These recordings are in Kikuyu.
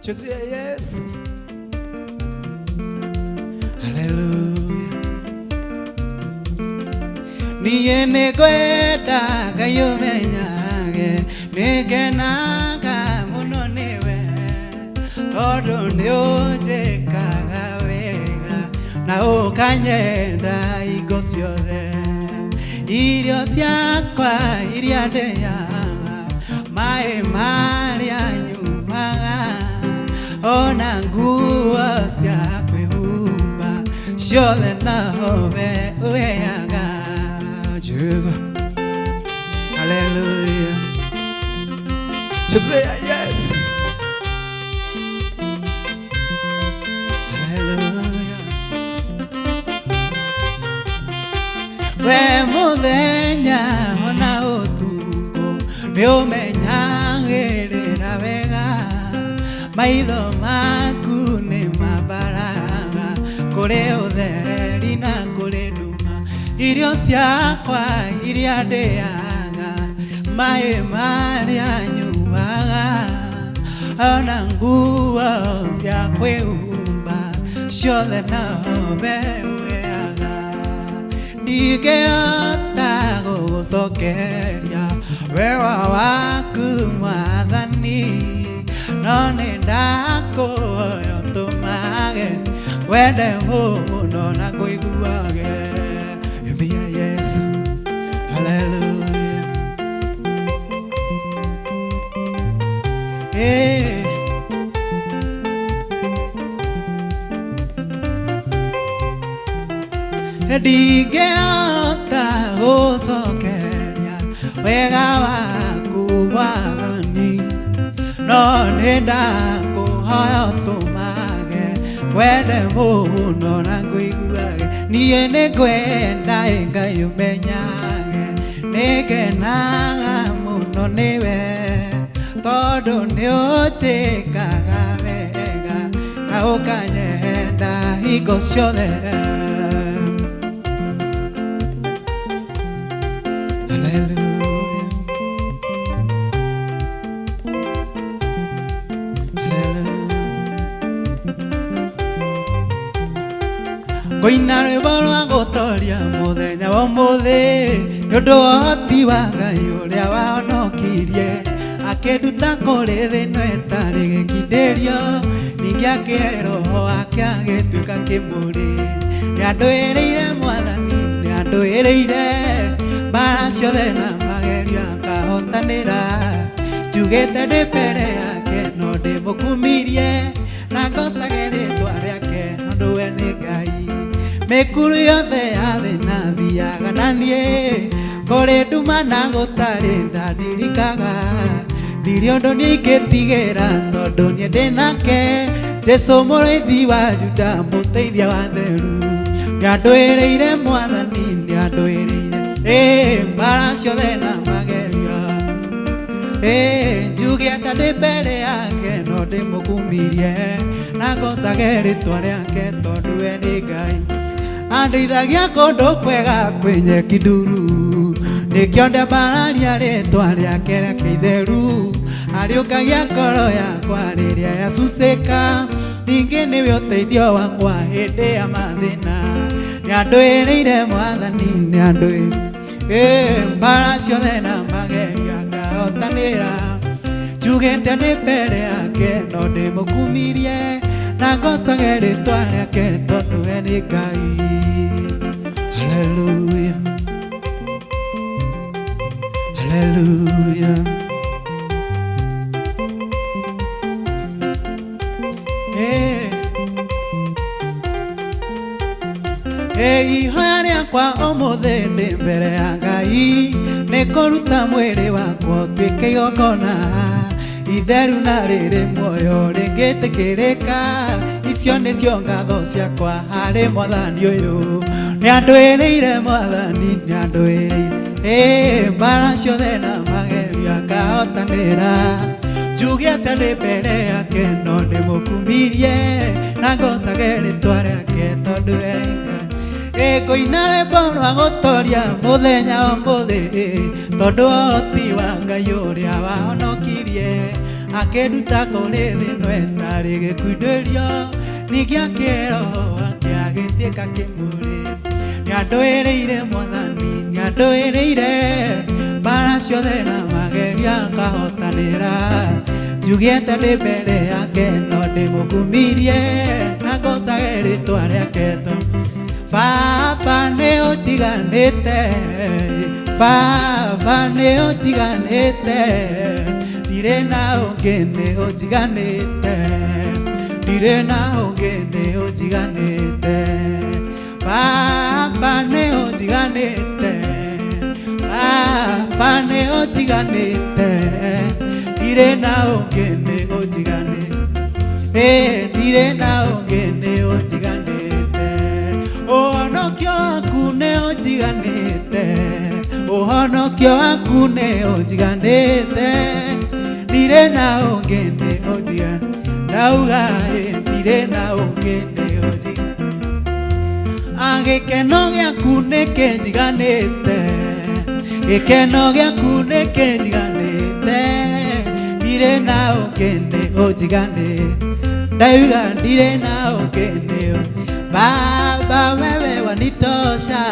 Chezea Yesu. Haleluya. Niĩ nĩngwenda Ngai ũmenyage nĩngenaga mũno nĩwe tondũ nĩũnjĩkaga wega na ũkanyenda hingo ciothe. Irio ciakwa iria ndĩaga, maĩ marĩa nyuaga, ona nguo cia kwĩhumba ciothe nowe ũheaga. Jesus. Hallelujah. Chezea Yesu. Hallelujah. We mũthenya ona ũtukũ nĩ ũmenyagĩrĩra wega, maitho maku nĩ mambaraga kũrĩ ũtheri na kũrĩ nduma. Irio ciakwa iria ndĩaga, maĩ marĩa nyuaga, ona nguo cia kwĩhumba ciothe nowe ũheaga. Ndingĩhota gũgũcokeria wega waku Mwathani, no nĩ ndakũhoya ũtũmage wende mũno na ngũiguage. Imbia Yesu. Hallelujah. Hey. Ndingĩhota gũcokeria wega waku Mwathani, no nĩ ndakũhoya ũtũmage wende mũno na ngũiguage. Niĩ nĩngwenda ĩ Ngai ũmenyage nĩngenaga mũno nĩwe tondũ nĩũnjĩkaga wega na ũkanyenda hingo ciothe. Hallelujah. Hallelujah. Ngũina rwĩmbo rwa gũtoria mũthenya wa ũmũthĩ nĩ ũndũ wa ũhoti wa Ngai ũrĩa wahonokirie akĩnduta kũrĩ thĩ ĩno ĩtarĩ gĩkindĩrio, ningĩ akĩhe roho wake agĩtuĩka kĩmũrĩ. Nĩandũĩrĩire Mwathani, nĩandũĩrĩire mbara ciothe na magerio akahotanĩra. Njugĩte ndĩ mbere yake no ndĩmũkumirie na ngocage rĩtwa rĩake tondũ we nĩ Ngai. Mĩkuru yothe ya thĩ na thiaga na niĩ kũrĩ nduma na gũtarĩ ndandirikaga. Ndirĩ ũndũ niĩ ingĩtigĩra tondũ niĩ ndĩ nake Jesũ mũrĩithi wa Juda mũteithia wa theru. Nĩandũĩrĩire Mwathani, nĩandũĩrĩire mbara ciothe na magerio. Njuge atĩ ndĩ mbere yake no ndĩmũkumirie na ngocage rĩtwa rĩake tondũ we nĩ Ngai. Andeithagia kũndũ kwega kwĩ nyeki nduru, nĩkĩo ndambararia rĩtwa rĩake rĩake itheru. Ariũkagia ngoro yakwa rĩrĩa yacucĩka, ningĩ nĩwe ũteithio wakwa hĩndĩ ya mathĩna. Nĩandũĩrĩire Mwathani, nĩandũĩrĩire mbara ciothe na magerio akahotanĩra. Njugĩte ndĩ mbere yake no ndĩmũkumirie na ngocage rĩtwa rĩake tondũ we nĩ Ngai. Hallelujah. Hallelujah. Hey. Ihoya rĩakwa ũmũthĩ ndĩ mbere ya Ngai nĩ kũruta mwĩrĩ wakwa ũtuĩke igongona itheru na rĩrĩ muoyo rĩngĩtĩkĩrĩka. Icio nĩcio ngatho ciakwa harĩ Mwathani ũyũ. Nĩandũĩrĩire Mwathani, nĩandũĩrĩire mbara ciothe na magerio akahotanĩra. Njuge atĩ ndĩ mbere yake no ndĩmũkumirie na ngocage rĩtwa rĩake tondũ we nĩ Ngai. Ngũina rwĩmbo rwa gũtoria mũthenya wa ũmũthĩ tondũ wa ũhoti wa Ngai ũrĩa wahonokirie Akĩnduta kũrĩ thĩ ĩno ĩtarĩ gĩkunderio. Ningĩ akĩroho wake agĩtuĩka kĩmũrĩ. Nĩandũĩrĩire Mwathani, nĩandũĩrĩire mbara ciothe na mageria ngahotanĩra. Njugĩte ndĩ mbere yake no ndĩmũkumirie na ngocage rĩtwa rĩake to Baba nĩ ũnjiganĩte, Baba nĩ ũnjiganĩte, ndirĩ na ũngĩ nĩ ũnjiganĩte, ndirĩ na ũngĩ nĩ ũnjiganĩte. Baba nĩ ũnjiganĩte, Baba nĩ ũnjiganĩte, ndirĩ na ũngĩ nĩ ũnjiganĩte, ndirĩ na ũngĩ nĩ ũnjiganĩte. Ũhonokio waku nĩ ũnjiganĩte, ũhonokio waku nĩ ũnjiganĩte, ndirĩ na ũngĩ nĩ ũnjiganĩte. Ndauga ndirĩ na ũngĩ nĩ ũnjiganĩte. Gĩkeno gĩaku nĩ kĩnjiganĩte, gĩkeno gĩaku nĩ kĩnjiganĩte, ndirĩ na ũngĩ nĩ ũnjiganĩte. Ndauga ndirĩ na ũngĩ nĩ Baba wewe wanitosha,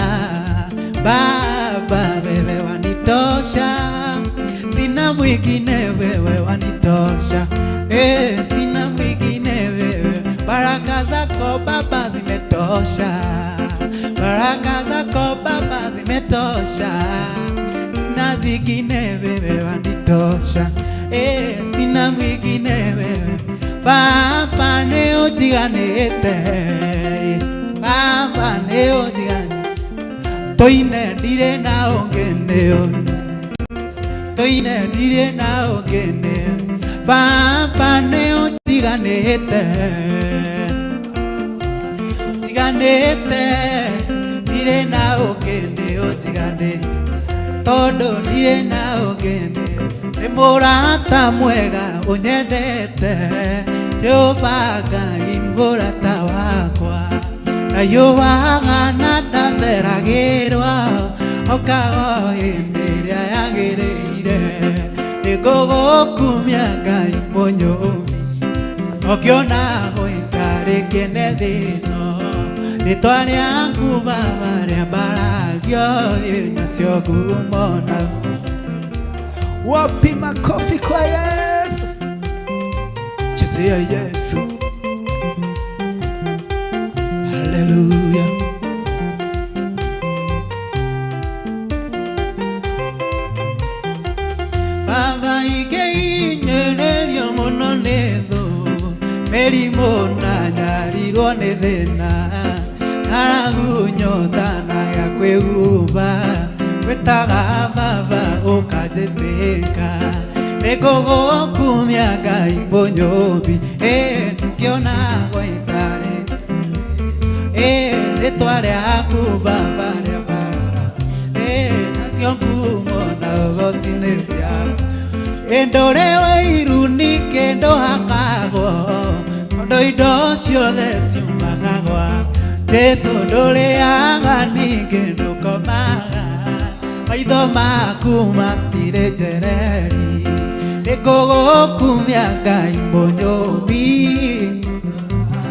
Baba wewe wanitosha, sina mwingine wewe wanitosha, sina mwingine wewe. Baraka zako Baba zimetosha, baraka zako Baba zimetosha, sina zingine wewe wanitosha, sina mwingine wewe. Baba nĩ ũnjiganĩte, Baba nĩ ũnjiganĩte, tũine ndirĩ na ũngĩ nĩ tũine ndirĩ na ũngĩ nĩ Baba nĩ ũnjiganĩte, ũnjiganĩte, ndirĩ na ũngĩ nĩ ũnjiganĩte, tondũ ndirĩ na ũngĩ nĩ nĩ mũrata mwega ũnyendete, Jehova Ngai mũrata wakwa, ndayũaga na ndaceragĩrwo, okaga o hĩndĩ ĩrĩa yagĩrĩire, nĩngũgũkumia Ngai mũnyũmbi, ũkĩona gũitarĩ kĩene thĩ ĩno, rĩtwa rĩaku Baba rĩambarario, nacio ngumo na Wapi makofi kwa Yesu? Chezea Yesu. Haleluya. Baba ingĩhinyĩrĩrio mũno nĩ thũ, mĩrimũ na nyarirwo nĩ thĩna, ng'aragu nyota na gĩa kwĩhumba, ngwĩtaga Baba ũkanjĩtĩka, nĩngũgũkumia Ngai mũnyũmbi, ngĩona gwaitare, rĩtwa rĩaku Baba rĩambara, nacio ngumo na ũgoci nĩ ciaku. Ndũrĩ wĩiru ningĩ ndũhakagwo, tondũ indo ciothe ciumaga gwaku. Jesũ ndũrĩaga ningĩ ndũkomaga, maitho maku matirĩ njereri, nĩngũgũkumia Ngai mũnyũmbi,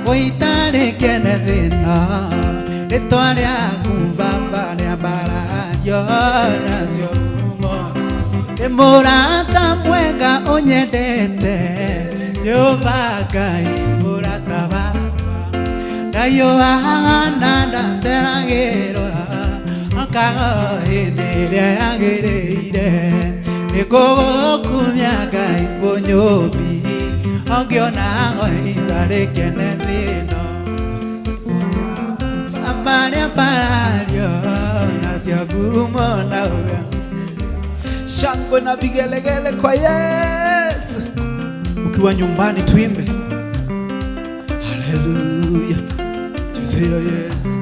gũitarĩ kĩene thĩ ĩno, rĩtwa rĩaku Baba rĩambarario, nacio ngumo nĩ mũrata mwega ũnyendete, Jehova Ngai mũrata wakwa, ndayũaga na ndaceragĩrwo, okaga o hĩndĩ ĩrĩa yagĩrĩire, nĩngũgũkumia Ngai mũnyũmbi, ũngĩona itarĩ kĩene thĩ ĩno, Baba rĩambarario, nacio ngumo na ũga Shangwe na vigelegele kwa Yesu. Ukiwa nyumbani tuimbe. Haleluya. Chezea Yesu.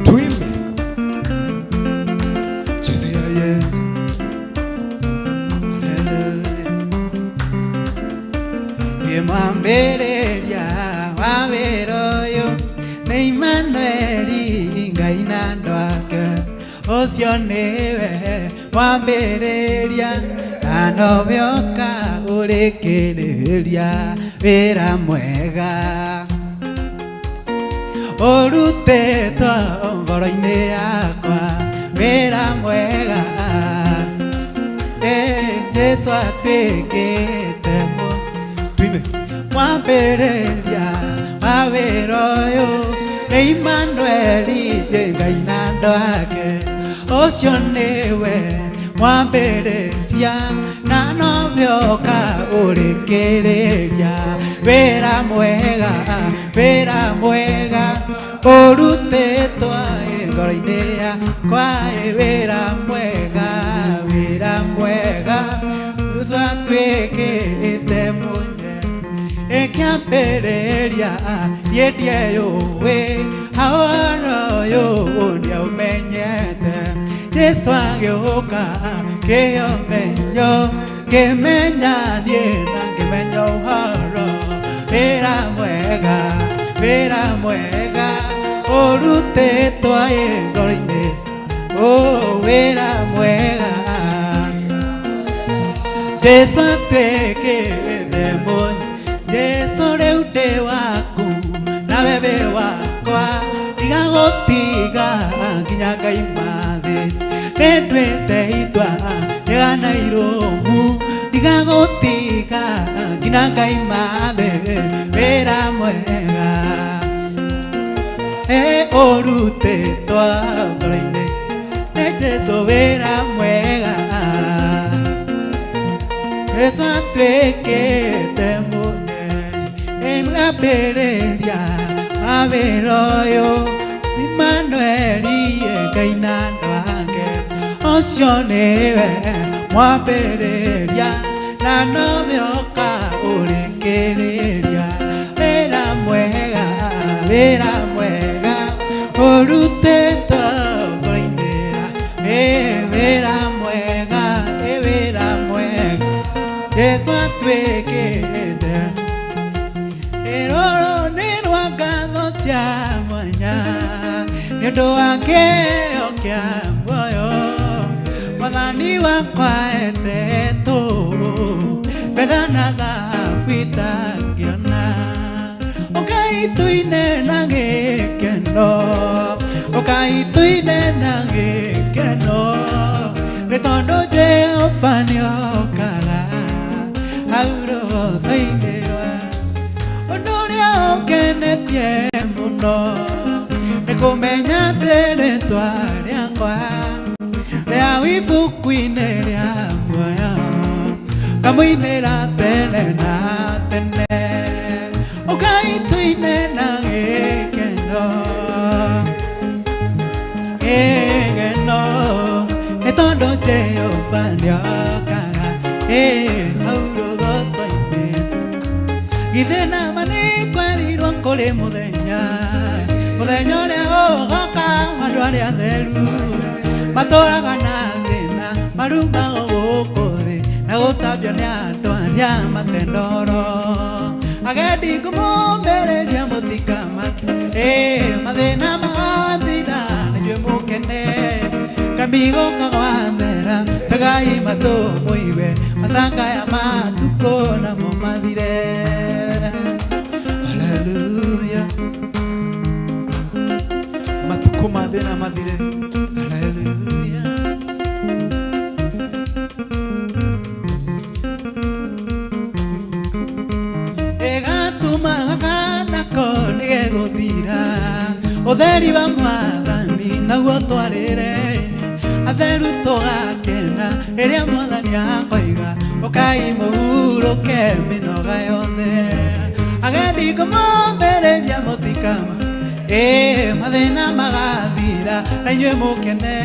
Tuimbe. Chezea Yesu. Haleluya. Imwambĩrĩria wa wĩra ũyũ nĩ Immanueli Ngai na andũ ake, ũcio nĩwe Mwambĩrĩria na nowe ũka ũrĩkĩrĩria wĩra mwega ũrutĩtwo ngoro-inĩ yakwa wĩra mwega Jesu atuĩkĩte Tuimbe. Mwambĩrĩria wa wĩra ũyũ nĩ Immanueli Ngai na andũ ake ũcio nĩwe mwambĩrĩria na nowe ũka ũrĩkĩrĩria wĩra mwega ũrutĩtwo ngoro-inĩ yakwa wĩra mwega Jesu atuĩkĩte mũnye ĩkĩambĩrĩria niĩ ndieyũĩ ũhoro ũyũ ndiaũmenyete Jesu agĩũka kĩomenyo ngĩmenya niĩ na ngĩmenya ũhoro wĩra mwega ũrutĩtwo ngoro-inĩ wĩra mwega Jesu atuĩkĩte mũnye Jesu rĩu ndĩ waku nawe wĩ wakwa ndigagũtiga nginya ngaima thĩ nĩnduĩte itua rĩgana irũmu ndigagũtiga nginya ngaima thĩ wĩra mwega ũrutĩtwo ngoro-inĩ nĩ Jesu wĩra mwega Jesu atuĩkĩte mũnyeri mwambĩrĩria wa wĩra ũyũ Immanueli Ngai na andũ ake ũcio nĩwe mwambĩrĩria na nowe ũka ũrĩkĩrĩria wĩra mwega ũrutĩtwo ngoro-inĩ wĩra mwega Jesu atuĩkĩte ĩrũrũ nĩ rwa ngatho cia mwanya nĩ ũndũ wa kĩheo kĩa muoyo Mwathani wakwa etetwo betha na thahabu itangĩona ũkai tũine na gĩkeno ũkai tũine na gĩkeno nĩ tondũ Jehova nĩokaga hau rũgoco-inĩ rwa ũndũ ũrĩa ũngenetie mũno nĩ kũmenya atĩ rĩtwa rĩakwa rĩa ibuku-inĩ rĩa muoyo ngamũinĩra tene na tene ũkai tũine na gĩkeno gĩkeno nĩ tondũ Jehova nĩokaga hau rũgoco-inĩ githĩ nama nĩ kwerirwo kũrĩ mũthenya mũthenya ũrĩa ũgoka andũ arĩa atheru matũraga na thĩna marumagwo gũkũ thĩ na gũcambio nĩ andũ arĩa matendoro agendi ngũmũmĩrĩria mũtikamake mathĩna magathira nĩnyuĩ mũkene kambigoka gwathera tegai matũ mũigue macangaya matukũ namo mathire Hallelujah Matukũ ma thĩna mathire Hallelujah Ĩgatũmaga kanako nĩgegũthira ũtheri wa Mwathani naguo twarĩre atheru tũgakena rĩrĩa Mwathani akoiga ũkai mũhurũke mĩnoga yothe agendi ngũmũmĩrĩria mũtikama mathĩna magathira na inyuĩ mũkene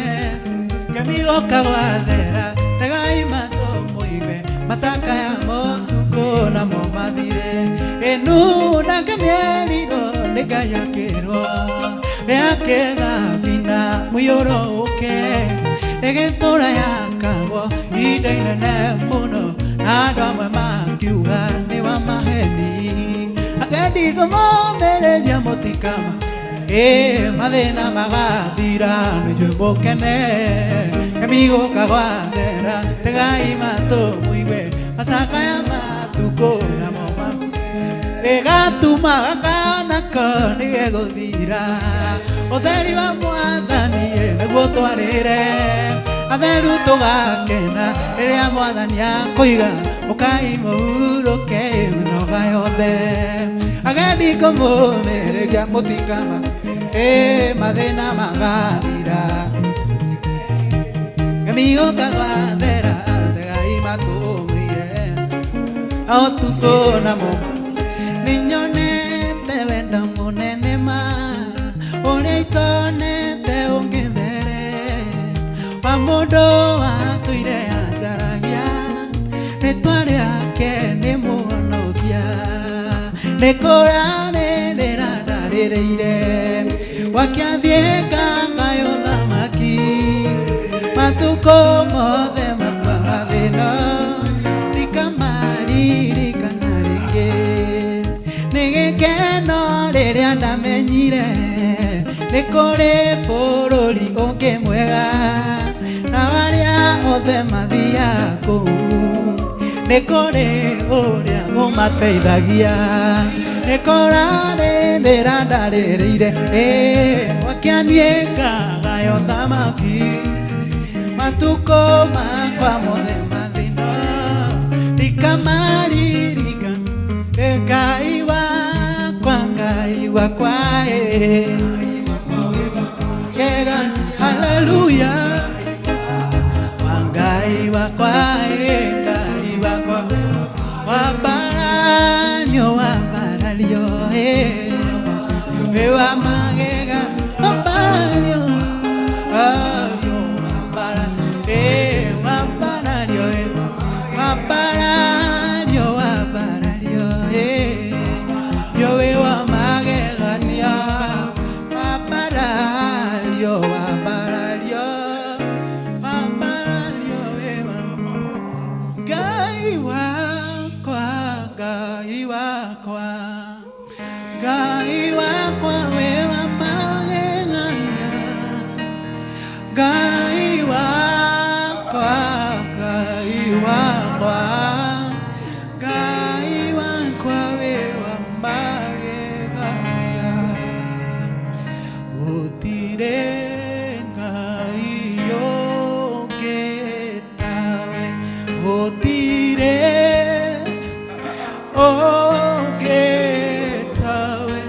kemigoka gwathera tegai matũ mũigue macakaya motukũ namo mathire ĩnu nake nĩerirwo nĩ Ngai akĩrwo yake thabina mũiyũro ũke ĩgĩtũra yakagwo ihinda inene mũno na andũ amwe makiuga nĩ wa maheni agendi ngũmũmĩrĩria mũtikama mathĩna magathira nĩnyuĩ mũkene Ng'emi gũka gwathera tegai matũ mũigue macakaya matukũ namo ĩgatuma gakana ko nĩgegũthira ũtheri wa mwathani nĩguo twarĩre atheru tũgakena rĩrĩa mwathani akũiga ũkai mũhurũke mĩnoga yothe agendi kũmũmĩrĩria mũtikama ĩ mathĩna magathira ng'emi gũka gwathera tegai matũ mũigue ũtukũ namo ninyonete wendo mũnene ma ũrĩa itonete ũngĩ mbere wa mũndũ watũire anjaragia rĩtwa rĩake nĩ mũhonokia nĩ kũrarĩrĩra ndarĩrĩire gwake athiĩ ngagayo thamaki matukũ mothe makwa mathĩna ndikamaririkana rĩngĩ nĩ gĩkeno rĩrĩa ndamenyire nĩ kũrĩ bũrũri ũngĩ mwega na arĩa othe mathiaga kũu nĩ kũrĩ ũrĩa ũmateithagia nĩ kũrarĩrĩra ndarĩrĩire gwake niĩ ngagayo thamaki matukũ makwa mothe mathĩna ndikamaririkana Ngai wakwa Ngai wakwa haleluya Ngai wakwa Ngai wakwa wambaranio wambarario wa magega wambaranio ario wambara wambarario wambarario wambarario yo wa magegania wambarario wambarario wambarario Ngai wakwa Ngai wakwa Ngai wakwa we wa magegania Ngai wakwa Ngai wakwa Ngai wakwa we wa magegania Gũtirĩ Ngai ũngĩ tawe gũtirĩ ũngĩ tawe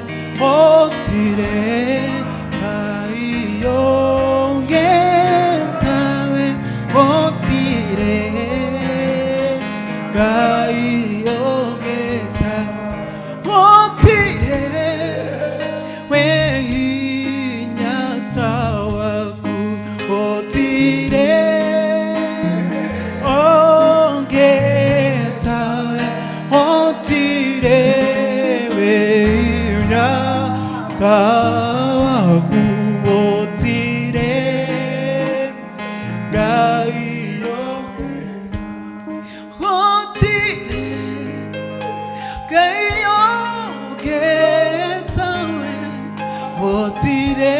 gũtirĩ Ngai ũngĩ tawe gũtirĩ Ngai ũngĩ tawe gũtirĩ we hinya ta waku gũtirĩ ũngĩ tawe gũtirĩ we hinya ta waku gũtirĩ Ngai ũngĩ gũtirĩ Ngai ũngĩ tawe gũtirĩ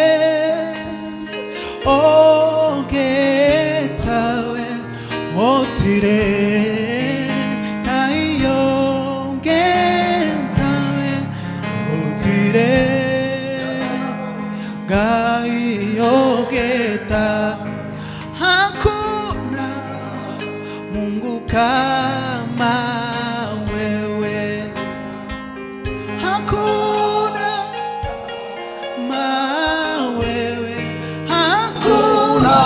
ũngĩ tawe gũtirĩ Ngai ũngĩ tawe gũtirĩ Ngai ũngĩ tawe hakuna Mungu kama wewe hakuna mawewe hakuna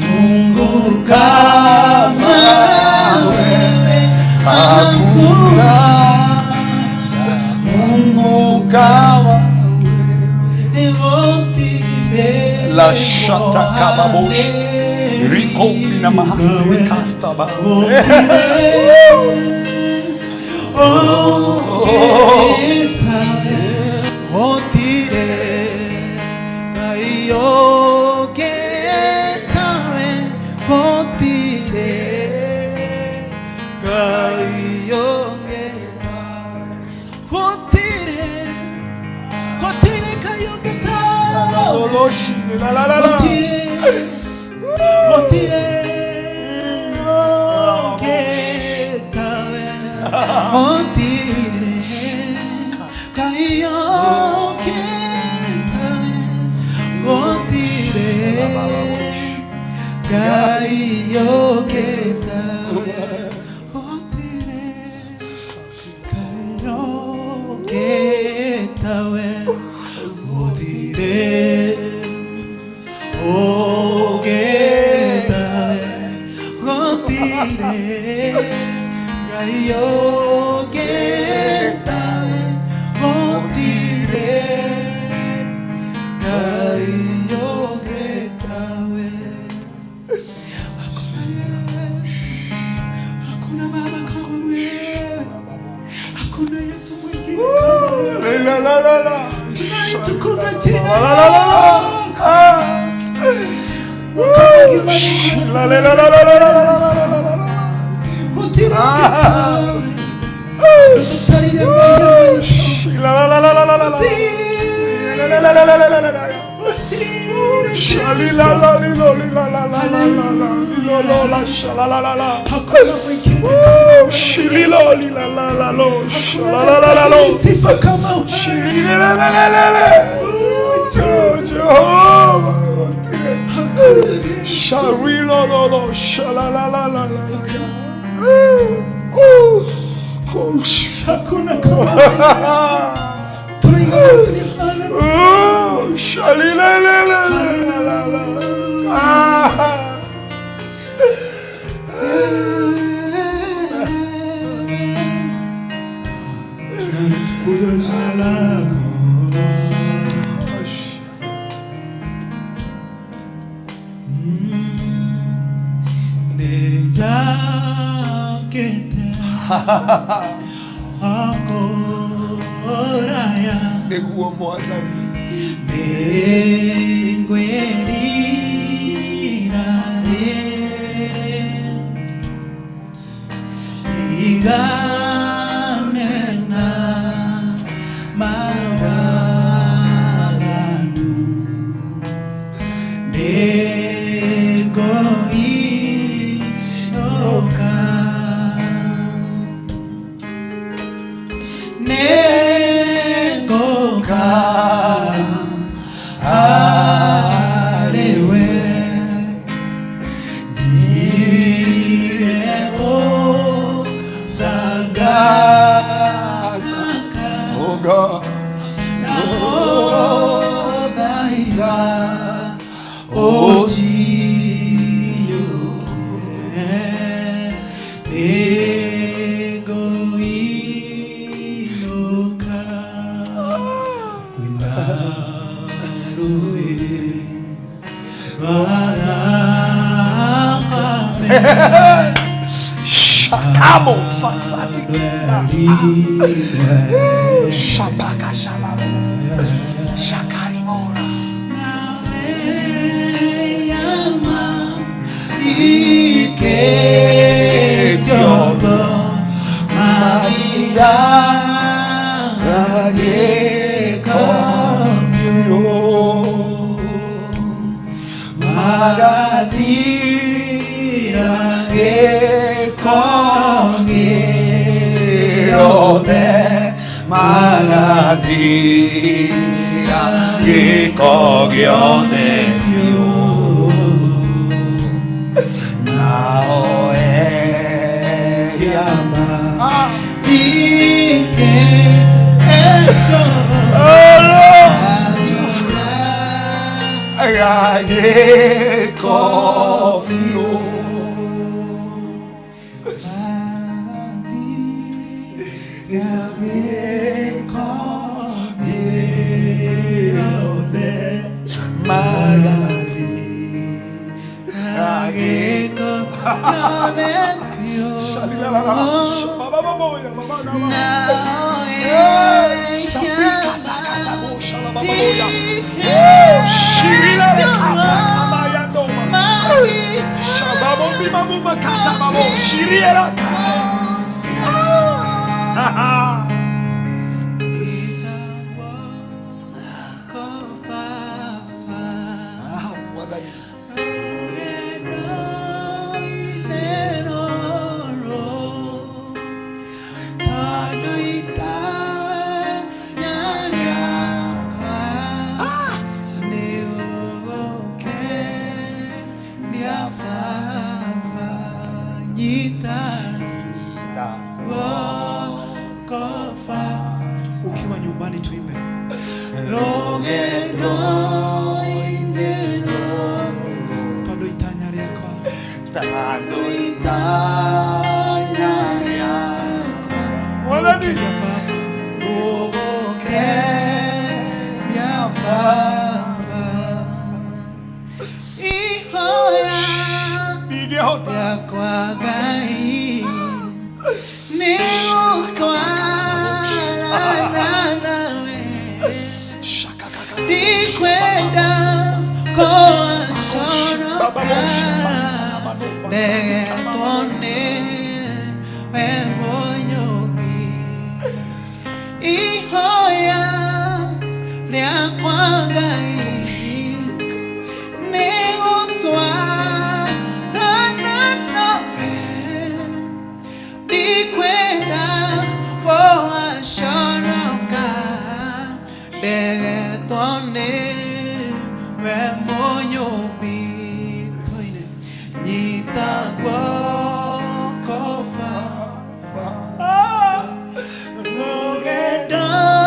Mungu kama wewe hakuna Mungu kama La shata kababosh. Rico na mahastri kastaba. La la la la. Gũtirĩ ũngĩ tawe. Gũtirĩ Ngai ũngĩ tawe. Gũtirĩ Ngai ũngĩ tawe. Gũtirĩ Ngai ũngĩ tawe. Gũtirĩ ũngĩ tawe. Gũtirĩ Ngai ũngĩ tawe. Gũtirĩ Ngai ũngĩ tawe. Hakuna Yesu, hakuna Baba kama wewe, hakuna Yesu mwingine kama wewe. La la la la. Tunalitukuza jina La la la la. lako. Ah. La la la la la la la la la la. Gũtirĩ ũngĩ tawe. La la la la la la la. La la la la la la la la. Shali la la li lo li la la la la la la li lo lo la sha la la la la. Hakuna mwingine Woo, shili lo li la la la lo sha la la la la lo. sifa kama wewe. Shili la la la la la la. Jehovah. Shari lo lo lo sha la la la la la. Oh, oh, Hakuna kama wewe Yesu. Tunainua oh, shali la la la la la la. Ah. Tunalitukuza jina lako. Nĩnjakĩte hakũraya Nĩguo Mwathani. nĩngwĩrira tigane na mawaganu nĩngũinũka nĩngũka harĩ we ndige gũcangacanga Oh God. na gũthaitha ũnjiyũre nĩngũinũka kwĩna rũĩ rwa thakame Shakamo fasati. rwerire Shapaka shalalo. Shakarimora. Magathira gĩko gĩothe biũ nao ehia gĩko biũ Rũgendo-inĩ rũrũ. Tondũ itanya rĩakwa, Tondũ itanya rĩakwa Mwathani. gũkenia Baba. Gũgũkenia Baba. Ihoya Ndingĩhota. rĩakwa Ngai nĩ gũtwarana nawe, ndikwenda kũwaconoka, ndegetwo nĩwe Mũnyũmbi. Ihoya rĩakwa Ngai nĩ gũtwarana nawe, ndikwenda gũgaconoka, ndegetwo nĩwe Mũnyũmbi. Tũine. Nyita guoko Baba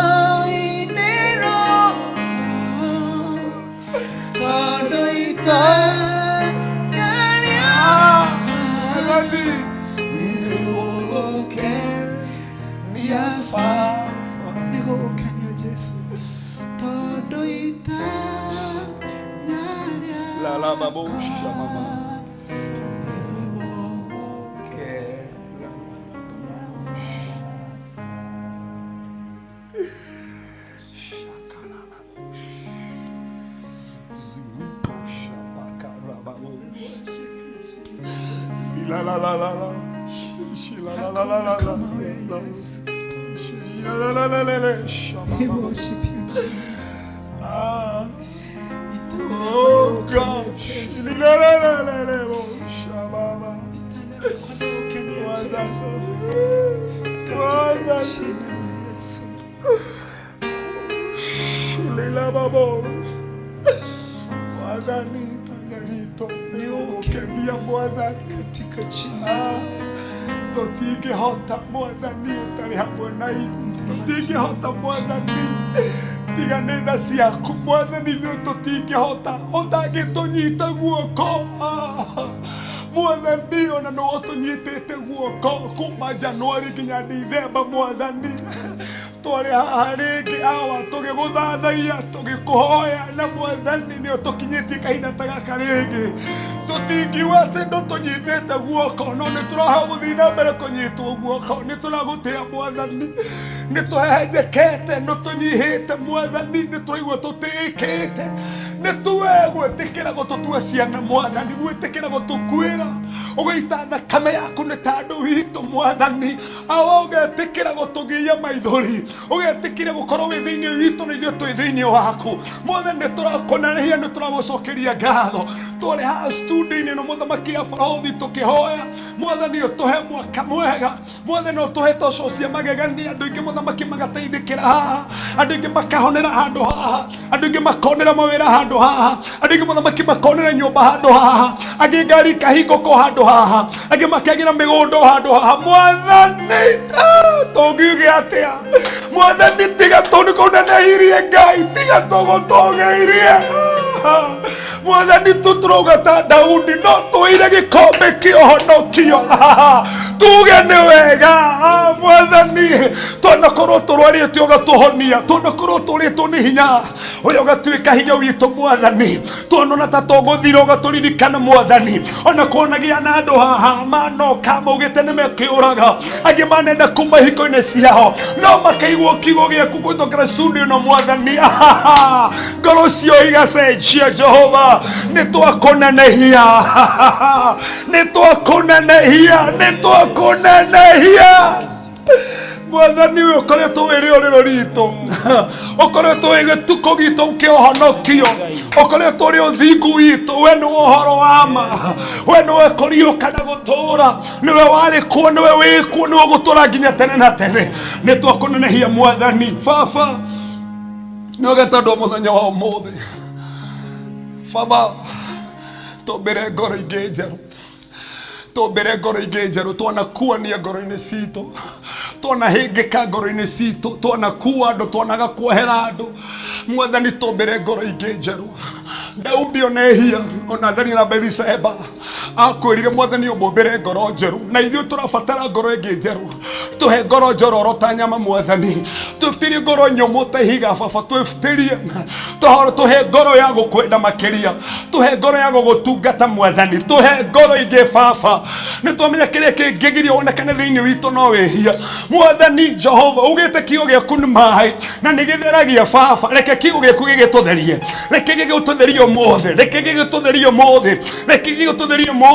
rũgendo-inĩ rũrũ, tondũ itanya rĩakwa Mwathani. nĩgũgũkenia Baba. Nĩgũgũkenia Jesu. Tondũ itanya La la babosha mama. nĩgũgũkenia. La la la la la. La la la la la la. Kama wewe Yesu. La la la la la la. We worship you, Jesus. Ah. Itanya Oh rĩakwa God. nĩgũgũkenia Jesu. La la la la la. Shababa. Itanya rĩakwa nĩgũgũkenia Jesu. Katika Mwathani. jina la Yesu. Lila babo. Mwathani itanya ritũ nĩgũgũkenia Mwathani. Katika jina la Yesu. Tũtingĩhota Mwathani ũtarĩ hamwe na ithuĩ. Tũtingĩhota Mwathani tiga nĩ tha ciaku Mwathani, ithuĩ tũtingĩhota ũtangĩtũnyita guoko. Ah, Mwathani, ona nĩwe ũtũnyitĩte guoko kuma Januari nginya Dithemba. Mwathani, twarĩ haha rĩngĩ awa tũgĩgũthathaia, tũgĩkũhoya, na Mwathani nĩ ũtũkinyĩtie kahinda ta gaka rĩngĩ. Tũtingiuga atĩ ndũtũnyitĩte guoko, no nĩ tũraha gũthiĩ na mbere kũnyitwo guoko. Nĩ tũragũtĩa Mwathani, nĩ tũhehenjekete, nĩ tũnyihĩte Mwathani, nĩ tũraigua tũtĩĩkĩte nĩ tuwe gwĩtĩkĩra gũtũtua ciana Mwathani, gwĩtĩkĩra gũtũkuĩra, ũgĩita thakame yaku nĩ ta andũ witũ Mwathani. Awa, ũgetĩkĩra gũtũgiria maithori, ũgetĩkĩra gũkorwo wĩ thĩinĩ witũ na ithuĩ twĩ thĩinĩ waku Mwathani. Nĩ tũrakũnenehia, nĩ tũragũcokeria ngatho. Twarĩ haha studio-inĩ ĩno, mũthamaki ya Barũthi, tũkĩhoya Mwathani ũtũhe mwaka mwega. Mwathani, ũtũhe toco cia magegania, andũ aingĩ mũthamaki magateithĩkĩra haha, andũ aingĩ makahonera handũ haha, andũ aingĩ makonera mawĩra handũ haha, andũ aingĩ mũthamaki makonera nyũmba handũ haha, angĩ ngari ikahingũkwo handũ haha, angĩ makagĩra mĩgũnda handũ haha. Mwathani, tũngiuge atĩa Mwathani tiga tũkũnenehirie? Ngai, tiga tũgũtũgĩirie Mwathani. Tũtũrauga ta Daudi, no tũire gĩkombe kĩa ũhonokio, tuge nĩ wega. Mwathani, twanakorwo tũrwarĩte ũgatũhonia, twanakorwo tũrĩtwo nĩ hinya ũrĩa ũgatuĩka hinya witũ Mwathani, twanona ta tũgũthira ũgatũririkana Mwathani. Ona kuonagĩa na andũ haha manoka maugĩte nĩ mekĩũraga, angĩ manenda kuma hiko-inĩ ciao, no makaigua kiugo gĩaku kũhĩtũkĩra studio ĩno Mwathani, ngoro cio igacenjia. Jehova, nĩ twakũnenehia, nĩ twakũnenehia, nĩ twakũnenehia Mwathani. Ũyũ ũkoretwo wĩ rĩũrĩro ritũ, ũkoretwo wĩ gĩtukũ gitũ kĩa ũhonokio, ũkoretwo ũrĩ ũthingu witũ. We nĩwe ũhoro wa ma, we nĩwe kũriũka na gũtũũra, nĩwe warĩ kuo, nĩwe wĩ kuo, nĩwe ũgũtũũra nginya tene na tene. Nĩ twakũnenehia Mwathani. Baba, nĩoge tondũ mũthenya wa ũmũthĩ, Baba, tũmbĩre ngoro ingĩ njerũ, tũmbĩre ngoro ingĩ njerũ. Twanakuania ngoro-inĩ citũ, twanahĩngĩka ngoro-inĩ citũ, twanakua andũ, twanaga kuohera andũ. Mwathani tũmbĩre ngoro ingĩ njerũ. Daudi onehia ona thani na Bathsheba akwĩrire Mwathani ũmũmbĩre ngoro njerũ, na ithuĩ tũrabatara ngoro ĩngĩ njerũ. Tũhe ngoro njororo ta nyama Mwathani, twĩbutĩrie ngoro nyũmũ ta ihiga baba, twĩbutĩrie tũhoro, tũhe ngoro ya gũkwenda makĩria, tũhe ngoro ya gũgũtungata Mwathani, tũhe ngoro ingĩ baba. Nĩ twamenya kĩrĩa kĩngĩgiria wonekane thĩinĩ witũ no wĩhia. Mwathani Jehova, ugĩte kiugo gĩaku nĩ maĩ na nĩ gĩtheragia baba. Reke kiugo gĩaku gĩgĩtũtherie, reke gĩgĩtũtherie ũmũthĩ, reke gĩgĩtũtherie ũmũthĩ, reke gĩgĩtũtherie ũmũthĩ.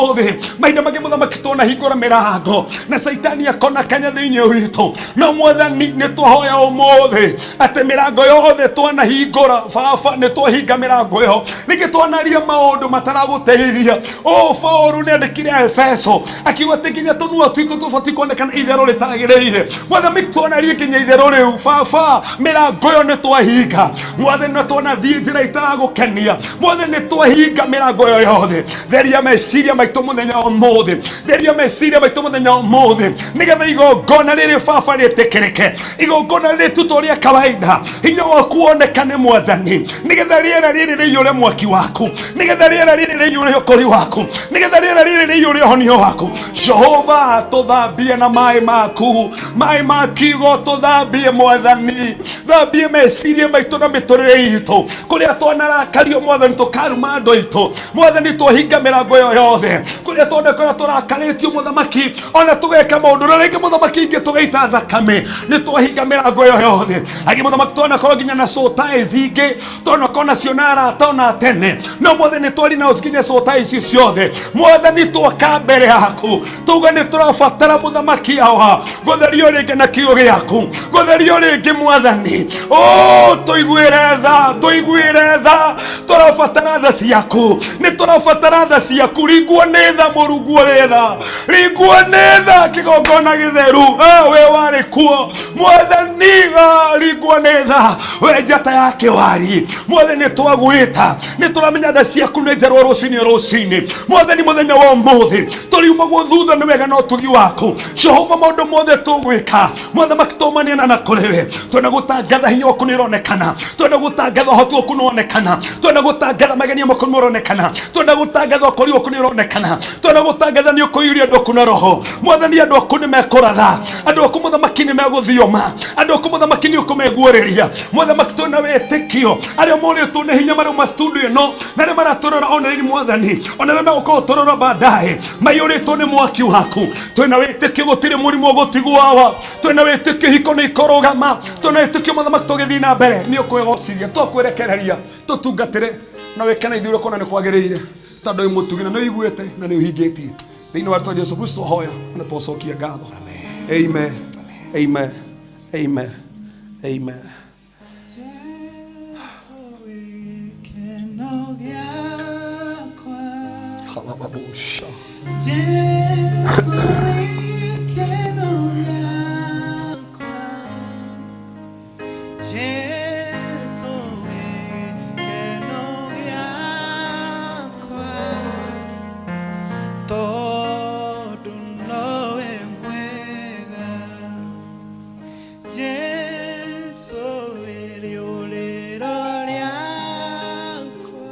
Mahinda mangĩ mũthamaki twanahingũra mĩrango na caitani akona kanya thĩinĩ witũ, no Mwathani nĩ twahoya ũmũthĩ atĩ mĩrango yothe twanahingũra baba, nĩ twahinga mĩrango ĩyo. Rĩngĩ twanaria maũndũ mataragũteithia. O Paũlũ nĩ andĩkire Efeso akiuga atĩ nginya tũnua twitũ tũbatiĩ kuonekana itherũ rĩtagĩrĩire. Mwathani twanarie nginya itherũ rĩu baba, mĩrango ĩyo nĩ twahinga. Mwathani nĩ twanathiĩ njĩra itaragũkenia. Mwathani nĩ twahinga mĩrango ĩyo yothe. Theria meciria maitũ mũthenya ũmũthĩ, theria meciria maitũ mũthenya ũmũthĩ, nĩgetha igongona rĩrĩ baba rĩtĩkĩrĩke, igongona rĩrĩ tuto rĩa kawaida, hinya waku wonekane Mwathani, nĩgetha rĩera rĩrĩ rĩiyũre mwaki waku, nĩgetha rĩera rĩrĩ rĩiyũre ũkũri waku, nĩgetha rĩera rĩrĩ rĩiyũre ũhonio waku. Jehova, tũthambie na maĩ maku, maĩ ma kiugo tũthambie Mwathani, thambie meciria maitũ na mĩtũrĩre itũ, kũrĩa twanarakario Mwathani tũkaruma andũ aitũ. Mwathani twahinga mĩrango ĩyo yothe, kũrĩa twonekora tũrakarĩtio mũthamaki ona tũgeka maũndũ na rĩngĩ mũthamaki ingĩ tũgaita thakame, nĩ twahinga mĩrango ĩyo yothe. Angĩ mũthamaki twanakorwo nginya na sotai ingĩ twanakorwo nacio na arata ona tene, no Mwathani twari nao nginya sotai icio ciothe. Mwathani twaka mbere yaku tuge nĩ tũrabatara mũthamaki awa gũtherio rĩngĩ na kiugo gĩaku, gũtherio rĩngĩ Mwathani. O tũiguĩre tha, tũiguĩre tha, tũrabatara tha ciaku, nĩ tũrabatara tha ciaku. Ringwo nĩ tha, mũrungu ũrĩ tha, ringwo nĩ tha, kĩgongona gĩtheru. Ah, we warĩ kuo Mwathani, ah, ringwo nĩ tha, we njata ya kĩwari. Mwathani nĩ twagwĩta, nĩ tũramenya tha ciaku nĩ njerũ rũcinĩ rũcinĩ. Mwathani mũthenya wa ũmũthĩ tũriumagwo thutha nĩ wega na ũtugi waku Jehova. Maũndũ mothe tũgwĩka Mothamaki tũmaniana na kũrĩ we, twenda gũtangatha hinya waku nĩ ũronekana, twenda gũtangatha ũhoti waku nĩ ũronekana, twenda gũtangatha magenia maku nĩ ũronekana, twenda gũtangatha ũkũri waku nĩ ũronekana, twenda gũtangatha nĩ ũkũiyũria andũ aku na roho. Mwathani andũ aku nĩ mekũratha, andũ aku mũthamaki nĩ megũthioma, andũ aku mũthamaki nĩ ũkũmeguũrĩria. Mũthamaki twĩna wĩtĩkio arĩa morĩtwo nĩ hinya marĩ mastudio ĩno na arĩa maratũrora online Mwathani, ona arĩa megũkorwo tũrora baadaye maiyũrĩtwo nĩ mwaki waku. Twĩna wĩtĩkio gũtirĩ mũrimũ ũgũtigwo awa, twĩna wĩtĩkio hiko nĩ ikũrũgama, twĩna wĩtĩkio mũthamaki tũgĩthiĩ na mbere nĩ ũkwĩgocithia. Twakwĩrekereria tũtungatĩre na wĩke na ithuĩ ũrĩa ũkuona nĩ kwagĩrĩire, tondũ wĩ mũtugi na nĩ ũiguĩte na nĩ ũhingĩtie. Thĩinĩ wa rĩtwa Jesu Kristo hoya na twacokia ngatho. Amen, amen, amen, amen. Jesu gĩkeno gĩakwa. Halababusha. Jesu gĩkeno gĩakwa. Jesu gĩkeno gĩakwa. Tondũ nowe mwega. Jesu rĩũrĩro rĩakwa.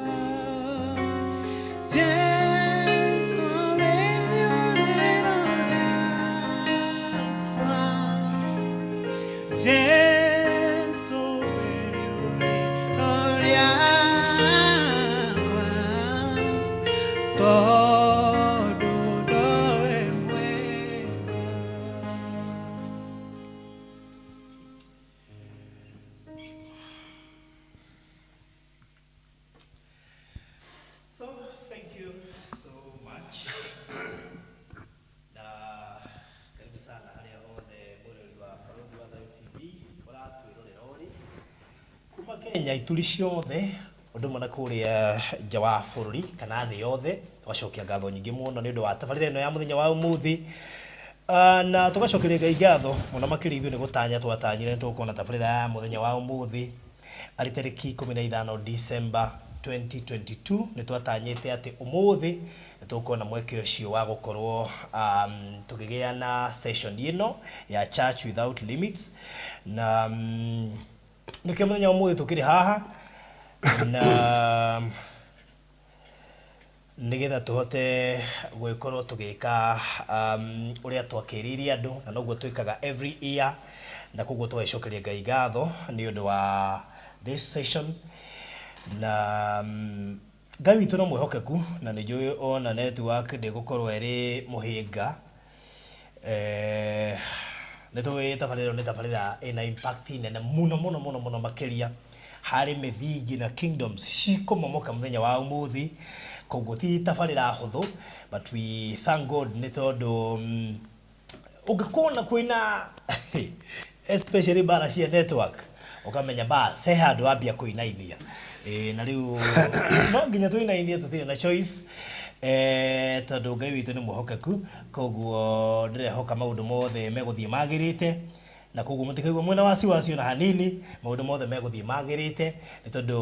Jesu rĩũrĩro rĩakwa. Jesu rĩũrĩro rĩakwa. Tondũ nowe mwega. So, thank you so much. Na karibu sana harĩa hothe mũrori wa Barũthi wa Thayũ TV ũratwĩrorera ũrĩ kuma Kenya ituri ciothe ũndũ ũmwe na kũrĩa nja wa bũrũri kana thĩ yothe. Tũgacokia ngatho nyingĩ mũno nĩ ũndũ wa tabarĩra ĩno ya mũthenya wa ũmũthĩ. Na tũgacokeria Ngai ngatho mũno makĩria ithuĩ nĩ gũtanya twatanyire nĩ tũgũkorwo na tabarĩra ya mũthenya wa ũmũthĩ arĩ tarĩki 15 December 2022. Nĩ twatanyĩte atĩ ũmũthĩ nĩ tũgũkorwo na mweke ũcio wa gũkorwo tũkĩgĩa na session ĩno ya Church Without Limits, na nĩkĩo mũthenya wa ũmũthĩ tũkĩrĩ haha. Na nigetha tuhote gwikorwo tugika uria twakiririe andu na noguo twikaga every year, na koguo tugaicokeria Ngai ngatho ni undu wa this session. Na Ngai witũ no mwĩhokeku, na nĩ njũĩ ona network ndĩgũkorwo ĩrĩ mũhĩnga. Nĩ tũĩ tabarĩra ĩno nĩ tabarĩra ĩna impact nene mũno mũno mũno mũno makĩria harĩ mĩthingi na kingdoms cikũmomoka mũthenya wa ũmũthĩ. Koguo ti tabarĩra hũthũ, but we thank God nĩ tondũ ũngĩkona kwĩna especially bara cia network, ũkamenya bas he handũ wambia kũinainia. Na rĩu no nginya tũinainie, tũtirĩ na choice, tondũ Ngai witũ nĩ mwĩhokeku. Koguo ndĩrehoka maũndũ mothe megũthiĩ magĩrĩte, na koguo mũtikaigua mwena wasiwasi ona hanini, maũndũ mothe megũthiĩ magĩrĩte nĩ tondũ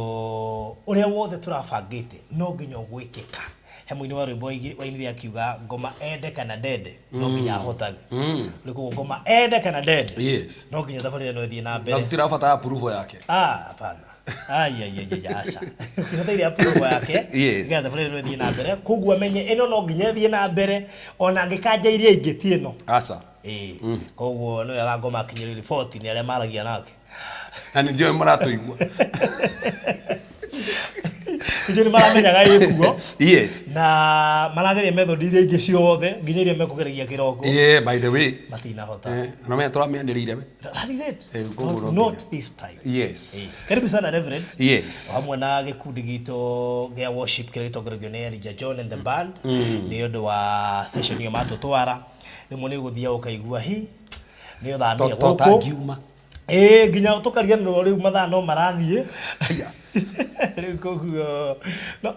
ũrĩa wothe tũrabangĩte no nginya ũgwĩkĩka. He mũini wa rwĩmbo wainire akiuga ngoma ende kana ndende no nginya ahotane. Rĩu koguo ngoma ende kana ndende, no nginya thabarĩ ĩno ĩthiĩ na mbere. Na tũtirabatara approval yake. Hapana. Ai ai ai ai, aca. Tibataire approval yake. Nĩgetha thabarĩ ĩno ĩthiĩ na mbere. Koguo amenye ĩno no nginya ĩthiĩ na mbere ona angĩkanja iria ingĩ ti ĩno. Aca. Ĩĩ. Koguo nĩ wega ngoma akinyĩrio riboti nĩ arĩa maragia nake. Na nĩ ndiũĩ maratũigua. Nĩnjũĩ nĩ maramenyaga ĩkuo. Na marageria method iria ingĩ ciothe nginya iria mekũgeragia kĩroko. Yeah, by the way. Matinahota. Na menya tũramĩanĩrĩire we. That is it. Koguo no Not nginya. this time. Karibu sana Reverend. Hamwe na gĩkundi gitũ gĩa worship kĩrĩa gĩtongoragio nĩ Elijah John and the band. Nĩ ũndũ wa session ĩyo matũtwara. Rĩmwe nĩ ũgũthiaga ũkaigua hi nĩ ũthamire To gũkũ. tangiuma. Nginya tũkariganĩrwo rĩu mathaa no marathiĩ. Rĩu koguo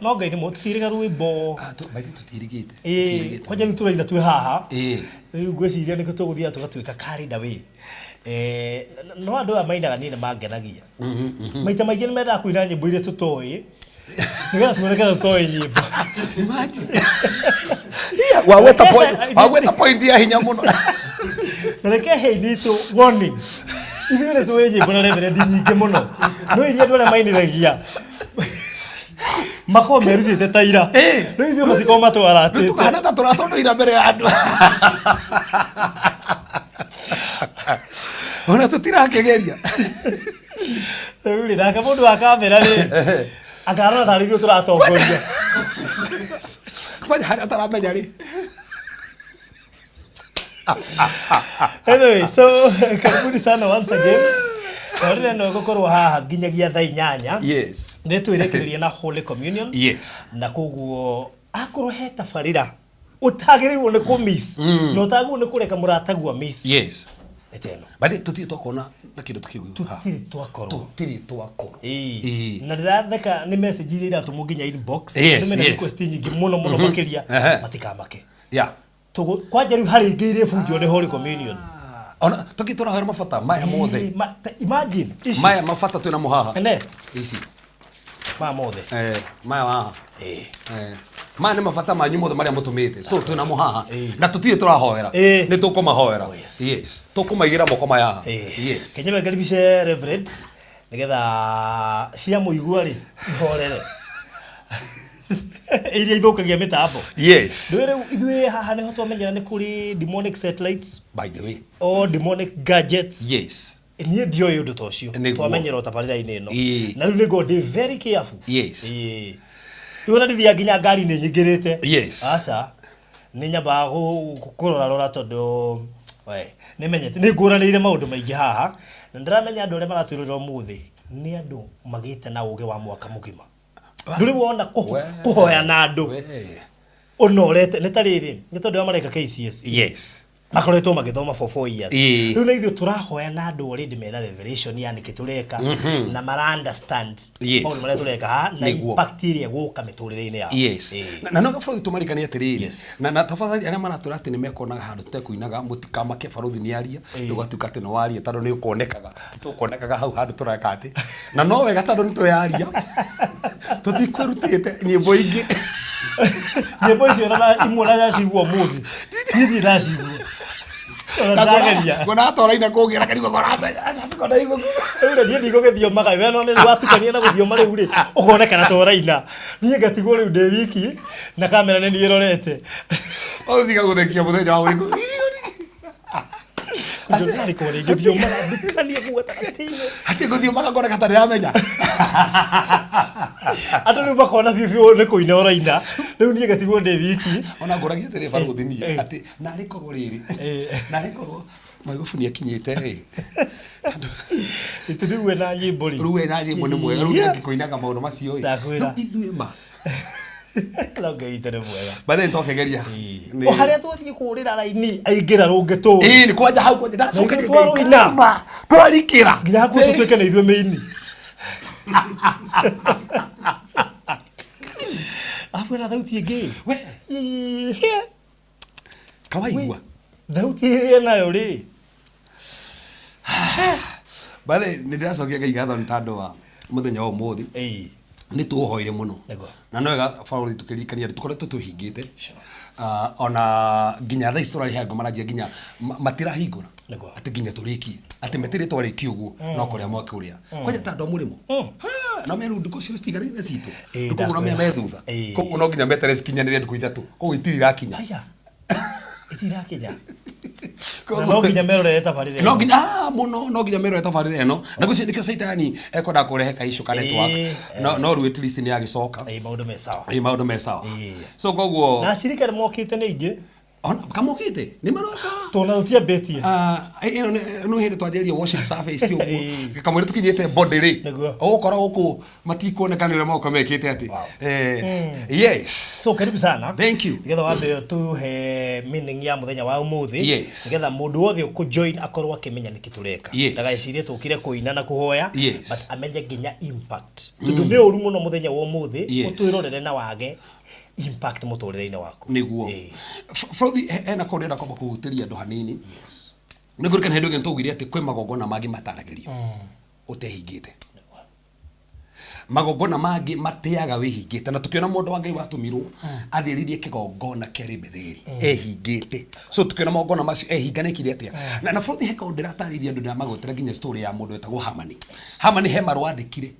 no Ngai nĩ mwega, tũtirĩga rwĩmbo. Maitũ tũtirigĩte. Kwanja rĩu tũraina twĩ haha. Rĩu ngwĩciria nĩkĩo tũgũthiaga tũgatuĩka carried away. No andũ aya mainaga niĩ nĩ mangenagia. Maita maingĩ nĩ mendaga kũina nyĩmbo iria tũtoĩ, nĩgetha tuoneke tũtoĩ nyĩmbo. Imagine. Yeah, wagweta point, wagweta point ya hinya mũno. Na reke heinitũ warning. Ithuĩ nĩ tũĩ nyĩmbo na reverend nyingĩ mũno. No iria andũ arĩa mainithagia makoragwo merutĩte ta ira. Rĩu ithuĩ matikoragwo matwaratĩte. Rĩu tũkahana ta tũratondũ ira mbere ya andũ. Ona tũtirakĩgeria. Rĩu rĩ, nake mũndũ wa kamera rĩ, akarora tarĩ ithuĩ tũratongoria. Kwanja harĩa ũtaramenya rĩ. Anyway, so karibuni sana once again. Tabarĩra ĩno ĩgũkorwo haha nginyagia thaa 8. Nĩ twĩrĩkĩrĩria na Holy Communion. Na koguo akorwo he tabarĩra ũtagĩrĩirwo nĩ kũ miss, na ũtagĩrĩirwo nĩ kũreka mũratagua miss. Nĩ ta ĩno. But tũtirĩ twakona na kĩndũ tũkĩigua haha. Tũtirĩ twakorwo. Tũtirĩ twakorwo. Na ndĩratheka nĩ message iria iratũmwo nginya inbox. Nĩ mena request nyingĩ mũno mũno makĩria. Matikamake. Kwanja rĩu harĩ ingĩ irĩbunjwo nĩ Holy Communion. Ona tũkĩ tũrahoera mabata maya mothe. Imagine ici. Maya mabata twĩna mo haha. Ene. Ici. Maya mothe. Maya haha. Maya nĩ mabata manyu mothe marĩa mũtũmĩte. So twĩna mo haha. Na tũtirĩ tũrahoera. Nĩ tũkũmahoera. Oh, yes. Yes. Tũkũmaigĩra moko maya haha. Yes. Kenya mekaribishe Reverend nĩgetha cia mũigua rĩ ihorere. Iria ithũkagia mĩtambo. Ndũĩ rĩu ithuĩ haha nĩho twamenyera nĩ kũrĩ demonic satellites. By the way. Or demonic gadgets. Niĩ ndioĩ ũndũ ta ũcio. Nĩguo. Twamenyera o tabarĩra-inĩ ĩno. Na rĩu nĩ ngorwo ndĩ very careful. Rĩu ona ndithiaga nginya ngari-inĩ nyingĩrĩte. Aca. Nĩ nyambaga kũrora rora tondũ, we, nĩ menyete, nĩ ngũranĩire maũndũ maingĩ haha. Na ndĩramenya andũ arĩa maratwĩrorera ũmũthĩ nĩ andũ magĩte na ũgĩ wa mwaka mũgima. Ndũrĩ wona kũhoya na andũ. Ũnorete, nĩ ta rĩrĩ, nĩ tondũ arĩa mareka KCSE. Makoretwo magĩthoma for 4 years. Rĩu na ithuĩ tũrahoya na andũ already mena revelation ya nĩkĩ tũreka, na mara understand maũndũ marĩa tũreka haha, na impact ĩrĩa ĩgũka mĩtũrĩre-inĩ yao. Na no bũrũri tũmarikanie atĩrĩrĩ. Na tafadhali arĩa maratwĩra atĩ nĩ mekonaga handũ tũtekũinaga, mũtikamake barũthi nĩ aria, tũgatuĩka atĩ nĩ waria tondũ nĩ ũkuonekaga. Tũkuonekaga hau handũ tũreka atĩ. Na no wega tondũ nĩ twĩyaria. Tũtikwĩrutĩte nyĩmbo ingĩ. Nyĩmbo icio na imwe na ndacigua ũmũthĩ. Niĩ ndirĩ ndacigua. Ona ndageria. Ngona atoraina kũngĩra karigwo kora mbeca. Kona igũ. Rĩu niĩ ndigũgĩthiomaga we no nĩ watukania na gũthioma rĩu rĩ ũkonekana ta ũraina niĩ ngatigwo rĩu ndĩ wiki na kamera nĩ niĩ ĩrorete. Ũthiga gũthekia mũthenya wa ũrĩkũ. Ndarĩ rĩngĩ thiomaga ndukanie kũu gatagatĩ-inĩ. Atĩ gũthiomaga ngona gatarĩ ramenya. Andũ rĩu makona biũ biũ nĩ kũina ũraina rĩu niĩ ngatigwo ndĩ wiki. Ona ngũragia atĩrĩ barũthi niĩ atĩ narĩ korwo rĩrĩ. Narĩ korwo Maigubu nĩ akinyĩte rĩ. Itu rĩu we na nyĩmbo rĩ. Rĩu we na nyĩmbo nĩ mwega rĩu nĩangĩkũinaga maũndũ macio ĩ. Ndakwĩra. No ithuĩ ma. No Ngai witũ nĩ mwega. Baadaye nĩtwakegeria. O harĩa twathiĩ kũrĩra raini aingĩra rũngĩ tũĩ. Ĩĩ nĩ kwanja hau kwanja ndacokeria Na ithuĩ twarũina. Ngai. Twarikĩra. Nginya hakuhĩ tũtuĩke nĩ ithuĩ mĩini. Arabu ena thauti ĩngĩ. We. Kawaigua. Thauti ĩrĩa nayo rĩ. Baadaye nĩ ndĩracokia Ngai ngatho nĩ tondũ wa mũthenya wa ũmũthĩ. Ĩĩ. Nĩ tũhoire mũno. Nĩguo. Na no wega barũthi tũkĩririkania atĩ tũkoretwo twĩhingĩte. Ona nginya thaa ici tũrarĩ handũ maranjia nginya matirahingũra. Nĩguo. Atĩ nginya tũrĩkie. Atĩ metirĩ twarĩkia ũguo no kũrĩa mwaki ũrĩa. Kwanja ta andũ a mũrĩmo. No meru ndukũ cio citiganĩire na citũ. Ĩĩ, Koguo no menya me ndakwĩra. thutha. Ĩĩ. Koguo no nginya metere cikinyanĩre ndukũ ithatũ. Koguo itirĩ irakinya. Aya. Itirakinya. Na no nginya merorere tabarĩra ĩno. No nginya mũno no nginya merorere tabarĩra ĩno. Na gwĩciria nĩkĩo Caitani ekwendaga kũrehe kaicũ ka network. Ĩĩ, No no rĩu at least nĩ agĩcoka. Ĩĩ, maũndũ me sawa. Ĩĩ, maũndũ me sawa. Ĩĩ. So koguo Na acirika nĩ mokĩte nĩ aingĩ. Ona kamokĩte nĩ maroka. Tona tũtiambĩtie. Ĩno nĩ hĩndĩ twanjĩrĩria worship service ũguo. Ĩĩ. Kamũira tũkinyĩte body rĩ. Nĩguo. Ũgũkora gũkũ matikuoneka nĩ ũrĩa moka mekĩte atĩ. Yes. So karibu sana. Thank you. Nĩgetha wambe ũtũhe meaning ya mũthenya wa ũmũthĩ. Yes. Nĩgetha mũndũ wothe ũkũjoin akorwo akĩmenya nĩkĩ tũreka. Yes. Ndagecirie tũkire kũina na kũhoya. Yes. But amenye nginya impact. Tondũ nĩ ũru mũno mũthenya wa ũmũthĩ Yes. ũtwĩrorere na wage impact mũtũrĩre-inĩ waku. Nĩguo. Ĩĩ. Bũrũri hena kũndũ ndĩrenda kwamba kũhutĩria andũ hanini. Nĩ ngũririkana hĩndĩ ĩngĩ nĩtwaugire atĩ kwĩ magongona mangĩ mataragĩrio ũtehingĩte. Magongona mangĩ mateaga wĩhingĩte na tũkĩona mũndũ wa Ngai watũmirwo athĩrĩirie kĩgongona kĩarĩ Betheli ehingĩte. So tũkĩona magongona macio ehinganĩkire atĩa. Na bũrũri he kaũndũ ndĩratarĩria andũ ndĩramagwetera nginya story ya mũndũ wetagwo Hamani. Hamani he marũa andĩkire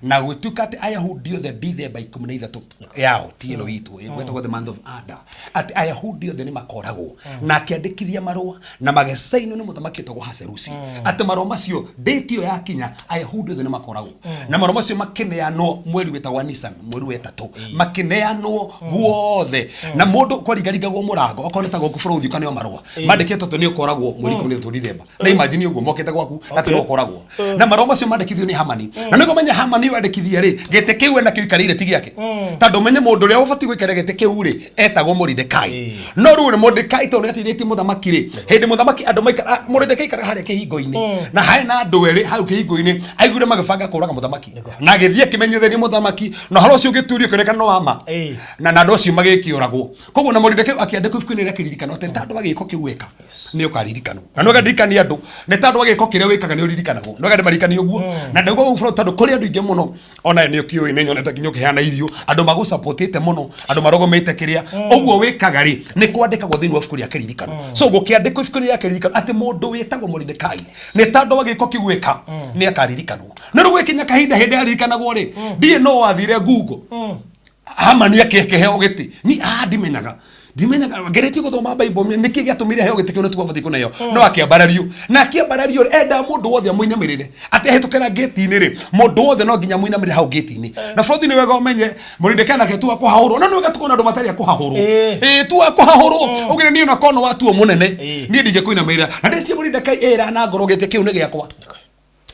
na gũtuĩka atĩ Ayahudi othe Dithemba 13 yao ti ĩno itũ ĩgwetagwo the month of Adar atĩ Ayahudi othe nĩ makoragwo na akĩandĩkithia marũa na magĩcainwo nĩ mũthamaki wetagwo Haserusi atĩ marũa macio date ĩyo yakinya Ayahudi othe nĩ makoragwo na marũa macio makĩneanwo mweri wetagwo Nisan mweri wa ĩtatũ makĩneanwo guothe na mũndũ kwaringaringagwo mũrango okorwo nĩ ta gũkũ bũrũri ũkaneo marũa mandĩkĩtwo atĩ nĩ ũkoragwo mweri 13 Dithemba na imagine ũguo mokĩte gwaku na atĩ nĩ ũkoragwo na marũa macio mandĩkithio nĩ Hamani na nĩguo menye Hamani ũyũ andĩkithia rĩ gĩtĩ kĩu ena kĩo ikarĩire ti gĩake tondũ menye mũndũ ũrĩa ũbatiĩ gũikarĩra gĩtĩ kĩu rĩ etagwo Moridekai no rĩu rĩ Moridekai tondũ nĩateithĩtie mũthamaki rĩ hĩndĩ mũthamaki andũ maikara Moridekai aikaraga harĩa kĩhingo-inĩ na harĩ na andũ erĩ hau kĩhingo-inĩ aiguire magĩbanga kũraga mũthamaki na agĩthiĩ akĩmenyithĩria mũthamaki na ũhoro ũcio ũgĩturio ũkĩonekana nĩ wa ma Ĩĩ. na andũ acio magĩkĩũragwo koguo na Moridekai akĩandĩkwo ibuku-inĩ rĩa kĩririkano atĩ tondũ wa gĩko kĩu weka nĩ ũkaririkanwo na nĩ ũkaririkania andũ nĩ tondũ wa gĩko kĩrĩa wĩkaga nĩ ũririkanagwo nĩ ũkandimaririkania ũguo na ndauga ũguo bro tondũ kũrĩ andũ aingĩ mũno ona nĩ ũkĩũĩ nĩ nyonete nginya ũkĩheana irio andũ magũsupportĩte mũno andũ marũgamĩte kĩrĩa ũguo wĩkaga rĩ nĩ kwandĩkagwo thĩinĩ wa ibuku rĩa kĩririkano so gũkĩandĩkwo ibuku-inĩ rĩa kĩririkano atĩ mũndũ wĩtagwo Moridekai nĩ tondũ wa gĩko kĩu wĩka nĩ akaririkanwo no rĩu gwĩkinya kahinda hĩndĩ aririkanagwo rĩ ndiĩ no wathire Google Hamani akĩheo gĩtĩ ni ndimenyaga ngeretie gũthoma Bible nĩkĩ gĩatũmire heo gĩtĩ kĩu na tiguo abatiĩ kũneo no akĩambarario na akĩambarario rĩ endaga mũndũ wothe amũinamĩrĩre atĩ ahĩtũkĩra ngĩti-inĩ rĩ mũndũ wothe no nginya amũinamĩrĩre hau ngĩti-inĩ na bũrũri nĩ wega ũmenye Moridekai nake tu wa kũhahũrwo no nĩ wega tukona andũ matarĩ a kũhahũrwo Ĩĩ. ĩĩ tu wa kũhahũrwo ũgire niĩ ona kono watuo mũnene Ĩĩ. niĩ ndingĩkũinamĩrĩra na ndĩcie Moridekai ĩra na ngoro gĩtĩ kĩu nĩ gĩakwa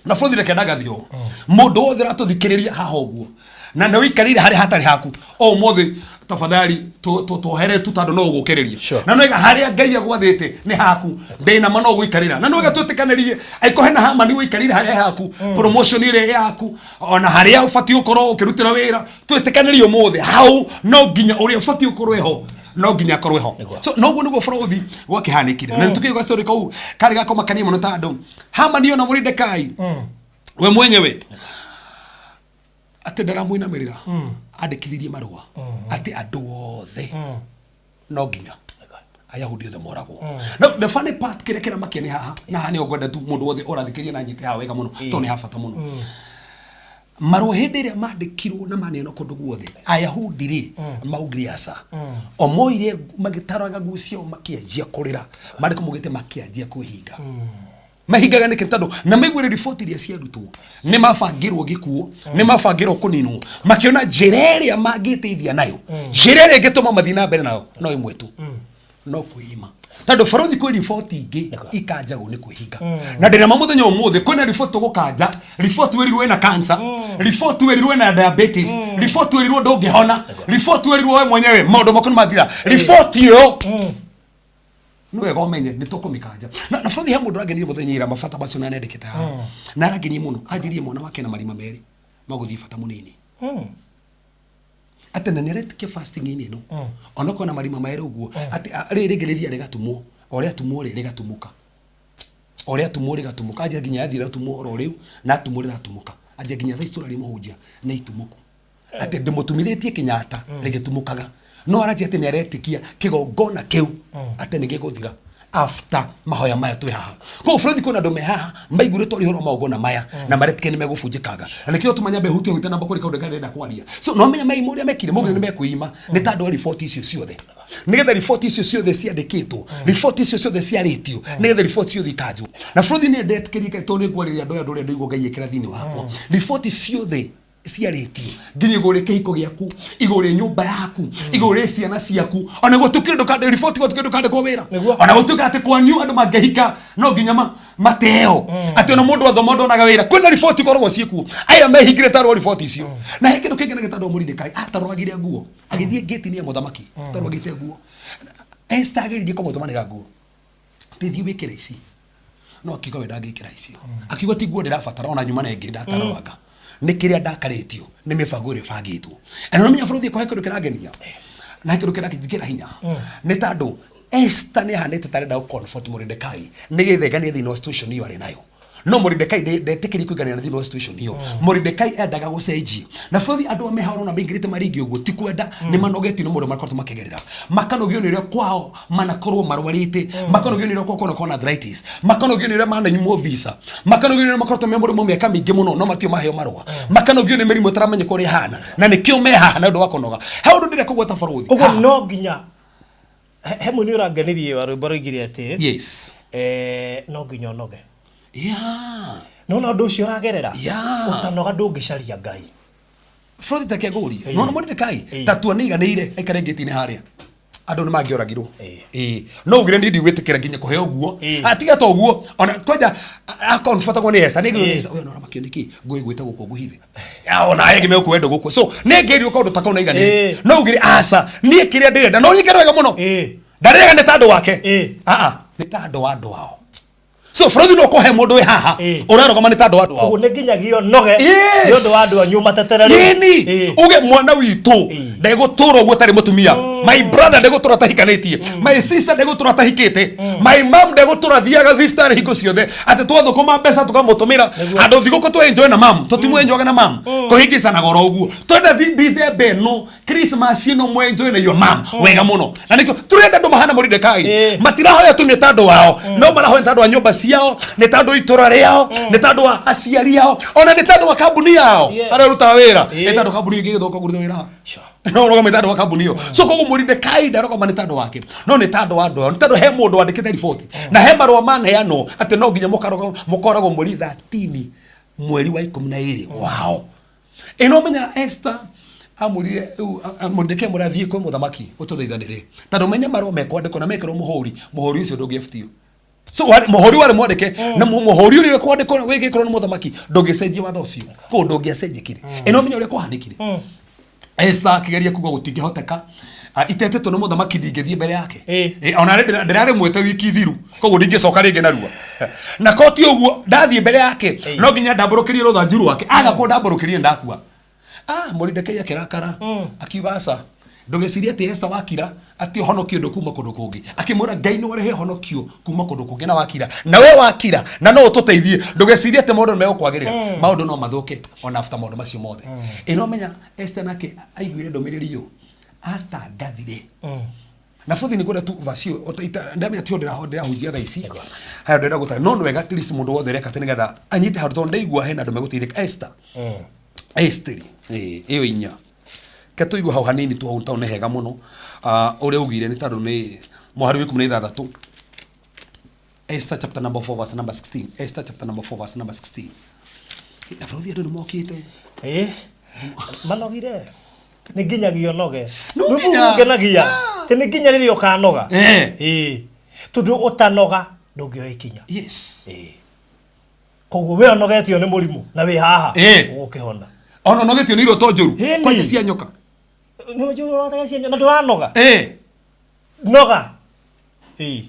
na bũrũri reke ndagathi ũũ mũndũ wothe ũratũthikĩrĩria haha ũguo na nĩ ũikarĩire harĩa hatarĩ haku o ũmũthĩ tafadhali tuohere tu tondũ no ũgũkĩrĩria Sure. na nĩwega harĩa Ngai agwathĩte nĩ haku ndĩna ma no ũgũikarĩra na nĩwega twĩtĩkanĩrie angĩkorwo hena Hamani ũikarĩire harĩa haku promotion ĩrĩa yaku ona harĩa ũbatiĩ gũkorwo ũkĩrutĩra wĩra twĩtĩkanĩrie ũmũthĩ hau no nginya ũrĩa ũbatiĩ gũkorwo eho no nginya akorwo eho so noguo nĩguo bũrũthi gwakĩhanĩkire na nĩtũkĩigua story kau karĩ gakũmakania mũno tondũ Hamani ona Moridekai we mwenyewe atĩ ndaramũinamĩrĩra andĩkithirie marũa atĩ andũ othe no nginya Ayahudi othe moragwo. Now the funny part, kĩrĩa kĩramakia nĩ haha, na haha nĩho ngwenda tu mũndũ wothe ũrathikĩrĩria na nyite haha wega mũno, tondũ nĩ ha bata mũno. Marũa hĩndĩ ĩrĩa mandĩkirwo na maneanwo kũndũ guothe, Ayahudi rĩ maugire aca. O moire magĩtaraga nguo ciao, makĩanjia kũrĩra. Maandĩko maugĩte makĩanjia kwĩhinga. Mahingaga nĩkĩ? Tondũ na maiguire riboti iria ciarutwo, nĩ mabangĩrwo gĩkuũ, nĩ mabangĩrwo kũninwo. Makĩona njĩra ĩrĩa mangĩteithia nayo, njĩra ĩrĩa ĩngĩtũma mathiĩ na mbere nayo no ĩmwe tu, no kwĩima. Tondũ barothi kwĩ riboti ingĩ ikanjagwo nĩ kwĩhinga. Na ndĩna ma mũthenya ũmũthĩ kwĩna riboti tũgũkanja. Riboti wĩrirwo wĩna cancer, riboti wĩrirwo wĩna diabetes, riboti wĩrirwo ndũngĩhona, riboti wĩrirwo we mwenyewe maũndũ maku nĩ mathira. Riboti ĩyo nĩ wega ũmenye nĩ tũkũmĩkanja. Na barothi, he mũndũ ũrangenirie mũthenya ira mabata macio na nendekete haha, na arangenirie mũno. Anjĩrire mwana wake na marima merĩ magũthiĩ bata mũnini, atĩ na nĩaretĩkia fasting-inĩ ĩno, onokorwo na marima merĩ ũguo, atĩ rĩrĩ rĩngĩ rĩthiaga rĩgatumwo, o rĩatumwo rĩ rĩgatumũka, o rĩatumwo rĩgatumũka. Anjia nginya yathiĩ rĩatumwo oro rĩu, na atumwo rĩratumũka. Anjia nginya thaa ici tũraria, mũhunjia, nĩ itumũku, atĩ ndĩmũtumithĩtie Kenyatta rĩgĩtumũkaga. No aranjia atĩ nĩaretĩkia kĩgongona kĩu atĩ nĩ gĩgũthira after mahoya maya twĩ haha. Koguo bũrũri, kwĩna andũ me haha maiguire twarĩ ũhoro wa magongona maya na maretĩkia nĩ megũbunjĩkanga, na nĩkĩo tũmanya mbehutie hutie namba kũrĩ kaũndũ karĩa ndĩrenda kwaria. So no menya maimo ũrĩa mekire, maugire nĩ mekwĩima nĩ ta andũ a riboti icio ciothe, nĩgetha riboti icio ciothe ciandĩkĩtwo, riboti icio ciothe ciarĩtio, nĩgetha riboti ciothe ikanjwo. Na bũrũri nĩ ndetĩkĩrie, tondũ nĩ ngwarĩria andũ aya andũ ũrĩa ndaigua Ngai ekĩra thĩinĩ wakwa. Riboti ciothe ciarĩtio nginya igũrũ rĩ kĩhiko gĩaku, igũrũ rĩ nyũmba yaku, igũrũ rĩ ciana ciaku, ona gũtuĩkire ndũkande riboti, gũtuĩkire ndũkandĩkwo wĩra. Ona gũtuĩka atĩ kwanyu andũ mangĩhika no nginya mateo, atĩ ona mũndũ athoma ndonaga wĩra, kwĩna riboti ikoragwo ciĩkuo. Aya mehingire tarwo riboti icio. Na he kĩndũ kĩngĩ na gĩtandũ, Mũridekai atarwagire nguo agĩthiĩ ngĩti-inĩ ya mũthamaki, atarwagĩte nguo. Esther ageririe kũmũtũmanĩra nguo, thiĩ wĩkĩre ici, no akiuga we ndangĩkĩra icio. Akiuga ti nguo ndĩrabatara, ona nyuma na ĩngĩ ndataroranga, nĩ kĩrĩa ndakarĩtio nĩ mĩbango ĩrĩa ĩbangĩtwo. Na nĩũramenya bũrũri ĩkohe kĩndũ kĩrangenia na kĩndũ kĩrangĩkĩra hinya, nĩ tondũ Esther nĩ ahanĩte ta arenda gũ-comfort Mordecai nĩgetha aiganie thĩinĩ wa situation ĩyo arĩ nayo, no Mordecai ndetĩkĩrie kũiganĩra thĩinĩ wa situation ĩyo. Mordecai endaga gũcenjia. Na bũrũri, andũ a meha ũrona maingĩrĩte maringĩ ũguo ti kwenda, nĩ manogetio nĩ maũndũ makoretwo makĩgerera, makanogio nĩ ũrĩa kwao manakorwo marwarĩte, makanogio nĩ ũrĩa kwao kwanakorwo na arthritis, makanogio nĩ ũrĩa mananyimwo visa, makanogio nĩ ũrĩa makoretwo me mũrimũ mĩaka mĩingĩ mũno no matio maheo marũa, makanogio nĩ mĩrimũ ĩtaramenyeka ũrĩa ĩhana, na nĩkĩo me haha na ũndũ wa kũnoga. He ũndũ ndĩrenda kũgweta, barũthi. Koguo haha. No nginya he mũini ũrangenirie wa rwĩmbo roigire atĩ no nginya ũnoge. Nona ũndũ ũcio ũragerera, ũtanoga ndũngĩcaria Ngai. Bũrũri ta kĩngũrie nona Mordecai ta tua nĩ iganĩire aikare ngĩti-inĩ harĩa andũ nĩ mangĩoragirwo. Ĩĩ, no ugire niĩ ndigwĩtĩkĩra nginya kũheo nguo. Ah, tiga to ũguo, ona kwanja akomfortagwo nĩ Esther nĩ Esther ũyũ nĩũramakio nĩkĩ ngũĩ gwĩta gũkũ nguhithe. Ah, ona aya angĩ megũkwenda gũkũ, so nĩ ngĩrio kaũndũ ta kau na iganĩire. No ugire aca, niĩ kĩrĩa ndĩrenda no nyike wega mũno, ndarĩaga nĩ ta andũ wake. Ah, ah, nĩ ta andũ wa andũ ao. So bũrũri no kũhe mũndũ wĩ haha ũrarũgama nĩ ta andũ wa andũ ao. Koguo nĩ nginyagia ũnoge nĩ ũndũ wa andũ anyu mateterere. Yĩni uge mwana witũ ndegũtũra ũguo atarĩ mũtumia, my brother ndegũtũra atahikanĩtie, my sister ndegũtũra atahikĩte, my mom ndegũtũra thiaga thibitarĩ hingo ciothe atĩ twathũkũma mbeca tũkamũtũmĩra handũ thigũkũ tũ enjoy na mam, tũtimũ na mam kũhingicanaga oro ũguo. Twenda December ĩno, Christmas ĩno, mwe enjoy na your mom wega mũno. Na nĩkĩo tũrenda andũ mahana Mordecai. Matirahoya tu nĩ tandũ wao, no marahoya nĩ tandũ wa nyũmba ciao, nĩ tandũ wa itũra rĩao, nĩ tandũ wa aciari ao, ona nĩ tandũ wa kambuni yao arĩa rutaga wĩra, nĩ tandũ kambuni ĩngĩ ĩgĩthũka kũruta wĩra no ũrũgame tandũ wa kambuni ĩyo. So koguo Mordecai ndarũgama nĩ tandũ wake, no nĩ tandũ wa andũ ao, nĩ tandũ he mũndũ wandĩkĩte riboti na he marũa maneanwo atĩ no nginya mũkoragwo mweri 13 mweri wa 12 wao ĩno. Menya Esther amwĩrire rĩu Mordecai mũrathiĩ kwĩ mũthamaki ũtũthaithanĩre, tondũ menye marũa mekwandĩkwo na mekĩrwo mũhũri, mũhũri ũcio ndũngĩebutio. So mũhũri warĩ mwandĩke, na mũhũri ũrĩa ũkwandĩkwo wĩgĩkorwo nĩ mũthamaki ndũngĩcenjia watho ũcio, koguo ndũngĩacenjekire. Ĩno menya ũrĩa kwahanĩkire, Esther akĩgeria kuga gũtingĩhoteka. Ah, itetĩtwo nĩ mũthamaki ndingĩthiĩ mbere yake. Ona ndĩrarĩ mwĩte wiki thiru, koguo ndingĩcoka rĩngĩ narua, na ko ti ũguo ndathiĩ mbere yake no nginya ndambũrũkĩrie rũthanju rwake, aga kũndambũrũkĩrie ndakua. Ah, Mordecai akĩrakara, akiuga aca, ndũgecirie atĩ Esther wakira atĩ ũhonokio ndũ kuma kũndũ kũngĩ. Akĩmwĩra Ngai no arehe honokio kuma kũndũ kũngĩ, na wakira na we wakira na no ũtũteithie, ndũgecirie atĩ maũndũ nĩ megũkwagĩrĩra, maũndũ no mathũke ona after maũndũ macio mothe. Ĩno menya Esther nake aiguire ndũmĩrĩri ĩyo atangathire. Na bothi nĩ ngwenda tu verse ĩyo ndamenya tiyo ndĩrahunjia thaa ici haya ndĩrenda gũtara no nĩ wega at least mũndũ wothe ũreka atĩ nĩgetha anyite handũ tondũ ndaigua hena andũ megũteithĩka. Esther, Esteri ĩyo inya ke tũigue hau hanini tu hau tondũ nĩ hega mũno. Ah, ũrĩa ugire nĩ tondũ nĩ mũhari wa 16. Esther chapter number 4 verse number 16. Esther chapter number 4 verse number 16. Na bũrũri andũ nĩ mokĩte. Ĩ manogire nĩ nginyagia ũnoge. No Rĩu nginya. ngenagia ti nĩ nginya rĩrĩa ũkanoga. Ĩ tondũ ũtanoga ndũngĩoya ikinya. Ĩ koguo we ũnogetio nĩ mũrimũ na wĩ haha ũgũkĩhona. Ona ũnogetio nĩ iroto njũru. Ĩni. Kwanja cia nyoka. Nĩ njũru ũrotaga cia nyoka na ndũranoga. Noga. Ĩ.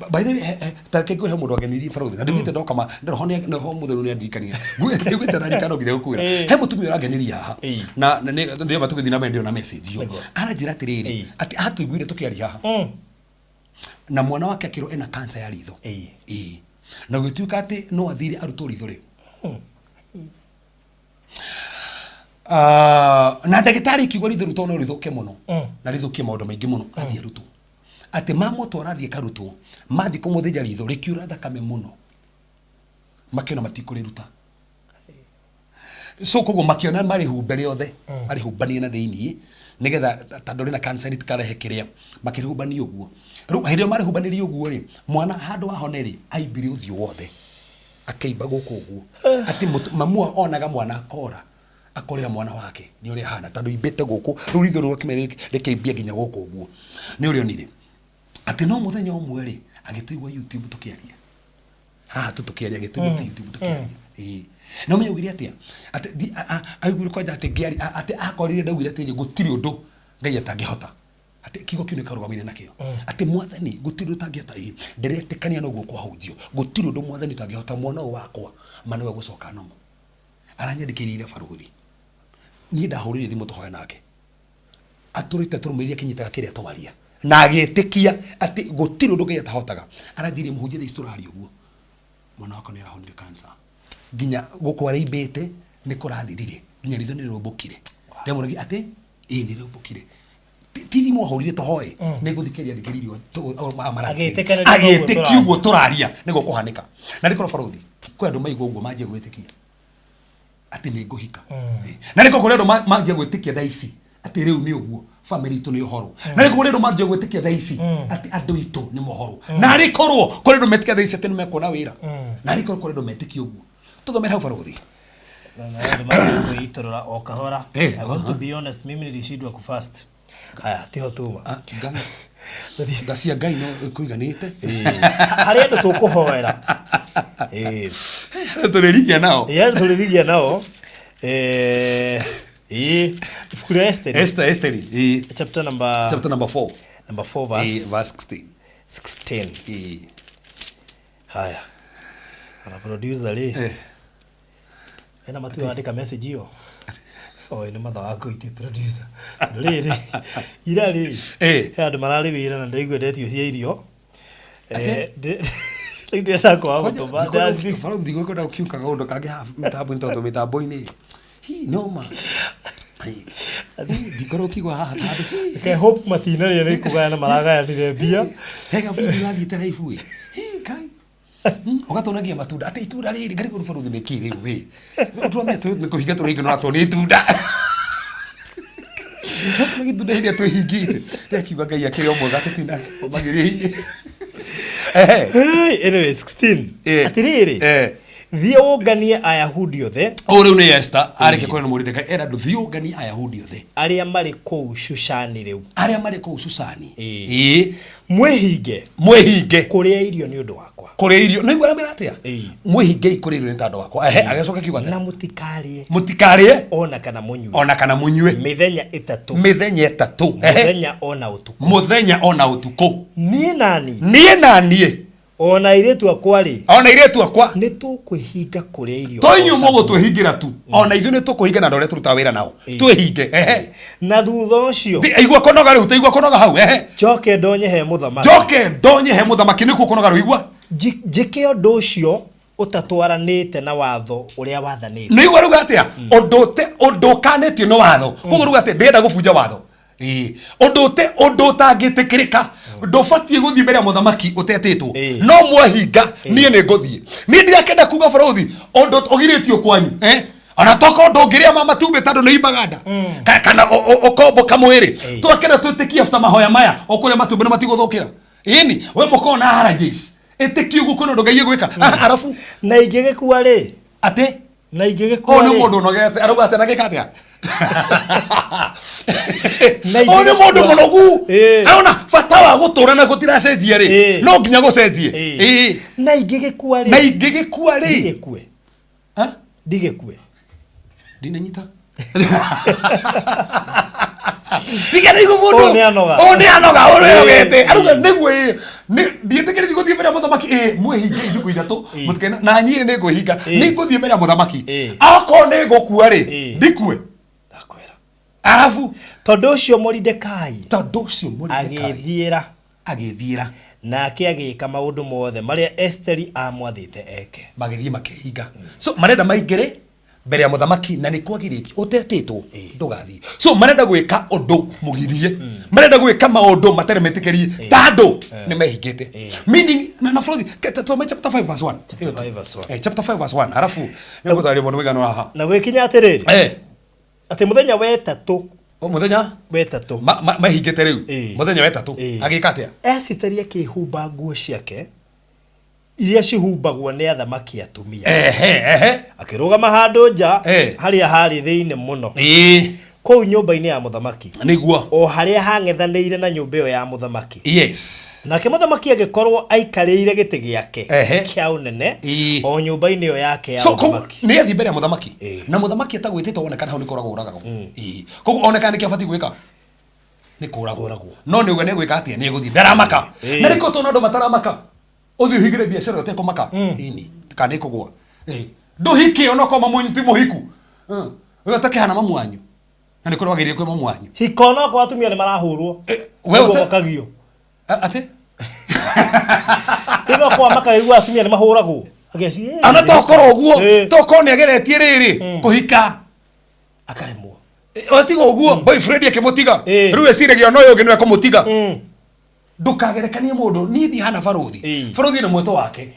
By the way, ta reke ngwĩre he mũndũ wangenirie barothi na ndiguĩte ndoka ma roho nĩ roho mũtheru nĩ andirikania. Ndiguĩte ndarikana nginya gũkwĩra. He mũtumia ũrangenirie haha na ndĩrona tũgĩthiĩ na mbere ndĩrona message ĩyo. Aranjĩra atĩrĩrĩ atĩ atũiguire tũkĩaria haha na mwana wake akĩrwo ena cancer ya ritho. Ĩĩ. Na gũgĩtuĩka atĩ no athire arutwo ritho rĩu. Ah, na ndagĩtarĩ ikiuga ritho rĩu tondũ no rĩthũke mũno na rĩthũkie maũndũ maingĩ mũno athiĩ arutwo atĩ mamũtwara athiĩ karutwo mathiĩ kũmũthĩnja ritho rĩkiura thakame mũno makĩona matikũrĩruta so koguo makĩona marĩhumbe rĩothe marĩhumbanie na thĩiniĩ nĩgetha tondũ rĩna cancer rĩtikarehe kĩrĩa makĩrĩhumbania ũguo. Rĩu hĩndĩ ĩyo marĩhumbanĩrie ũguo rĩ, mwana handũ ahone rĩ, aimbire ũthiũ wothe akĩimba gũkũ ũguo atĩ mamu onaga mwana akora akorera mwana wake nĩ ũrĩa ahana tondũ imbĩte gũkũ rĩu ritho rĩu rĩkĩimbia nginya gũkũ ũguo nĩ ũrĩa onire atĩ no mũthenya ũmwe rĩ agĩtũigua YouTube tũkĩaria haha tu tũkĩaria agĩtũigua tu YouTube tũkĩaria. Ĩĩ na ũmenye augire atĩa atĩ aiguire kwanja atĩ ngĩaria atĩ akorire ndaugire atĩrĩ gũtirĩ ũndũ Ngai atangĩhota atĩ kiugo kĩu nĩkarũgamĩire nakĩo atĩ mwathani gũtirĩ ũndũ ũtangĩhota. Ĩĩ ndĩretĩkania na ũguo kwahunjio gũtirĩ ũndũ mwathani ũtangĩhota mwana ũyũ wakwa ma nĩwe gũcoka nomo aranyandĩkĩire baruthi niĩ ndahũrĩire thimũ tũhoe nake atũrĩte tũrũmĩrĩire akĩnyitaga kĩrĩa twaria na agĩtĩkia atĩ gũtirĩ ũndũ Ngai atahotaga. Aranjĩrire mũhunjia thaa ici tũraria ũguo mwana wakwa nĩ arahonire cancer nginya gũkũ araimbĩte nĩ kũrathirire nginya ritho nĩ rĩrũmbũkire ndĩramũragia atĩ ĩĩ nĩ rĩrũmbũkire ti thimũ ahũrire tũhoe nĩ gũthikĩrĩria thikĩrĩirio Agĩtĩkanĩria na ũguo agĩtĩkia ũguo tũraria nĩguo kũhanĩka na nĩkorwo barothi kwĩ andũ maigua ũguo manjia gwĩtĩkia atĩ nĩ ngũhika. Na nĩkorwo kũrĩ andũ manjia gwĩtĩkia thaa ici atĩ rĩu nĩ ũguo family itũ nĩ ũhoro na nĩkorwo kũrĩ andũ manjia gwĩtĩkia thaa ici atĩ andũ itũ nĩ mohoro na arĩkorwo kũrĩ andũ metĩkia thaa ici atĩ nĩ mekuona wĩra na arĩkorwo kũrĩ andũ metĩkia ũguo tũthomere hau barothi. Na andũ manjie kwĩitũrũra o kahora. I want to be honest, mimi nilishindwa kufast. Haya, tiho tuma. Ah, Ngai tha cia Ngai no kũiganĩte. Harĩ andũ tũkũhoera. Tũrĩrigia nao. Ĩ andũ tũrĩrigia nao. Ĩ ibuku rĩa Esther. Esther, Esther, ĩ. Chapter number Chapter number 4. Number 4 verse verse 16. 16. Ĩ. Haya. Ana producer rĩ. Ena matu andĩka message ĩyo. Oi nĩ matha waku iti producer. Rĩrĩ ira rĩ. He andũ mararĩ wĩra na ndaigua ndetio cia irio. Rĩu ndĩrenda kwaga gũtũma. Barũthi ndigũkwenda gũkiuka kaũndũ kangĩ haha mĩtambo-inĩ tondũ mĩtambo-inĩ hi noma ndikorwo ũkiigua haha ta andũ. Reke hope matinarĩa nĩ kũgayana maragayanire mbia. He gabundi ũrathiĩte raibu ĩ hi Ngai ũgatuonagia matunda atĩ itunda rĩrĩ ngarigwo nĩ barũthi nĩ kĩ rĩu ĩ ũtwamenya nĩ kũhinga tũrĩhinga no atwo nĩ itunda Nĩ itunda hĩndĩ ĩrĩa twĩhingĩte rĩakiuga Ngai akĩrĩ o mwega tũtina magĩrĩire. Hey, anyway, 16. Atĩrĩrĩ, thiĩ ũnganie Ayahudi othe O rĩu nĩ Esther arĩkia kwaria na Moridekai era andũ thiĩ ũnganie Ayahudi othe arĩa marĩ kũu Shushani rĩu. Arĩa marĩ kũu Shushani. Mwĩhinge. Mwĩhinge. Kũrĩa irio nĩ ũndũ wakwa. Kũrĩa irio. Nĩ igua aramera atĩa? Mwĩhingei kũrĩa irio nĩ tondũ wakwa. Ehe, agĩcoka akiuga atĩa? Na mũtikarĩe. Mũtikarĩe. Ona kana mũnyue. Ona kana mũnyue. Mĩthenya ĩtatũ. Mĩthenya ĩtatũ. Ehe. Mũthenya ona ũtukũ. Mũthenya ona ũtukũ. Niĩ na niĩ. Niĩ na niĩ. Ona airĩtu akwa rĩ. Ona airĩtu akwa. Nĩ tũkwĩhinga kũrĩa irio. To inyuĩ mũgũtwĩhingĩra tu. Ona ithuĩ nĩ tũkwĩhinga na andũ arĩa tũrutaga wĩra nao. Twĩhinge. Ehe. Na thutha ũcio. Igua kũnoga rĩu, igua kũnoga hau. Ehe. Njoke ndonye he mũthamaki. Njoke ndonye he mũthamaki nĩkuo kũnoga rĩu igua. Njĩke ũndũ ũcio ũtatwaranĩte na watho ũrĩa wathanĩte. Nĩ igua rĩu atĩa? Ũndũ ũkanĩtio nĩ watho. Koguo rĩu atĩ ndĩrenda gũbunja watho. Ĩĩ. Ũndũ ũte ũndũ ũtangĩtĩkĩrĩka ndũbatiĩ gũthiĩ mbere ya mũthamaki ũtetĩtwo. No mwahinga niĩ nĩ ngũthiĩ. Niĩ ndirakenda kuga bũrũthi ũndũ ũgirĩtio kwanyu eh? Ona tokorwo ndũngĩrĩa ma matumbĩ tondũ nĩ imbaga nda. Kana ũkomboka mwĩrĩ. Twakenda twĩtĩkie after mahoya maya ũkũrĩa matumbĩ na matigũthũkĩra. Ĩni we mũkorwo na allergies. Ĩtĩkie ũguo kwĩna ũndũ Ngai egwĩka. Arabu Na ingĩgĩkua rĩ? Atĩ? Na ingĩgĩkua Ũyũ nĩ rĩ? mũndũ ũnogete arauga atĩ nagĩka atĩa? Na Ũyũ nĩ mũndũ ingĩgĩkua- mũnogu. Ĩĩ. Arona bata wa gũtũra na gũtiracenjia rĩ. Ĩĩ. No nginya gũcenjie. Ĩĩ. Ĩĩ. Na ingĩgĩkua rĩ? Na ingĩgĩkua rĩ? Ndigĩkue. Ha? Ndigĩkue. Ndinanyita. Ndigana igu mũndũ. Ũyũ nĩ anoga. Ũyũ nĩ anoga, ũyũ nĩ Ĩĩ. anogete. Arauga nĩguo ĩĩ. Nĩ ndiĩtĩkĩrĩtie gũthiĩ mbere ya mũthamaki ĩĩ mwĩhinge ihingo ithatũ. Ĩĩ. Mũtikena na niĩ nĩ ngwĩhinga. Ĩĩ. Nĩ ngũthiĩ mbere ya mũthamaki. Ĩĩ. Akorwo nĩ ngũkua rĩ, Ĩĩ. ndikue. Ndakwĩra. Arabu Tondũ ũcio Moridekai tondũ ũcio Moridekai agĩĩthiĩra. Agĩĩthiĩra. Nake agĩĩka maũndũ mothe marĩa Esiteri aamwathĩte eke. Magĩthiĩ makĩhinga. So marenda maingĩre mbere ya mũthamaki na nĩ kwagirĩtio ũtetĩtwo ndũgathiĩ. So marenda gwĩka ũndũ mũgirie, marenda gwĩka maũndũ matarĩ metĩkĩrie tandũ nĩ mehingĩte. Meaning na bũrũri tũme chapter 5 verse 1. Chapter 5 verse 1. Chapter 5 verse 1 arabu nĩ ngũtarĩria mũndũ wĩgana haha. Na gwĩkinya atĩrĩrĩ. Atĩ mũthenya wa ĩtatũ. O mũthenya? Wa ĩtatũ. Mahingĩte rĩu. Mũthenya wa ĩtatũ. Agĩka atĩa? Esiteri akĩhumba nguo ciake iria cihumbagwo nĩ athamaki atumia. Ehe, ehe. Akĩrũgama handũ nja harĩa harĩ thĩinĩ mũno. Kũu nyũmba-inĩ ya mũthamaki. Nĩguo. O harĩa hang'ethanĩire na nyũmba ĩyo ya mũthamaki. Yes. Nake mũthamaki agĩkorwo aikarĩire gĩtĩ gĩake kĩa ũnene o nyũmba-inĩ ĩyo yake ya So koguo ũthamaki. nĩ athiĩ mbere ya mũthamaki na mũthamaki atagwĩtĩte onekana hau nĩ kũragwo ũragagwo. Koguo onekana nĩkĩo abatiĩ gwĩka nĩ kũragwo. No nĩ uga nĩ egwĩka atĩa? Nĩ egũthiĩ. Ndaramaka. Na nĩkĩo tũna andũ mataramaka. Ũthiĩ ũhingĩre biacara ũtekũmaka. Ĩni kana nĩ ĩkũgũa. Ndũhike onokorwo mamu wanyu ti mũhiku. Ũyũ ũtakĩhana mamu wanyu. Na nĩ kũrĩ wagĩrĩire kwĩ mamu wanyu. Hiko onokorwo atumia nĩ marahũrwo. We Nĩguo ũte- makagio. Atĩ? Rĩu no kwa makaigua atumia nĩ mahũragwo. Ageci. Ona tokorwo ũguo, tokorwo nĩ ageretie rĩrĩ kũhika. Akaremwo. Otiga ũguo, boyfriend akĩmũtiga. Rĩu eciragia ona ũyũ ũngĩ nĩwe ekũmũtiga. Ndũkagerekanie mũndũ, niĩ ndihana barothi. Barothi na mwĩto wake.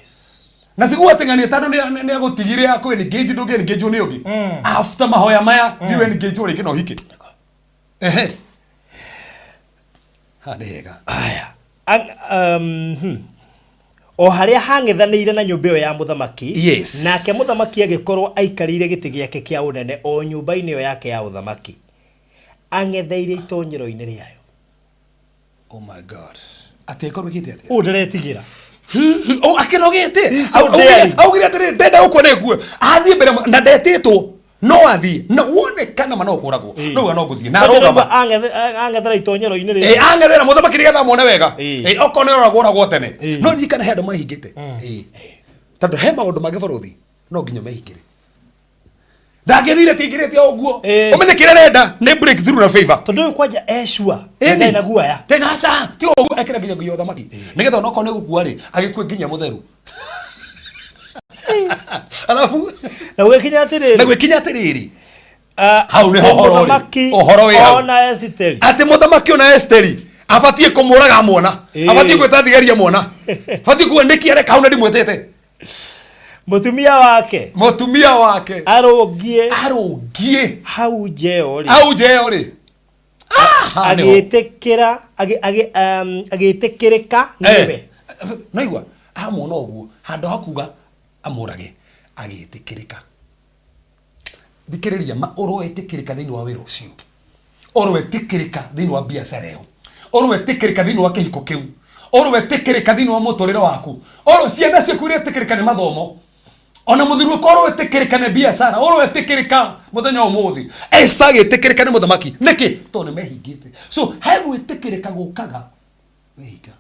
Na tiguo atĩ ng'ania tondũ nĩ agũtigire akũ engage ndũngĩ engage nĩ ũngĩ. After mahoya maya, thiĩ engage rĩngĩ na ũhike. Ehe. Ha nĩ hega. Aya. O harĩa hang'ethanĩire na nyũmba ĩyo ya mũthamaki. Yes. Nake mũthamaki agĩkorwo aikarĩire gĩtĩ gĩake kĩa ũnene o nyũmba-inĩ ĩyo yake ya ũthamaki. Ang'etheire itonyero-inĩ rĩayo. Oh my God. Atĩ ĩkorwo ĩkĩte atĩa? Ũũ ndĩretigĩra. Oh, akĩnogete. He's so daring. Augire atĩrĩ ndenda gũkua nĩ ngue. Athiĩ mbere na ndetĩtwo. No athiĩ. Na wone kana ma no kũragwo. No uga no gũthiĩ. Na arũgama. Ang'ethera itonyero-inĩ rĩu. Ang'ethera mũthamaki nĩgetha muone wega. Okorwo nĩ oragwo oragwo tene. No ririkana he andũ mahingĩte. Tondũ he maũndũ mangĩ bũrũri no nginya mehingĩre. Ndangĩthire tingirĩte o ũguo. Ũmenye kĩrĩa arenda nĩ breakthrough na favor. Tondũ ũyũ kwanja e sure. Ĩni. Ndarĩ na guoya. Ndarĩ na aca, ti ũguo ekĩra nginya nguo ya ũthamaki. Nĩgetha onokorwo nĩ gũkua rĩ, agĩkue nginya mũtheru. Alafu na gwĩkinya atĩrĩrĩ. Na gwĩkinya atĩrĩrĩ. Hau nĩho ũhoro ũrĩ. Mũthamaki Ũhoro wĩ hau. ona Esiteri. Atĩ mũthamaki ona Esiteri abatiĩ kũmũraga amwona. Abatiĩ gwĩta thigari amwona. Abatiĩ kuga nĩkĩ areka hau na ndimwĩtĩte. Mũtumia wake. Mũtumia wake. Arũngiĩ. Arũngiĩ. Hau nja ĩyo rĩ. Hau nja ĩyo rĩ. Agĩtĩkĩra, agĩtĩkĩrĩka nĩwe. Naigua, amuona ũguo, handũ ha kuga amũrage, agĩtĩkĩrĩka. Thikĩrĩria, ma ũroetĩkĩrĩka thĩinĩ wa wĩra ũcio. Ũroetĩkĩrĩka thĩinĩ wa biacara ĩyo. Ũroetĩkĩrĩka thĩinĩ wa kĩhiko kĩu. Ũroetĩkĩrĩka thĩinĩ wa mũtũrĩre waku. Oro ciana ciaku iretĩkĩrĩka nĩ mathomo. Ona mũthuri waku ũroetĩkĩrĩka nĩ biacara, ũroetĩkĩrĩka mũthenya wa ũmũthĩ. Esa agĩtĩkĩrĩka nĩ mũthamaki. Nĩkĩ? Tondũ nĩ mehingĩte. So, he gwĩtĩkĩrĩka gũkaga wĩhinga.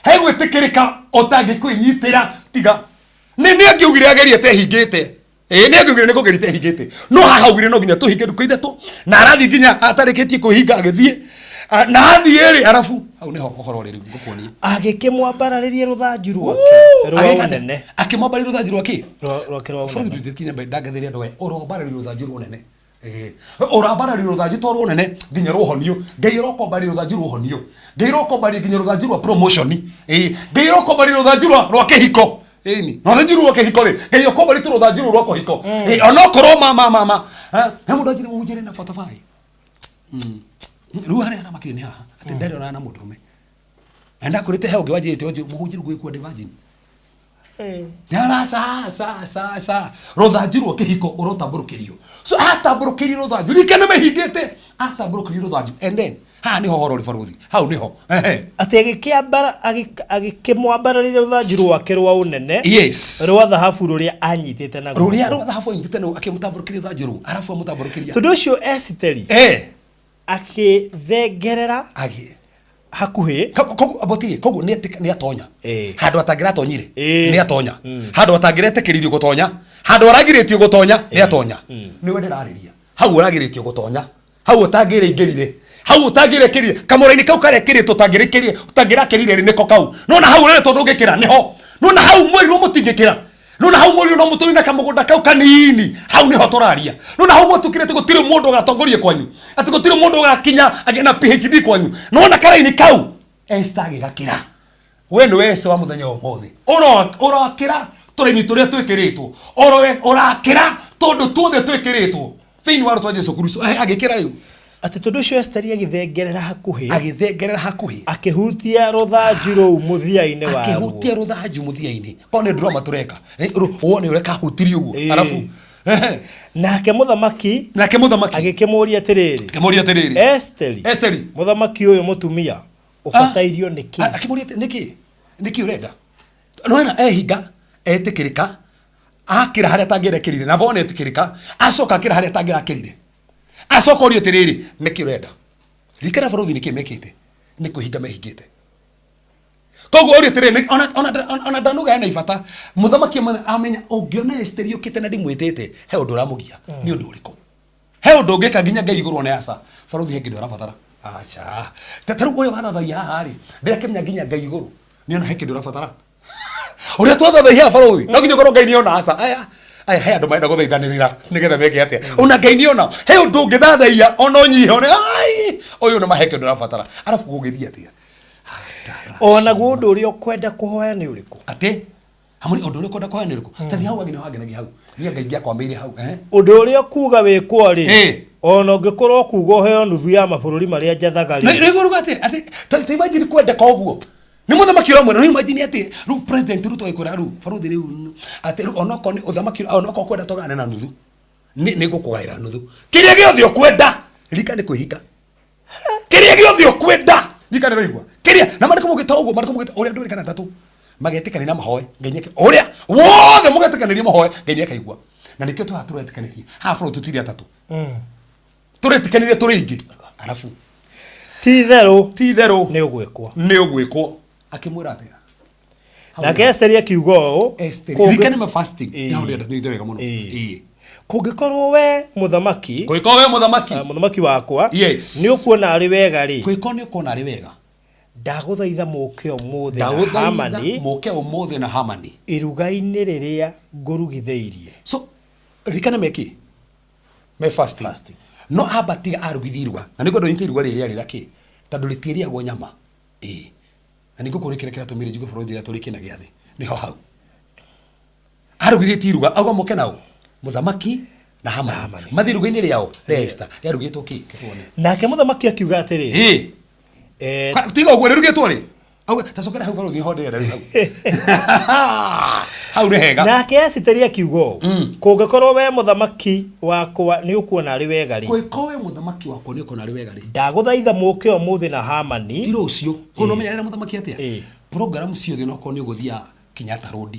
He gwĩtĩkĩrĩka ũtangĩkwĩnyitĩra tiga. Nĩ nĩ angiugire agerie atehingĩte. Nĩ angiugire nĩ kũgeria atehingĩte. No haha augire no nginya tũhinge ndukũ ithatũ na arathiĩ nginya atarĩkĩtie kwĩhinga agĩthiĩ. Na athiĩ rĩ arabu hau nĩho ũhoro ũrĩ rĩu ngũkuonia. Agĩkĩmwambararĩria rũthanju rwake rwa ũnene. Akĩmwambarĩria rũthanju rwa kĩ? Rwake rwa Bũrũri ũnene. ndũngĩkinya mbere ndangĩthĩria andũ aya. Ũrwambarĩria rũthanju rwa ũnene. Ũrambararia rũthanju to rũnene nginya rũhonio. Ngai ũrokombaria rũthanju rũhonio. Ngai ũrokombaria nginya rũthanju rwa promotion. Ngai ũrokombaria rũthanju rwa kĩhiko. Ĩni rũthanju rwa kĩhiko rĩ, Ngai ũkombarĩte rũthanju rũu rwa kũhiko. Onokorwo ma he mũndũ anjĩre mũhunjĩre na 45. Rĩu harĩa aramakire nĩ haha atĩ ndarĩ ona na mũndũrũme. Na ndakwĩrĩte he ũngĩ wanjĩrĩte ũnjĩ mũhunjĩre gwĩkua ndĩ virgin. Nara sa sa sa sa rũthanju rwa kĩhiko ũrotambũrũkĩrio. So atambũrũkĩrio rũthanju rike nĩ mehingĩte atambũrũkĩrio rũthanju and then haha nĩho horo ũrĩ barũthi hau nĩho. Atĩ agĩkĩambara agĩkĩmwambararĩria rũthanju rwake rwa ũnene. Yes. Rwa thahabu rũrĩa anyitĩte na guoko. Rũrĩa rwa thahabu anyitĩte na akĩmũtambũrũkĩria rũthanju rũu arabu amũtambũrũkĩria. Tondũ ũcio Esiteri. Akĩthengerera. Agĩ Hakuhĩ. Koguo aboti koguo nĩ atonya. Handũ atangĩratonyire nĩ atonya. Handũ atangĩretĩkĩririo gũtonya, handũ aragirĩtio gũtonya nĩ atonya. Nĩwe ndĩrarĩria. Hau ũragirĩtio gũtonya. Hau ũtangĩrĩingĩrire. Hau ũtangĩrekĩrire. Kamũra-inĩ kau karekĩrĩtwo ũtangĩrĩkĩrire ũtangĩrakĩrire rĩ nĩko kau. Nona hau ũreretwo ndũngĩkĩra nĩho. Nona hau mwerirwo mũtingĩkĩra. Nona hau mwerirwo no mũtũri na kamũgũnda kau kanini. Hau nĩho tũraria. Nona hau gwatukire atĩ gũtirĩ mũndũ ũgatongoria kwanyu. Atĩ gũtirĩ mũndũ ũgakinya agĩe na PhD kwanyu. Nona karaini kau Esther agĩgakĩra. We nĩwe Esther wa mũthenya wa ũmũthĩ. Ũrakĩra tũraini tũrĩa twĩkĩrĩtwo. Orowe ũrakĩra tũndũ tuothe twĩkĩrĩtwo. Thĩinĩ wa rĩtwa Jesu Kristo. Agĩkĩra rĩu. Atĩ tondũ ũcio Esteri agĩthengerera hakuhĩ. Agĩthengerera hakuhĩ. Akĩhutia rũthanju rũu mũthia-inĩ waruo. Akĩhutia rũthanju mũthia-inĩ. Korwo nĩ drama tũreka. Wone ũrĩa kahutirie ũguo. Arabu. Nake mũthamaki. Nake mũthamaki. Agĩkĩmũũria atĩrĩrĩ. Akĩmũũria atĩrĩrĩ. Esteri. Esteri. Mũthamaki ũyũ mũtumia. Ũbatairio nĩ kĩ? Akĩmũũria atĩ nĩkĩ? Nĩkĩ ũrenda? Nĩwona ehinga etĩkĩrĩka akĩra harĩa atangĩrekĩrire na mbona etĩkĩrĩka acoka akĩra harĩa atangĩrakĩrire acoka orio atĩrĩrĩ nĩkĩ ũrenda rikana barũthi nĩkĩ mekĩte nĩ kwĩhinga mehingĩte koguo orio atĩrĩrĩ ona ndanuga hena ibata mũthamaki amenya ũngĩona Esteri ũkĩte na ndimwĩtĩte he ũndũ ũramũgia nĩ ũndũ ũrĩkũ he ũndũ ũngĩka nginya Ngai igũrũ one aca barũthi he kĩndũ arabatara aca ta rĩu ũyũ wathathaia haha rĩ ndĩrakĩmenya nginya Ngai igũrũ nĩona he kĩndũ ũrabatara ũrĩa twathathaia barũthi no nginya ũkorwo Ngai nĩona aca aya aya he andũ marenda gũthaithanĩrĩra nĩgetha meke atĩa ona Ngai nĩona he ũndũ ũngĩthathaia ona ũnyihe one ai ũyũ nĩ mahe kĩndũ ũrabatara arabu gũgĩthiĩ atĩa Onaguo ũndũ ũrĩa ũkwenda kũhoya nĩ ũrĩkũ atĩ hamwe ũndũ ũrĩa ũkwenda kũhoya nĩ ũrĩkũ tathi hau hangĩ nĩho hangenagia hau niĩ Ngai ngĩakwambĩire hau Ũndũ ũrĩa ũkuga wĩkwo rĩ ona ũngĩkorwo ũkuga ũheo nuthu ya mabũrũri marĩa njathaga rĩ rĩu ũruga atĩ atĩ ta imagine kwendeka ũguo nĩ mũthamaki ũramwĩra rĩu imagine atĩ rĩu president Ruto agĩkwĩra rĩu barũthi rĩu atĩ rĩu onokorwo nĩ ũthamaki onokorwo kwenda tũgane na nuthu nĩ ngũkũgaĩra nuthu kĩrĩa gĩothe ũkwenda rika nĩ kwĩhinga kĩrĩa gĩothe ũkwenda rika nĩ raigua kĩrĩa na marĩkũ mũgĩta ũguo marĩkũ mũgĩta ũrĩa ndũrĩ kana tatũ magetĩkanĩria mahoe Ngai nĩake ũrĩa wothe mũgetĩkanĩria mahoe Ngai nĩakaigua na nĩkĩo tũhaha tũretĩkanĩria haha bũrũri tũtirĩ atatũ tũretĩkanĩria tũrĩ aingĩ arabu ti itherũ ti itherũ nĩ ũgwĩkwo nĩ ũgwĩkwo akĩmwĩra atĩa Nake Esteri akiuga ũũ, Esteri kũngĩ- ririkana ma fasting Ĩĩ. na ũrĩa nĩ wega mũno Ĩĩ. Ĩĩ. Kũngĩkorwo we mũthamaki, Kũngĩkorwo we mũthamaki, mũthamaki wakwa, Yes. nĩ ũkuona arĩ wega rĩ, kũngĩkorwo nĩ ũkuona arĩ wega, ndagũthaitha mũũke ũmũthĩ na ndagũthaitha Hamani mũke ũmũthĩ na Hamani iruga-inĩ rĩrĩa ngũrugithĩirie. So ririkana meki me fasting. Fasting. No amba tiga arugithia iruga na nĩngwenda ũnyite iruga rĩrĩa rĩra kĩ tondũ rĩtiĩrĩagwo nyama ĩĩ na nĩngũkũria kĩrĩa kĩratũmire njigue bũrũri rĩrĩa tũrĩ kĩna gĩathĩ nĩho hau arugithĩtie iruga auga moke nao mũthamaki na Hamani mathiĩ iruga-inĩ rĩao rĩa Esther rĩarugĩtwo kĩ kĩtuone Nake mũthamaki akiuga atĩrĩ, ĩĩ tiga ũguo rĩrugĩtwo rĩ Auga, ta cokera hau barũthi ho ndĩrenda rĩu hau hau nĩ hega Nake Esiteri akiuga ũũ, Kũngĩkorwo we mũthamaki wakwa nĩ ũkuona arĩ wega rĩ, Kũngĩkorwo we mũthamaki wakwa nĩ ũkuona arĩ wega rĩ, ndagũthaitha mũũke ũmũthĩ na Hamani. Ti rũciũ. Koguo nĩ ũmenyerera mũthamaki atĩa? Program ciothe onokorwo nĩ ũgũthiaga Kenyatta Road.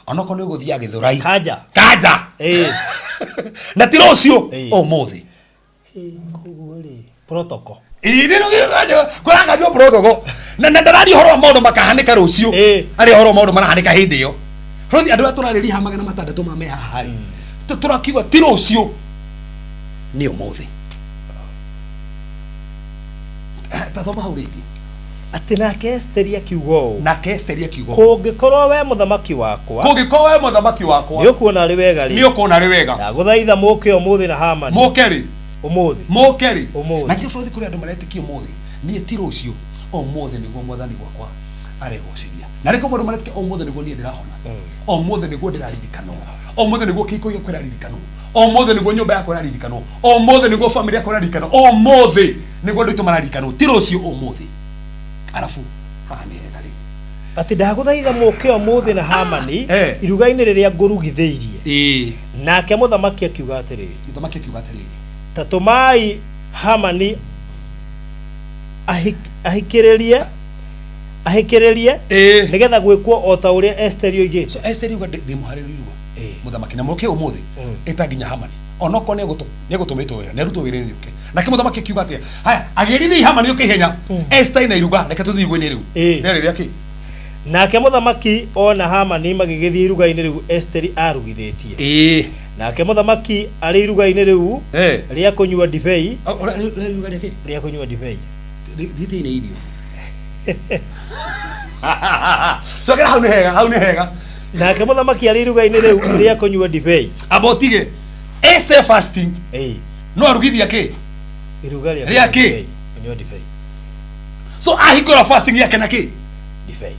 Onokorwo nĩ ũgũthiaga Gĩthũrai. Kanja. Kanja. Na ti rũciũ, ũmũthĩ. Koguo rĩ, protocol. Kũranganjwo protocol. Na na ndararia ũhoro wa maũndũ makahanĩka rũciũ. Aria ũhoro wa maũndũ marahanĩka hĩndĩ ĩyo. Rũthi andũ arĩa tũrarĩria haha 600 ma me haha rĩ. Tũrakiuga ti rũciũ. Nĩ ũmũthĩ. Ta thoma hau rĩngĩ. Atĩ nake Esteri akiuga ũũ, Nake Esteri akiuga, kũngĩkorwo we mũthamaki wakwa kũngĩkorwo we mũthamaki wakwa nĩ ũkuona arĩ wega nĩ rĩ, ũkuona arĩ wega, ndagũthaitha mũke ũmũthĩ na Hamani. Mũke rĩ? Ũmũthĩ. Mũke rĩ? Ũmũthĩ. Na kĩo bũrũri kũrĩ andũ maretĩkia ũmũthĩ, niĩ ti rũciũ, ũmũthĩ nĩguo mwathani gwakwa aregocithia. Na rĩko mũndũ maretĩkia ũmũthĩ nĩguo niĩ ndĩrahona, ũmũthĩ nĩguo ndĩraririkanwo, ũmũthĩ nĩguo kĩhiko gĩakwa kĩraririkanwo, ũmũthĩ nĩguo nyũmba yakwa ĩraririkanwo, ũmũthĩ nĩguo famĩlĩ yakwa ĩraririkanwo, ũmũthĩ nĩguo andũ aitũ mararirikanwo, ti rũciũ, ũmũthĩ. Arabu haha nĩ hega rĩ. Atĩ ndagũthaitha mũke ũmũthĩ na Hamani iruga-inĩ rĩrĩa ngũrugithĩirie. Nake mũthamaki akiuga atĩrĩrĩ, Mũthamaki akiuga atĩrĩrĩ, ta tũmai Hamani ahikĩrĩrie nĩgetha gwĩkwo o ta ũrĩa Esteri oigĩte. So Esther yuga ndĩmũharĩrĩrie iruga mũthamaki na mũke ũmũthĩ, ĩta nginya Hamani onokorwo nĩegũtũmĩtwo wĩra nĩarutwo wĩra nĩ ũke. Nake mũthamaki akiuga atĩa? Haya, agĩrithei Hamani ũke ihenya. Esther ina iruga, reke tũthiĩ iruga-inĩ rĩu. Rĩarĩ rĩa kĩ? Nake mũthamaki ona Hamani magĩgĩthiĩ iruga-inĩ rĩu Esteri arugithĩtie. Nake mũthamaki arĩ iruga-inĩ rĩu rĩa kũnyua ndibei, Iruga rĩa kĩ? Rĩa kũnyua ndibei. Thiĩte ina irio. Cokera hau, nĩ hega, hau nĩ hega. Nake mũthamaki arĩ iruga-inĩ rĩu rĩa kũnyua ndibei. Amba ũtige Esther fasting no arugithia kĩ? Iruga rĩa Rĩa kũnyua kĩ? ndibei. Kũnyua ndibei. So ahingũra fasting yake na kĩ? Ndibei.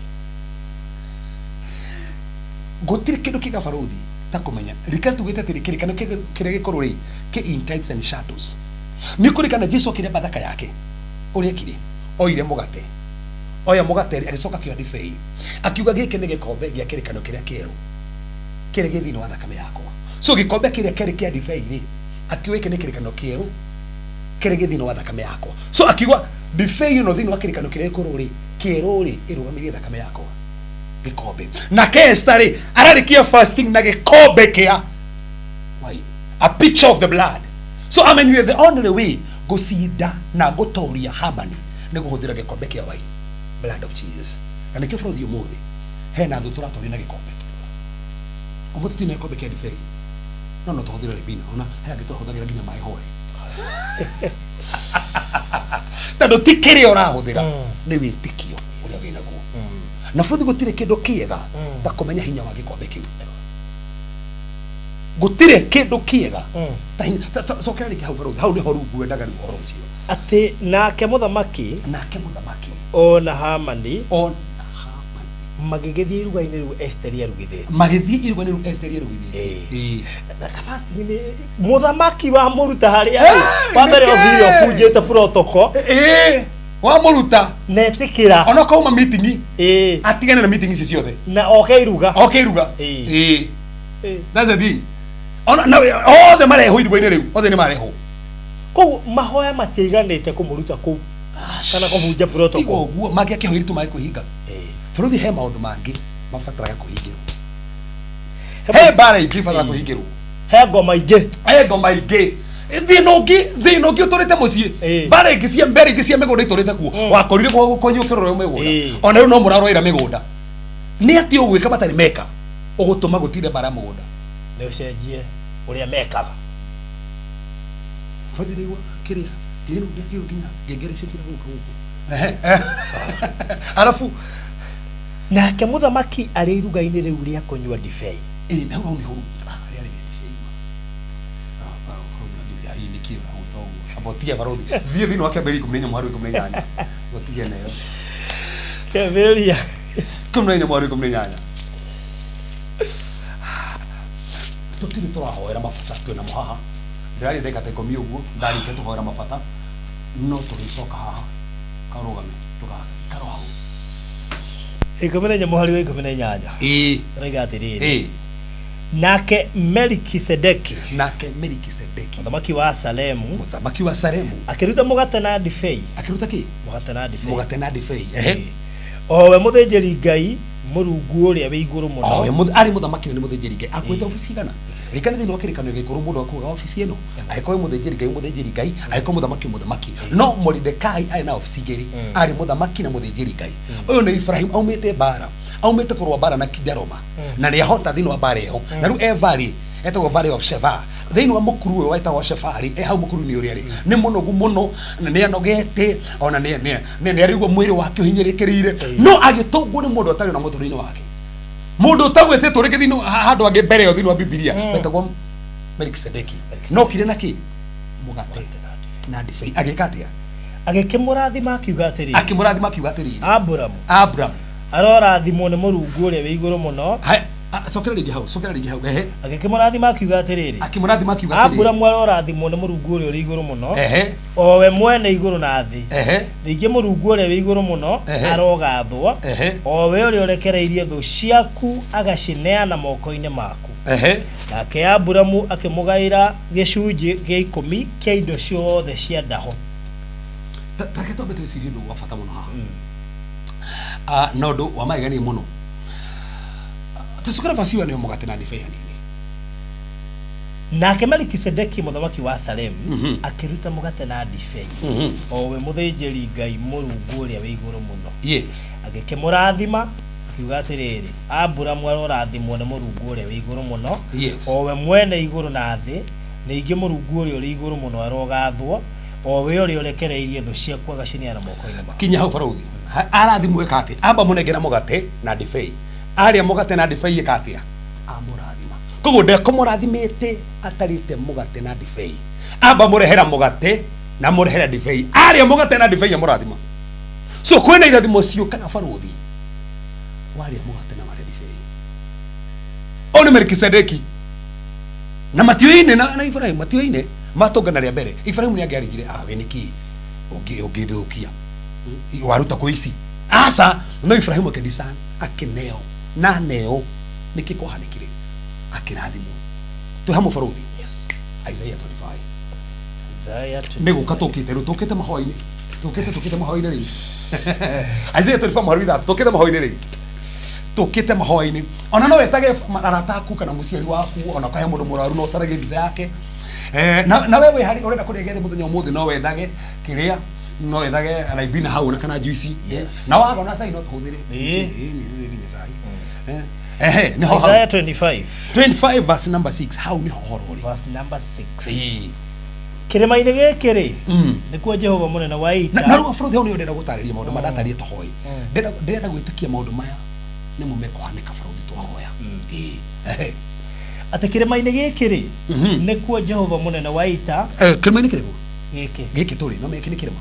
Gũtirĩ kĩndũ kĩga barũthi ta kũmenya rika tugĩte atĩrĩ kĩrĩkano kĩrĩa gĩkũrũ rĩ kĩ in types and shadows. Nĩ kũrĩkana Jesu okire bathaka yake ũrĩa ekire, oire mũgate, oya mũgate rĩ, agĩcoka akĩoya ndibei, akiuga gĩkĩ nĩ gĩkombe gĩa kĩrĩkano kĩrĩa kĩerũ kĩrĩa gĩ thĩinĩ wa thakame yakwa. So gĩkombe kĩrĩa kĩarĩ kĩa ndibei rĩ, akiuga gĩkĩ nĩ kĩrĩkano kĩerũ kĩrĩa gĩ thĩinĩ wa thakame yakwa. So akiuga ndibei ĩno thĩinĩ wa kĩrĩkano kĩrĩa gĩkũrũ rĩ, kĩerũ rĩ, ĩrũgamĩrĩire thakame yakwa, gĩkombe. Nake Esther rĩ, ararĩkia fasting na gĩkombe kĩa wine, a picture of the blood. So amenyire the only way ngũcinda na ngũtoria Hamani nĩ kũhũthĩra gĩkombe kĩa wine, blood of Jesus. Na nĩkĩo bũrũri ũmũthĩ hena thũ tũratoria na gĩkombe. Ũmũthĩ tũtirĩ na gĩkombe kĩa ndibei, no tũhũthĩre ribina. Ona he angĩ tũrahũthagĩra nginya maĩ hoe, tondũ ti kĩrĩa ũrahũthĩra, nĩ wĩtĩkio ũrĩa wĩnaguo. Na bũrũri gũtirĩ kĩndũ kĩega ta kũmenya hinya wa gĩkombe kĩu. Gũtirĩ kĩndũ kĩega ta hinya. Cokera rĩngĩ hau barũthi, hau nĩho rĩu ngwendaga rĩu ũhoro ũcio. Atĩ nake mũthamaki Nake mũthamaki ona Hamani ona Hamani magĩgĩthiĩ iruga-inĩ rĩu Esteri arugithĩtie. Magĩthiĩ iruga-inĩ rĩu Esteri arugithĩtie. Na ka fasting nĩ mũthamaki wamũruta harĩa rĩ, wa mbere. Nĩkĩ? Ũthire ũbunjĩte protocol. Ĩĩ, wamũruta. Na etĩkĩra. Ona kauma meeting, atigane na meeting icio ciothe. Na oke iruga. Oke iruga. Ĩĩ. That's the thing. Ona na othe marehwo iruga-inĩ rĩu, othe nĩ marehwo. Koguo mahoya matiaiganĩte kũmũruta kũu kana kũbunja Tiga protocol. Ũguo mangĩakĩhoire tu mage kwĩhinga. Bũrũri he maũndũ mangĩ mabataraga kũhingĩrwo, he mbara ingĩ ibataraga kũhingĩrwo. He ngoma ingĩ. He ngoma ingĩ, thĩna ũngĩ, thĩna ũngĩ ũtũrĩte mũciĩ. Mbara ingĩ cia mbere ingĩ cia mĩgũnda itũrĩte kuo, wakorire kwanyu ũkĩrorwo mĩgũnda. Ona rĩu no mũrarwaĩra mĩgũnda. Nĩ atĩ ũgwĩka matarĩ meka ũgũtũma gũtinde mbara ya mũgũnda? Nĩ ũcenjie ũrĩa mekaga. Bũrũri nĩguo kĩrĩa kĩrĩa kĩrĩa nginya ngengere ciokire gũka gũkũ. Ehe. Arabu Nake mũthamaki arĩ iruga-inĩ rĩu rĩa kũnyua ndibei. Ĩĩ, na hau nĩho rĩarĩ rĩa ndibei ma. Barũthi, ĩĩ, nĩkĩ ũragwĩta ũguo? Amba ũtige barũthi, thiĩ thĩinĩ wa Kĩambĩrĩria 14 mũhari wa 18, ũtige nayo. Kĩambĩrĩria 14 mũhari wa 18. Tũtirĩ tũrahoera mabata, twĩna mo haha. Ndĩraria ndagĩka ta 10 ũguo ndarĩkia tũhoera mabata, no tũrĩcoka haha karũgame ndũgaikara hau. 14 mũhari wa 18. Ũroiga atĩrĩrĩ, nake Melikisedeki, Nake Melikisedeki, mũthamaki wa Salemu, mũthamaki wa Salemu, akĩruta mũgate na ndibei. Akĩruta kĩ? Mũgate na ndibei. Mũgate na ndibei, ehe. O we mũthĩnjĩri Ngai Mũrungu ũrĩa wĩ igũrũ mũno. Owe arĩ mũthamaki na nĩ mũthĩnjĩri Ngai akuĩte obici igana rikana thĩinĩ wa kĩrĩkanĩro gĩkũrũ. Mũndũ akuaga obici ĩno, angĩkorwo wĩ mũthĩnjĩri Ngai mũthĩnjĩri Ngai, angĩkorwo mũthamaki mũthamaki. No Moridekai arĩ na obici igĩrĩ, arĩ mũthamaki na mũthĩnjĩri Ngai. Ũyũ nĩ Ibrahim aumĩte mbara, aumĩte kũrũa mbara na Kidaroma, na nĩ ahota thĩinĩ wa mbara ĩyo, na rĩu evarĩ Etagwo Valley of Sheva. Thĩinĩ wa mũkuru ũyũ wetagwo Sheva rĩ, e hau mũkuru-inĩ ũrĩa rĩ, nĩ mũnogu mũno na nĩ anogete, ona nĩ araigua mwĩrĩ wake ũhinyĩrĩkĩrĩire, no agĩtũngwo nĩ mũndũ atarĩ na mũtũrĩre-inĩ wake, mũndũ ũtagwĩtĩtwo rĩngĩ thĩinĩ handũ hangĩ mbere ĩyo thĩinĩ wa Bibilia, wetagwo Melikisedeki. No kire na kĩ? Mũgate na ndibei. Agĩka atĩa? Agĩkĩmũrathima akiuga atĩrĩrĩ. Akĩmũrathima akiuga atĩrĩrĩ. Aburamu. Abraham. Arorathimwo nĩ Mũrungu ũrĩa wĩ igũrũ mũno. Haya, cokera rĩngĩ hau, cokera rĩngĩ hau. Ehe. Agĩkĩmũrathima akiuga atĩrĩrĩ. Akĩmũrathima akiuga atĩrĩrĩ. Aburamu arorathimwo nĩ Mũrungu ũrĩa ũrĩ igũrũ mũno. Ehe. O we mwene igũrũ na thĩ. Ehe. Ningĩ Mũrungu ũrĩa wĩ igũrũ mũno arogathwo. Ehe. O we ũrĩa ũrekereirie thũ ciaku agacineana moko-inĩ maku. Ehe. Nake Aburamu akĩmũgaĩra gĩcunjĩ gĩa ikũmi kĩa indo ciothe cia ndaho. Take twambe twĩcirie ũndũ wa bata mũno haha. Na ũndũ wa magegania mũno. Tũcokere verse ĩyo nĩyo mũgate na ndibei hanini. Nake Melikisedeki mũthamaki wa Salemu akĩruta mũgate na ndibei, o we mũthĩnjĩri Ngai Mũrungu ũrĩa wĩ igũrũ mũno. Yes. Agĩkĩmũrathima akiuga atĩrĩrĩ, Aburamu arorathimwo nĩ Mũrungu ũrĩa wĩ igũrũ mũno, Yes. o we mwene igũrũ na thĩ, ningĩ Mũrungu ũrĩa ũrĩ igũrũ mũno arogathwo, o we ũrĩa ũrekereirie thũ ciaku agacineana moko-inĩ maku. Kinya hau barũthi. Arathimwo ĩka atĩa? Amba mũnengera mũgate na ndibei. Arĩa mũgate na ndibei ĩka atĩa? Amũrathima. Koguo ndekũmũrathimĩte atarĩte mũgate na ndibei. Amba mũrehera mũgate na mũrehera ndibei. Arĩa mũgate na ndibei amũrathima. So kwĩna irathimo ciũkaga barũthi warĩa mũgate na warĩa ndibei. Ũyũ nĩ Melkisedeki. Na matioine na Ibrahim, matioine matũngana rĩa mbere. Ibrahim nĩ angĩarigire, we nĩkĩ ũngĩthũkia waruta kũ ici? Aca, no Ibrahim akĩdisan, akĩneo na neo nĩkĩ kwahanĩkire? Akĩrathimwo. Twĩ hamwe barũthi? Yes. Isaiah 25. Isaiah 25. Nĩ gũka tũkĩte rĩu, tũkĩte mahoya-inĩ. Tũkĩte mahoya-inĩ rĩu. Isaiah 25 mũhari wa 3, tũkĩte mahoya-inĩ rĩu. Tũkĩte mahoya-inĩ. Ona no wetage arata aku kana mũciari waku, ona ũkahe mũndũ mũrwaru no ũcaragie mbica yake. Na we wĩ harĩ ũrenda kũrĩa gĩathĩ mũthenya ũmũthĩ no wethage kĩrĩa, no wethage raibina hau na kana juice. Yes. Na waga ona cai no tũhũthĩre. Nĩ nginya cai. Ehe, nĩho hau. Isaiah 25. 25 verse number 6, hau nĩho horo ũrĩ. Verse number 6. Kĩrĩma-inĩ gĩkĩ rĩ, nĩkuo Jehova mũnene wa ita. Na rĩu bũrũri hau nĩho ndĩrenda gũtarĩria maũndũ marĩa ndatarĩria tũhoe. Ndĩrenda gwĩtĩkia maũndũ maya nĩmo mekũhanĩka bũrũri twahoya. Ehe. Atĩ kĩrĩma-inĩ gĩkĩ rĩ, nĩkuo Jehova mũnene wa ita. Kĩrĩma-inĩ kĩrĩkũ? Gĩkĩ. Gĩkĩ tũrĩ, no gĩkĩ nĩ kĩrĩma.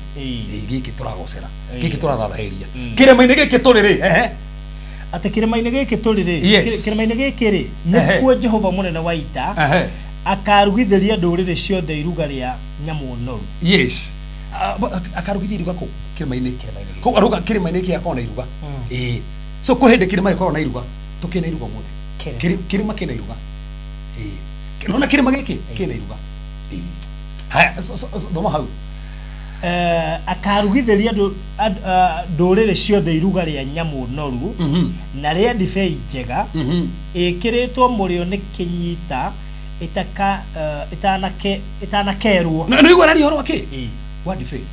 Gĩkĩ tũragocera. Gĩkĩ tũrathathairia. Kĩrĩma-inĩ gĩkĩ tũrĩ rĩ, ehe. Atĩ kĩrĩma-inĩ gĩkĩ tũrĩ rĩ, Yes. kĩrĩma-inĩ gĩkĩ rĩ, nĩkuo Jehova mũnene wa ita. Akarugithĩria ndũrĩrĩ ciothe iruga rĩa nyamũ noru. Yes. Akarugithia iruga kũ? Kĩrĩma-inĩ. Kũu aruga kĩrĩma-inĩ kĩa kona iruga. So kwĩ hĩndĩ kĩrĩma gĩkoragwo na iruga. Tũkĩna iruga ũmũthĩ. Kĩrĩma kĩna iruga. Nona kĩrĩma gĩkĩ kĩna iruga. Haya, thoma hau. Akarugithĩria ndũrĩrĩ ciothe iruga rĩa nyamũ noru na rĩa ndibei njega ĩkĩrĩtwo mũrĩo nĩ kĩnyita ĩtanakerwo. Na nĩũigua araria ũhoro wa kĩ? Wa ndibei.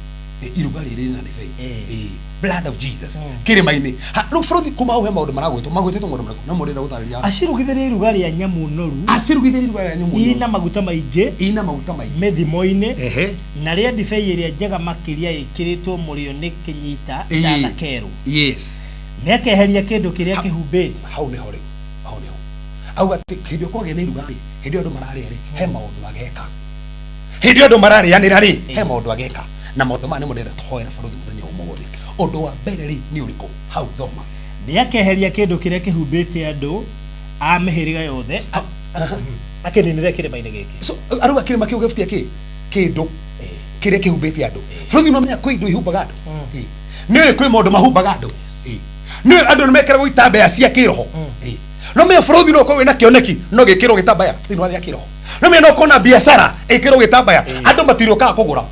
Iruga rĩrĩ na ndibei. Blood of Jesus. Kĩrĩma-inĩ. Rĩu bũrũri kuma hau he maũndũ maragwĩtwo, magwĩtĩtwo maũndũ marĩkũ? No mũndũ gũtarĩria. Acirugithĩrie iruga rĩa nyamũ noru. Acirugithĩrie iruga rĩa nyamũ noru. Ina maguta maingĩ. Ina maguta maingĩ. Mĩthimo-inĩ. Ehe. Na rĩa ndibei ĩrĩa njega makĩria ĩkĩrĩtwo mũrĩo nĩ kĩnyita ĩtanakerwo. Yes. Nĩakeheria kĩndũ kĩrĩa kĩhumbĩte. Hau nĩho rĩu. Hau nĩho. Auga atĩ hĩndĩ ĩyo kwagĩa na iruga rĩ, hĩndĩ ĩyo andũ mararĩa rĩ, he maũndũ ageka. Hĩndĩ ĩyo andũ mararĩanĩra rĩ, he maũndũ ageka. Na maũndũ maya nĩmo ndĩrenda tũhoere bũrũri mũthenya ũmũthĩ. Ũndũ wa mbere rĩ, nĩ ũrĩkũ? Hau thoma. Nĩakeheria kĩndũ kĩrĩa kĩhumbĩte andũ a mĩhĩrĩga yothe akĩninĩre kĩrĩma-inĩ gĩkĩ. So aruga kĩrĩma kĩu gĩbutia kĩ? Kĩndũ kĩrĩa kĩhumbĩte andũ. Bũrũri no menya kwĩ indo ihumbaga andũ. Nĩũĩ kwĩ maũndũ mahumbaga andũ. Nĩũĩ andũ nĩmekĩragwo itambaya cia kĩroho. No menya bũrũri no ũkorwo wĩna kĩoneki no gĩkĩrwo gĩtambaya thĩinĩ wa thĩ ya kĩroho. No menya no ũkorwo na biacara ĩkĩrwo gĩtambaya andũ matirĩũkaga kũgũra.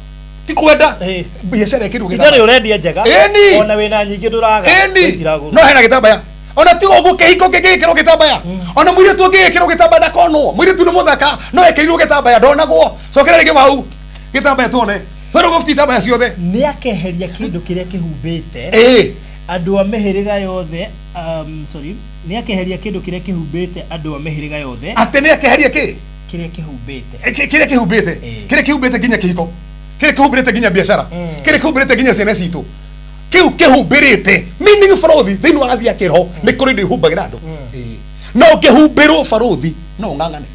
Ti kwenda biacara ĩkĩrwo gĩtambaya. Itarĩ ũrendia njega. Ĩni. Ona wĩna nyingĩ ndũraga. Ĩni. No hena gĩtambaya. Ona ti ũguo kĩhiko kĩngĩgĩkĩrwo gĩtambaya. Ona mũirĩtu ũngĩgĩkĩrwo gĩtambaya ndakonwo. Mũirĩtu nĩ mũthaka no ekĩrirwo gĩtambaya ndonagwo. Cokera rĩngĩ hau gĩtambaya tuone. Twĩrwo gũbuti itambaya ciothe. Nĩakeheria kĩndũ kĩrĩa kĩhumbĩte. Andũ a mĩhĩrĩga yothe, sorry, nĩakeheria kĩndũ kĩrĩa kĩhumbĩte andũ a mĩhĩrĩga yothe. Atĩ nĩakeheria kĩ? Kĩrĩa kĩhumbĩte. Kĩrĩa kĩhumbĩte, kĩrĩa kĩhumbĩte nginya kĩhiko, kĩrĩa kĩhumbĩrĩte nginya biacara, kĩrĩa kĩhumbĩrĩte nginya ciana citũ, kĩu kĩhumbĩrĩte, meaning barothi thĩinĩ wa thĩ ya kĩroho nĩ kũrĩ indo ihumbagĩra andũ. No ũngĩhumbĩrwo barothi no ũng'ang'ane,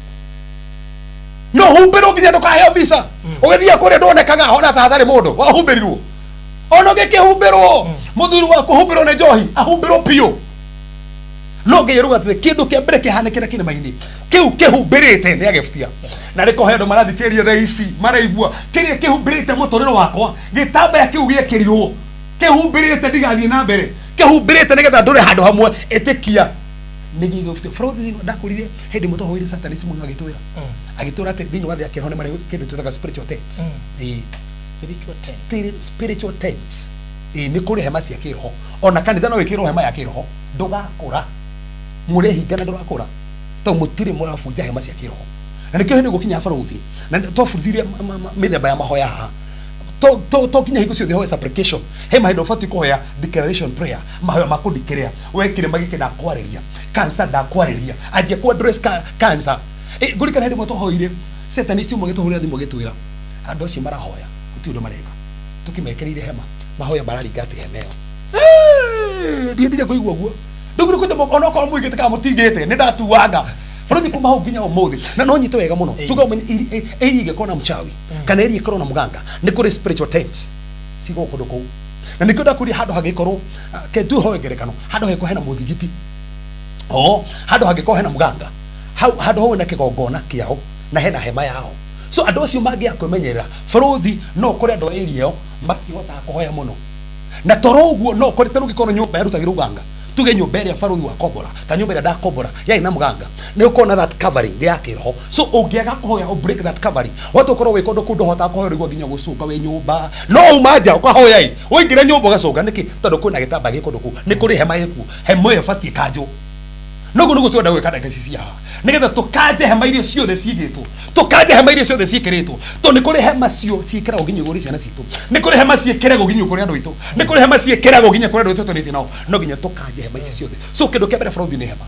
no humbĩrwo nginya ndũkaheo visa, ũgĩthiĩ kũrĩa ndwonekaga ona ta hatarĩ mũndũ wahumbĩrirwo. Ona ũngĩkĩhumbĩrwo, mũthuri waku humbĩrwo nĩ njohi, ahumbĩrwo biũ, no ngai aruga atĩrĩ, kĩndũ kĩa mbere kĩhanĩkĩre kĩrĩma-inĩ kĩu kĩhumbĩrĩte nĩ agĩbutia. Na rĩko he andũ marathikĩrĩria thaa ici maraigua kĩrĩa kĩhumbĩrĩte mũtũrĩre wakwa, gĩtambaya kĩu gĩekĩrirwo kĩhumbĩrĩte ndigathiĩ na mbere, kĩhumbĩrĩte nĩgetha ndũre handũ hamwe, ĩtĩkia nĩ gĩgũbutia. Bũrũri ndakũrire hĩndĩ ĩmwe twahoire satanism mũno, agĩtwĩra atĩ thĩinĩ wa thĩ ya kĩroho nĩ marĩ kĩndũ twĩtaga spiritual tents. Spiritual tent. Spiritual tents. Nĩ kũrĩ hema cia kĩroho, ona kanitha no wĩkĩrwo hema ya kĩroho ndũgakũra, mũrehingana ndũrakũra tondũ mũtirĩ mũrabunja hema cia kĩroho. Na nĩkĩo hĩndĩ gũkinya barothi na twabundithirie mĩthemba ya mahoya haha, to nginya hingo ciothe hoya supplication, he mahinda ũbatiĩ kũhoya declaration prayer, mahoya ma kũdeclare we kĩrĩma gĩkĩ ndakwarĩria, cancer ndakwarĩria, anjia ku address cancer. Ngũrikana hĩndĩ ĩmwe twahoire satanist ũmwe agĩtũhũrĩra thimũ agĩtwĩra andũ acio marahoya gũtirĩ ũndũ mareka, tũkĩmekĩrĩire hema mahoya mararinga atĩ hema ĩyo. Ndiendire kũigua ũguo, ndũgire kwĩte onokorwo mũigĩte kana mũtingĩte, nĩ ndatuanga bũrũri kuma hau nginya ũmũthĩ. Na no nyite wega mũno, tuge ũmenye ĩri ĩngĩkorwo na mchawi kana ĩri ĩkorwo na mũganga, nĩ kũrĩ spiritual tents cigwo kũndũ kũu. Na nĩkĩo ndakũria handũ hangĩkorwo, ke tuhoe ngerekano, handũ hangĩkorwo hena mũthigiti o handũ hangĩkorwo hena mũganga hau, handũ hau hena kĩgongona kĩao na hena hema yao, so andũ acio mangĩaga kwĩmenyerera bũrũthi, no ũkore andũ a area ĩyo matihotaga kũhoya mũno. Na toro ũguo no ũkore tarĩu ũngĩkorwo nyũmba yarutagĩrwo ũganga, tuge nyũmba ĩrĩa barothi wakombora kana nyũmba ĩrĩa ndakombora yarĩ na mũganga, nĩ ũkona that covering nĩ ya kĩroho. So ũngĩaga kũhoya ũ break that covering, wahota ũkorwo wĩ kũndũ kũu ndũhotaga kũhoya, ũrĩgua nginya gũcũnga wĩ nyũmba, no uma nja ũkahoya ĩ, waingĩra nyũmba ũgacũnga nĩkĩ? Tondũ kwĩna gĩtambaya gĩ kũndũ kũu, nĩ kũrĩ hema ĩkuo, hema ĩyo ĩbatiĩ kanjwo. Noguo nĩguo twenda gwĩka ndagĩka ici cia haha, nĩgetha tũkanje hema iria ciothe ciigĩtwo, tũkanje hema iria ciothe ciĩkĩrĩtwo, tondũ nĩ kũrĩ hema cio ciĩkĩragwo nginya igũrũ ciana citũ, nĩ kũrĩ hema ciĩkĩragwo nginya kũrĩ andũ aitũ, nĩ kũrĩ hema ciĩkĩragwo nginya kũrĩ andũ aitũ tũnĩtie nao, no nginya tũkanje hema ici ciothe. So kĩndũ kĩa mbere bũrũri nĩ hema.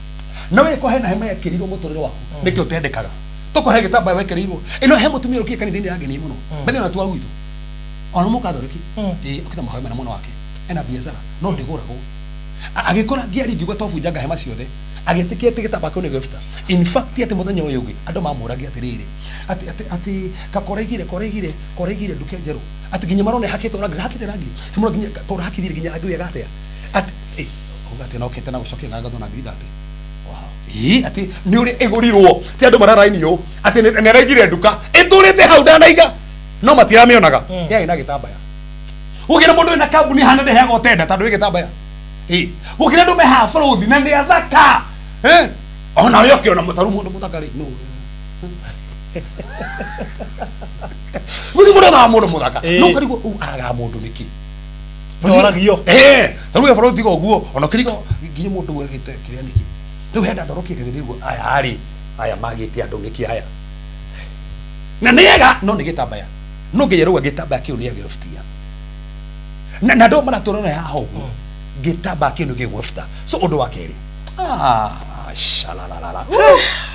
Na weko hena hema yekĩrirwo mũtũrĩre waku, nĩkĩo ũtendekaga, tũkũhe gĩtambaya wekĩrĩirwo ĩno. He mũtumia ũkire kanitha-inĩ yangenie mũno mbere ona tuwa gwitũ, ona mũkathoreki ĩ okĩte mahoya mena mwana wake, ena biacara no ndĩgũragwo. Agĩkora ngĩaria ngiuga twabunjanga hema ciothe, agĩtĩkia atĩ gĩtambaya kĩu nĩ gĩbuta. In fact atĩ mũthenya ũyũ ũngĩ andũ mamũragia atĩrĩrĩ, atĩ kakoraigire koraigire koraigire nduka njerũ, atĩ nginya marona ĩhakĩtwo rangi, hakĩte rangi timũra nginya korahakithire nginya rangi wega atĩa, atĩ uga atĩ nokĩte na gũcokia ngatho na ngiri atĩ ĩ atĩ nĩ ũrĩa ĩgũrirwo, ti andũ mararaini ũũ atĩ nĩ araigire nduka ĩtũrĩte hau ndanaiga no matiramĩonaga, yarĩ na gĩtambaya. Gũkĩra mũndũ wĩna kambuni hana ndeheagwo tenda tondũ wĩ gĩtambaya. Ĩ gũkĩra andũ me haha bũrũthi na nĩ athaka. Ona we ũkĩona mũtaru mũndũ mũthaka rĩ, no gũthi mũndũ onaga mũndũ mũthaka, no ũkarigwo ũũ agaga mũndũ nĩkĩ? Noragio. Tarĩu we bũrũthi tiga ũguo, ona ũkĩrigwo nginya mũndũ wegĩte kĩrĩa nĩkĩ. Rĩu henda ndorokire kĩrĩrĩguo aya rĩ, aya magĩte andũ nĩkĩ aya na nĩ ega no nĩ gĩtambaya, no nginya rĩu gĩtambaya kĩu nĩ agĩbutia na andũ maratũrora haha ũguo, gĩtambaya kĩu nĩ gĩgũbuta. So ũndũ wa kerĩ, shalalalala,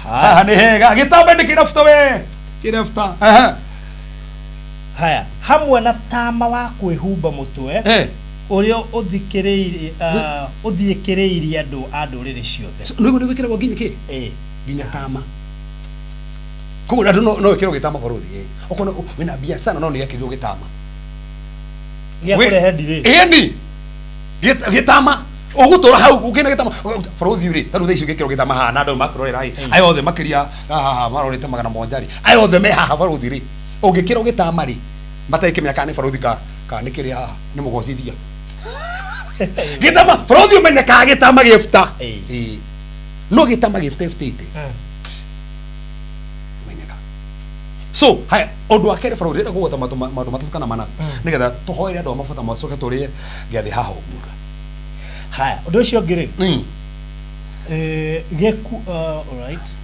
haha nĩ hega, gĩtambaya nĩ kĩrabuta, we kĩrabuta. Aha. Haya, hamwe na tama wa kwĩhumba mũtwe ũrĩa ũthikĩrĩirie, ũthiĩkĩrĩirie andũ a ndũrĩrĩ ciothe. So, nĩguo nĩ gwĩkĩragwo nginya kĩ nginya tama, koguo andũ no wĩkĩrwo gĩtama bũrũri ũkona wĩna biacara no nĩ gekĩrirwo gĩtama gĩa kũrehe ndirĩ. Ĩni gĩtama ũgũtũra hau ũkĩna gĩtama bũrũri rĩ, tarĩu thaa ici ũngĩkĩrwo gĩtama haha na andũ makũrorera ĩ, aya othe makĩria haha marorete 700 rĩ, aya othe me haha bũrũri rĩ, ũngĩkĩrwo gĩtama rĩ, matekĩmenya kana nĩ bũrũri ka nĩ kĩrĩa haha nĩ mũgocithia gĩtama bũrũri ũmenyekaga gĩtama gĩbuta. No gĩtama gĩbuta ĩbutĩte menyeka. So haya, ũndũ wa kerĩ bũrũri, ndĩrenda kũgweta maũndũ matatũ kana mana nĩgetha tũhoere andũ a mabata macoke tũrĩe gĩathĩ haha ũguo. Haya, ũndũ ũcio ũngĩ rĩ, gĩku alright.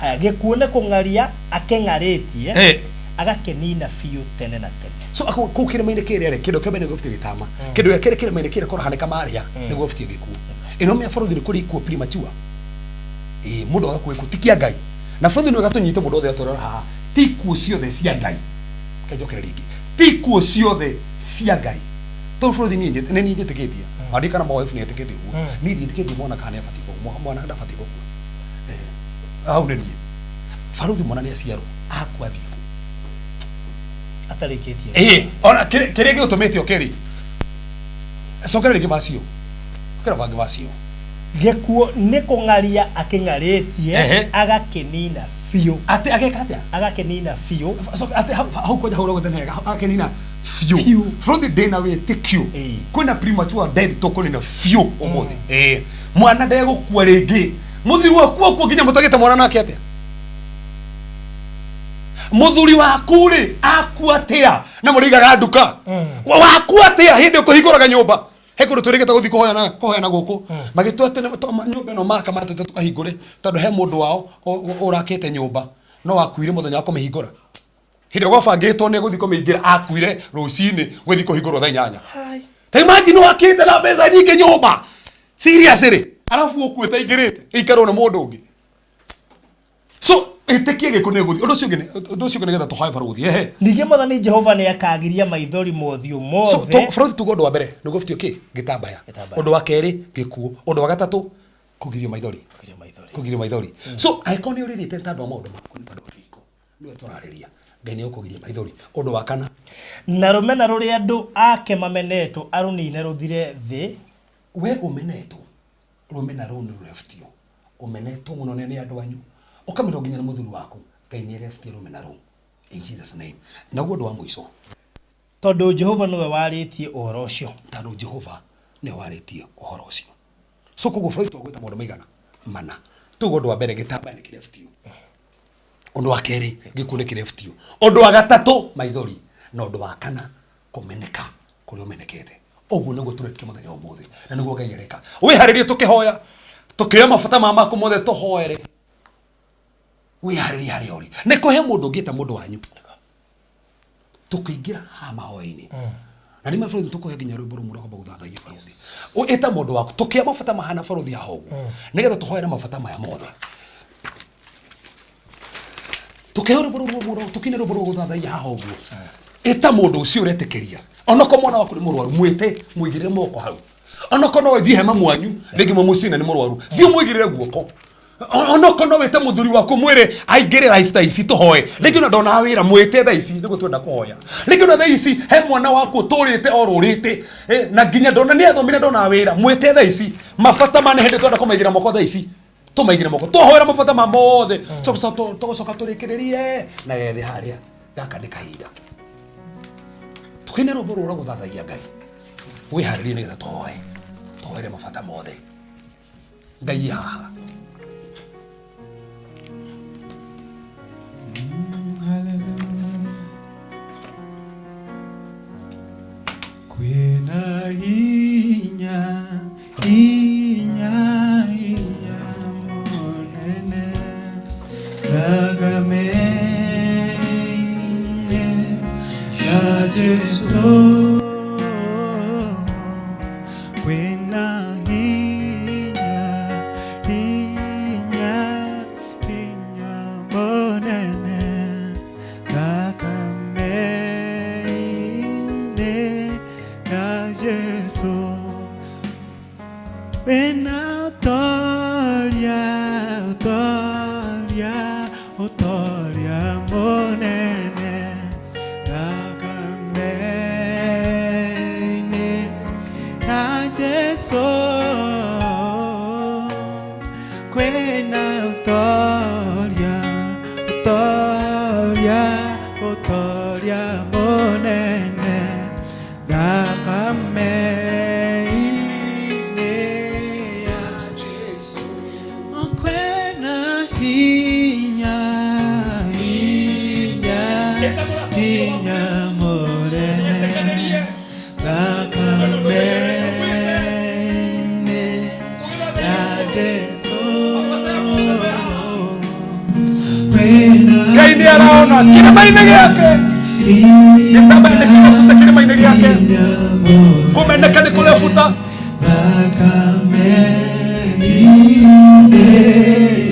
Haya, gĩkuũ nĩ kũng'aria akĩng'arĩtie, agakĩnina biũ tene na tene. So kũu kĩrĩma-inĩ kĩrĩa rĩ, kĩndũ kĩa mbere nĩguo gĩbatiĩ gĩtama, kĩndũ gĩa kerĩ kĩrĩma-inĩ kĩrĩa kũrahanĩka marĩa nĩguo gĩbatiĩ gĩkuũ. Ĩno mĩa bũrũri nĩ kũrĩ ikuũ premature, ĩ mũndũ agakua gĩkuũ ti kĩa Ngai. Na bũrũri nĩ wega tũnyite mũndũ othe atũrora haha, ti kuo ciothe cia Ngai. Kenjokere rĩngĩ, ti kuo ciothe cia Ngai, tondũ bũrũri niĩ nĩ niĩ njĩtĩkĩtie andĩ kana mawaĩbu nĩ etĩkĩtie ũguo. Niĩ ndiĩtĩkĩtie mwana kana nĩ abatiĩ gũkua, mwana ndabatiĩ gũkua. Hau nĩ niĩ barũthi, mwana nĩ aciarwo akua thiĩ kũ? Atarĩkĩtie. Ĩĩ, ona kĩrĩa gĩgũtũmĩte ũke rĩ, cokera rĩngĩ vacio, cokera bangĩ vacio. Gĩkuũ nĩ kũng'aria akĩng'arĩtie. Agakĩnina biũ. Atĩ ageka atĩa? Agakĩnina biũ. So, atĩ hau hau kwanja hau ũrauga nĩ hega, akenina biũ. Biũ. Bũrũri ndĩna wĩtĩkio kwĩna premature death tũkũnina biũ ũmũthĩ. Ĩĩ, mwana ndegũkua rĩngĩ. Mũthuri waku akua nginya mũtagĩte mwana nake atĩa? Mũthuri waku rĩ akua atĩa na mũrĩigaga nduka? Wakua atĩa hĩndĩ ũkũhingũraga nyũmba? He kũndũ twĩrĩgĩte gũthiĩ kũhoyana kũhoyana gũkũ, magĩtua atĩ nyũmba ĩno maka matũte tũkahingũre, tondũ he mũndũ wao ũrakĩte nyũmba no akuire mũthenya wa kũmĩhingũra. Hĩndĩ ĩrĩa gwabangĩtwo nĩ gũthiĩ kũmĩingĩra, akuire rũcinĩ gũthiĩ kũhingũrwo thaa 8. Ta imagine wakĩte na mbeca nyingĩ nyũmba, seriously, arabu ũkuĩte aingĩrĩte ĩikarwo nĩ mũndũ ũngĩ. So ĩtĩkie gĩkũ nĩ gũthiĩ. Ũndũ ũcio ũngĩ ũndũ ũcio ũngĩ nĩgetha tũhoe barũthi, ehe. Ningĩ Mwathani Jehova nĩ akagiria maithori mothiũ So mothe. Bũrũri tuga ũndũ wa mbere nĩguo butio kĩ gĩtambaya. Gĩtambaya. Ũndũ wa kerĩ gĩkuũ, ũndũ wa gatatũ kũgirio maithori. Kũgirio maithori. Kũgirio maithori. So angĩkorwo nĩ ũrĩrĩte nĩ tondũ wa maũndũ maku, nĩ tondũ wa kĩhiko nĩwe tũrarĩria, Ngai nĩ ũkũgiria maithori. Ũndũ wa kana. Na rũmena rũrĩa andũ ake mamenetwo arũnine rũthire thĩ. We ũmenetwo, rũmena rũu nĩ rũrebutio. Ũmenetwo mũno nĩ andũ anyu, ũkamenwo nginya nĩ mũthuri waku, Ngai nĩ arebutia rũmena rũu in Jesus name. Naguo ũndũ wa mũico. Tondũ Jehova nĩwe warĩtie ũhoro ũcio. Tondũ Jehova nĩwe warĩtie ũhoro ũcio. So koguo bũrũri twagwĩta maũndũ maigana mana. Tuga ũndũ wa mbere gĩtambaya nĩ kĩrebutio, ũndũ wa kerĩ gĩkuũ nĩ kĩrebutio, ũndũ wa gatatũ maithori, na ũndũ wa kana kũmeneka kũrĩa ũmenekete. Ũguo nĩguo tũretĩkia mũthenya wa ũmũthĩ na nĩguo Ngai areka. Wĩharĩrie tũkĩhoya, tũkĩoya mabata ma maku mothe tũhoere. Wĩharĩrie harĩa ũrĩ, nĩ kũhe mũndũ ũngĩta mũndũ wanyu tũkĩingĩra haha mahoya-inĩ na nĩ mabũrũri tũkũhe nginya rwĩmbo rũmwe rwa gũthathaia barũthi. Ĩta mũndũ waku tũkĩoya mabata mahana barũthi haha ũguo nĩgetha tũhoere mabata maya mothe. Tũkĩhe rwĩmbo rũmwe, tũkine rwĩmbo rwa gũthathaia haha ũguo. Ĩta mũndũ ũcio ũretĩkĩria, onokorwo mwana waku nĩ mũrwaru, mwĩte mũigĩrĩre moko hau. Onokorwo no ũthiĩ hema mwanyu rĩngĩ mwe mũciĩ na nĩ mũrwaru, thiĩ ũmũigĩrĩre guoko. Onokorwo no wĩte mũthuri waku mwĩre aingĩre life thaa ici tũhoe. Rĩngĩ ona ndonaga wĩra, mwĩte thaa ici nĩguo twenda kũhoya. Rĩngĩ ona thaa ici he mwana waku ũtũrĩte orũrĩte, na nginya ndona nĩ athomire ndonaga wĩra, mwĩte thaa ici. Mabata ma nĩ hĩndĩ twenda kũmaigĩra moko thaa ici, tũmaigĩre moko twahoera mabata ma mothe. Tũgũcoka tũrĩkĩrĩrie na gethe harĩa gaka nĩ kahinda tũkĩine rwĩmbo rũrũ rwa gũthathaia Ngai. Wĩharĩrie nĩgetha tũhoe, tũhoere mabata mothe. Ngai haha. Hallelujah. Kwĩna hinya, hinya, hinya mũnene thakame-inĩ ya Jesũ. Kwĩna hinya, hinya, hinya mũnene thakame-inĩ ya Jesũ. Wĩna ũtoria, ũtoria, ũtoria mũnene thakame-inĩ ya Jesũ. Kwĩna ũtoria, ũtoria, ũtoria mũnene thakame-inĩ ya Jesũ. Kwĩna hinya, hinya, hinya mũnene thakame-inĩ ya Jesũ. Kwĩna Ngai nĩ arona kĩrĩma-inĩ gĩake, gĩtambaya nĩ kĩrebuta kĩrĩma-inĩ gĩake, kũmeneka nĩ kũrebuta. Thakame-inĩ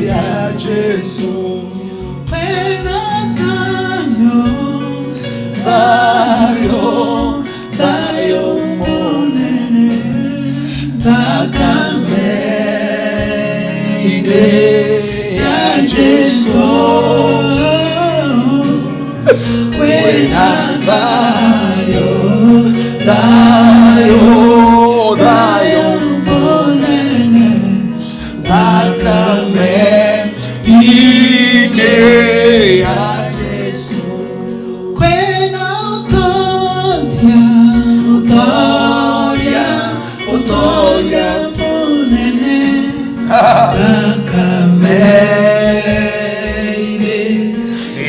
ya Jesũ. Thayo, thayo munene, thakame-inĩ ya Jesu. Kwĩna thayo, thayo, thayo munene, thakame-inĩ ya Jesu. Kwĩna ũtoria, ũtoria, ũtoria mũnene, thakame-inĩ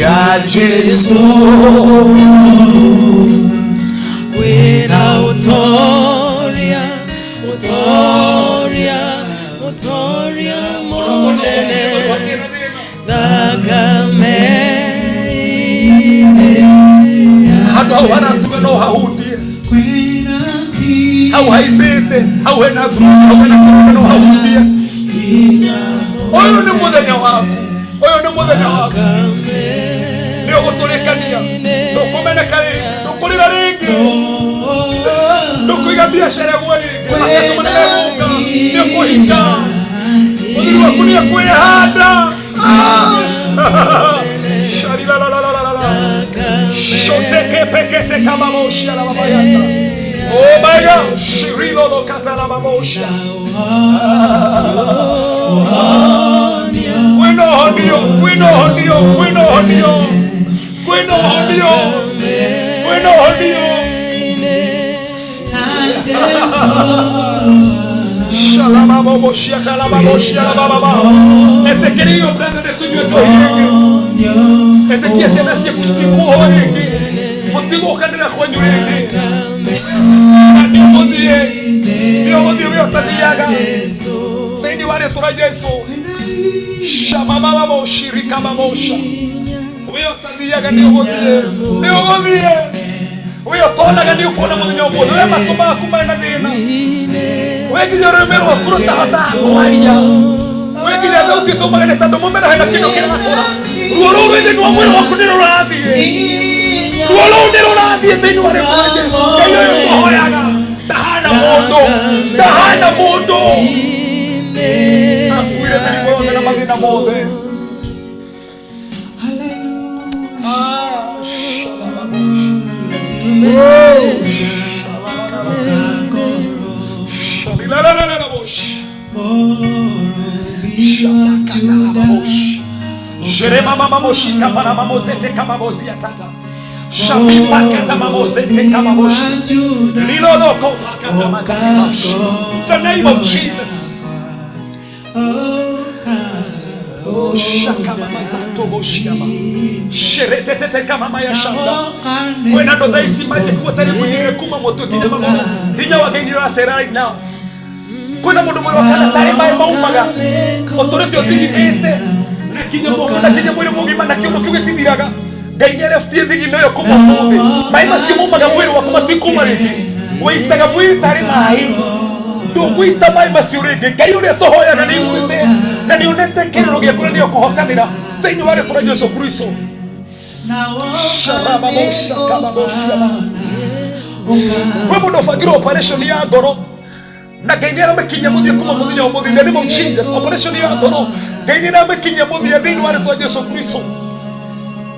ya Jesu. Kwĩna ũtoria, ũtoria, ũtoria mũnene, thakame-inĩ Handå hau haratuga no hahutie. Kwĩna Hau haimbĩte, hau hena ngurubu, hau hena kĩrĩma no hahutie. hinya Ũyũ nĩ mũthenya waku, ũyũ nĩ mũthenya waku. Nĩ ũgũtũrĩkania, ndũkũmeneka rĩngĩ, ndũkũrĩra rĩngĩ, ndũkũiga biacara ĩgwe rĩngĩ, mateso manene megũka, nĩ ũkũhinga, mũthuri waku nĩ ekwĩhanda. Shalilalalalala. Shotekepekete kamamosha la babayanda. Oh my God, shirilo lokata la babosha. Kwĩna ũhonio, kwĩna ũhonio, kwĩna ũhonio, kwĩna ũhonio, kwĩna ũhonio. Shalamaboboshia talababoshia la bababa. Etĩkĩrio brother nĩ tũnyue tũhĩngĩ. Etĩkia ciana ciaku citikuohwo rĩngĩ, mũtigũkanĩra kwanyu rĩngĩ. Na nĩ ũgũthiĩ, nĩ ũgũthiĩ wĩ ũtathiaga thĩinĩ wa rĩtwa rĩa Jesu. Shamamamamoshirikamamosha wĩ ũtathiaga nĩ ũgũthiĩ, nĩ ũgũthiĩ wĩ ũtonaga nĩ ũkuona mũthenya ũmũthĩ. We matũ maku marĩ na thĩna, we nginya rũrĩmĩ rwaku rũtahotaga kwaria, we nginya thauti ĩtũmaga nĩ tondũ mũmera hena kĩndũ kĩrakũra. Ruo rũu rwĩ thĩinĩ wa mwĩrĩ waku nĩ rũrathiĩ, ruo rũu nĩ rũrathiĩ thĩinĩ wa rĩtwa rĩa Jesu. Ngai ũyũ tũhoyaga ndahana mũndũ, ndahana mũndũ. Akuire mĩrimũ yothe na mathĩna mothe. Ah, shalamabosh. Shalilalalabosh. Shapakatalababosh. Jeremamamamoshika paramamozete kamabozia tata. Shamipakata mamozete kamaboshi. Liloloko pakata mazete. In the name of Jesus. Oh, shakamamazato boshiama. Sheretetete kamamaya shanda. Kwĩna andũ thaa ici manjĩkuo tarĩ mũnyire kuma mũtwe nginya magũrũ, hinya wa Ngai nĩ ũracera right now. Kwĩna mũndũ mwĩrĩ wa kana tarĩ maĩ maumaga ũtũrĩte ũthigimĩte na kinya moko na kinya mwĩrĩ mũgima, na kĩũndũ kĩu gĩtithiraga. Ngai nĩ arebutie thigino ĩyo kuma ũmũthĩ. Maĩ macio maumaga mwĩrĩ waku matikuma rĩngĩ, wĩitaga mwĩrĩ tarĩ maĩ, ndũgwita maĩ macio rĩngĩ. Ngai ũrĩa tũhoyaga nĩ iguĩte na nĩ onete kĩrĩro gĩaku na nĩ ũkũhotanĩra thĩinĩ wa rĩtwa rĩa Jesu Kristo. Sharababosha kababoshiama. Kwĩ mũndũ ũbangirwo operation ya ngoro na Ngai nĩ aramĩkinyia mũthia kuma mũthenya ũmũthĩ. In the name of Jesus, operation ya ngoro Ngai nĩ aramĩkinyia mũthia thĩinĩ wa rĩtwa Jesu Kristo.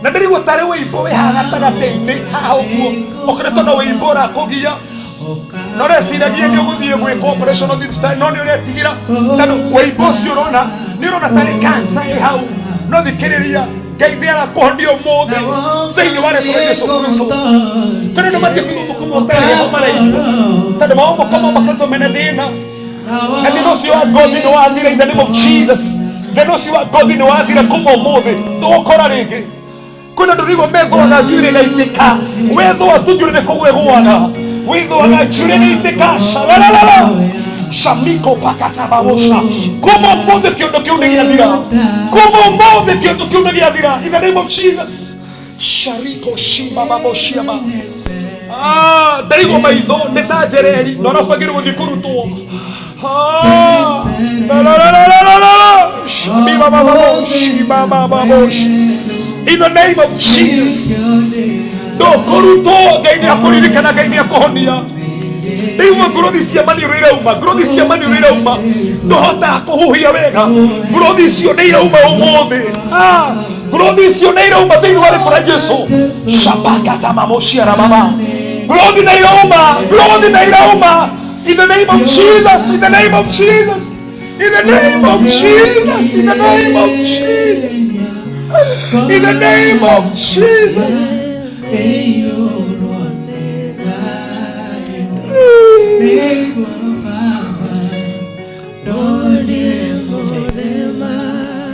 Na ndĩrigwo tarĩ wĩimbo wĩ haha gatagatĩ-inĩ haha ũguo ũkoretwo na wĩimbo ũrakũgia, no ũreciragia nĩ ũgũthiĩ gwĩka operation thibitarĩ, no nĩ ũretigĩra tondũ wĩimbo ũcio ũrona nĩ ũrona tarĩ cancer ĩ hau. No thikĩrĩria, Ngai nĩ arakũhonia ũmũthĩ thĩinĩ wa rĩtwa rĩa Jesu Kristo. Kwĩna andũ mathiĩ kũigua mũkomo ũtarĩ heho maraigua tondũ mao mũkomo makoretwo mena thĩna, na thĩna ũcio wa ngothi nĩ wathira. In the name of Jesus, thĩna ũcio wa ngothi nĩ wathira kuma ũmũthĩ, ndũgũkora rĩngĩ. Kwĩna andũ rĩigua methũaga njuĩrĩ ĩgaitĩka, wethũa tu njuĩrĩ nĩ kũgwa ĩgũaga, wĩthũaga njuĩrĩ nĩ itĩka. Shalalala shamiko pakatababosha. Kuma ũmũthĩ kĩũndũ kĩu nĩ gĩathira, kuma ũmũthĩ kĩũndũ kĩu nĩ gĩathira. In the name of Jesus. Shariko shimamaboshiama. Ah, ndarigwo maitho nĩ ta njereri na ũrabangĩrwo gũthiĩ kũrutwo. Ah, la la la la la la la la. Shimamababo, shimamababosh. In the name of Jesus. Ndũkũrutwo, Ngai nĩ akũririkana, Ngai nĩ akũhonia. Ndaigua ngũrũthi cia maniũrũ irauma, ngũrũthi cia maniũrũ irauma, ndũhotaga kũhuhia wega, ngũrũthi icio nĩ irauma ũmũthĩ. Ah, ngũrũthi icio nĩ irauma thĩinĩ wa rĩtwa rĩa Jesu. Shapakatamamoshiarababa, ngũrũthi nĩ irauma, ngũrũthi nĩ irauma. In the name of Jesus, in the name of Jesus, in the name of Jesus, in the name of Jesus, in the name of Jesus.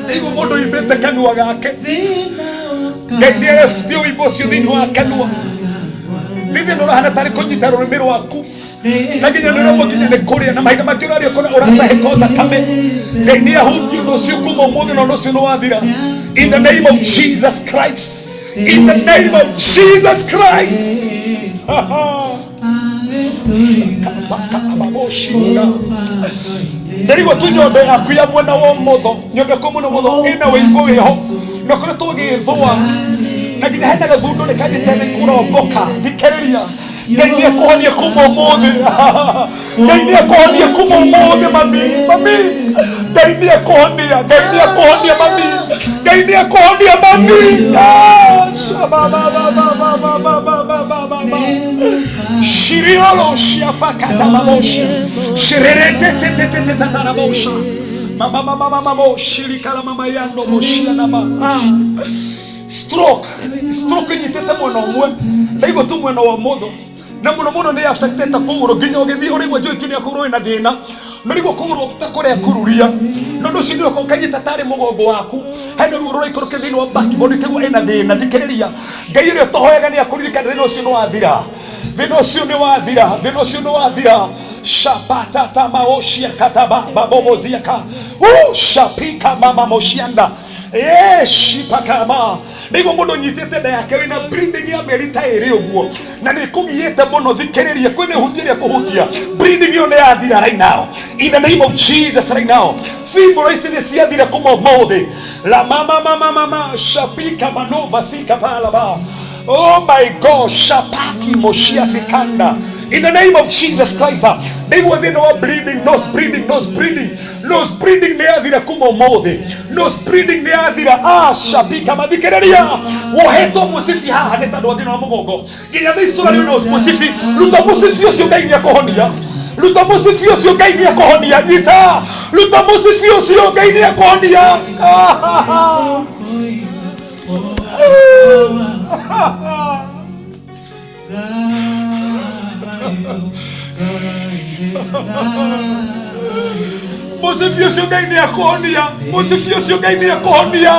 Ndaigua mũndũ oimbĩte kanua gake, Ngai nĩ arebutie ũimbo ũcio thĩinĩ wa kanua. Nĩ thĩna ũrahana tarĩ kũnyita rũrĩmĩ rwaku, na nginya nĩ ũremwo nginya nĩ kũrĩa, na mahinda mangĩ ũraria kũna ũratahĩka o thakame. Ngai nĩ ahutie ũndũ ũcio kuma ũmũthĩ, na ũndũ ũcio nĩ wathira. In the name of Jesus Christ, in the name of Jesus Christ. Ndarigwo tu nyondo yaku ya mwena wa ũmotho, nyondo yaku mwena wa ũmotho ĩna wĩimbo wĩho, na ũkoretwo ũgĩthũa, na nginya hena gathundu nĩ kanjĩte thĩ kũromboka. Thikĩrĩria, Ngai nĩ ekũhonia kuma ũmũthĩ. Ngai nĩ ekũhonia kuma ũmũthĩ. Mami, mami, Ngai nĩ ekũhonia, Ngai nĩ ekũhonia mami, Ngai nĩ ekũhonia mami. Ah, shaba ba ba ba ba ba ba ba ba ba ba ba. Shiriolo shiapakata mamoshi. Shireretetetetetetarabosha. Mama mama mama mo shirikala mama yando moshia nama. Ah. Stroke, stroke nyitete mwena ũmwe, ndaigua tu mwena wa ũmotho, na mũno mũno nĩ affectete kũgũrũ, nginya ũgĩthiĩ ũraigua joint nĩ kũgũrũ ĩna thĩna, no rĩu kũgũrũ ta kũrĩa kururia, no ũndũ ũcio nĩ ũkanyita tarĩ mũgongo waku, hena ruo rũraikũrũka thĩinĩ wa backbone, ũkaigua ĩna thĩna. Thikĩrĩria, Ngai ũrĩa ũtũhoyaga nĩ akũririkana, thĩna ũcio nĩ wathira, thĩna ũcio nĩ wathira, thĩna ũcio nĩ wathira. Shapatata maoshia kataba baboboziaka u shapika mama moshianda shipakama. Ndaigua mũndũ ũnyitĩte nda yake wĩna bleeding ya mĩeri ta ĩrĩ ũguo, na nĩ kũgiĩte mũno. Thikĩrĩria, kwĩna ihutia rĩa kũhutia, bleeding ĩyo nĩ yathira right now, in the name of Jesus. Right now fibroids ici nĩ ciathira kuma ũmũthĩ. La mama mama mama shapika manova sika palaba. Oh my God, shapaki moshiatikanda. In the name of Jesus Christ, ndaigua thĩna wa bleeding, nose bleeding, nose bleeding, nose bleeding nĩ yathira kuma ũmũthĩ. Nose bleeding nĩ yathira. Ah, shapika mathikĩrĩria. Wohetwo mũcibi haha nĩ tondũ wa thĩna wa mũgongo. Nginya thaa ici tũrario na mũcibi. Ruta mũcibi ũcio, Ngai nĩ akũhonia. Ruta mũcibi ũcio, Ngai nĩ akũhonia. Nyita. Ruta mũcibi ũcio, Ngai nĩ akũhonia. Ah, Mũcibi ũcio Ngai nĩ akũhonia, mũcibi ũcio Ngai nĩ akũhonia.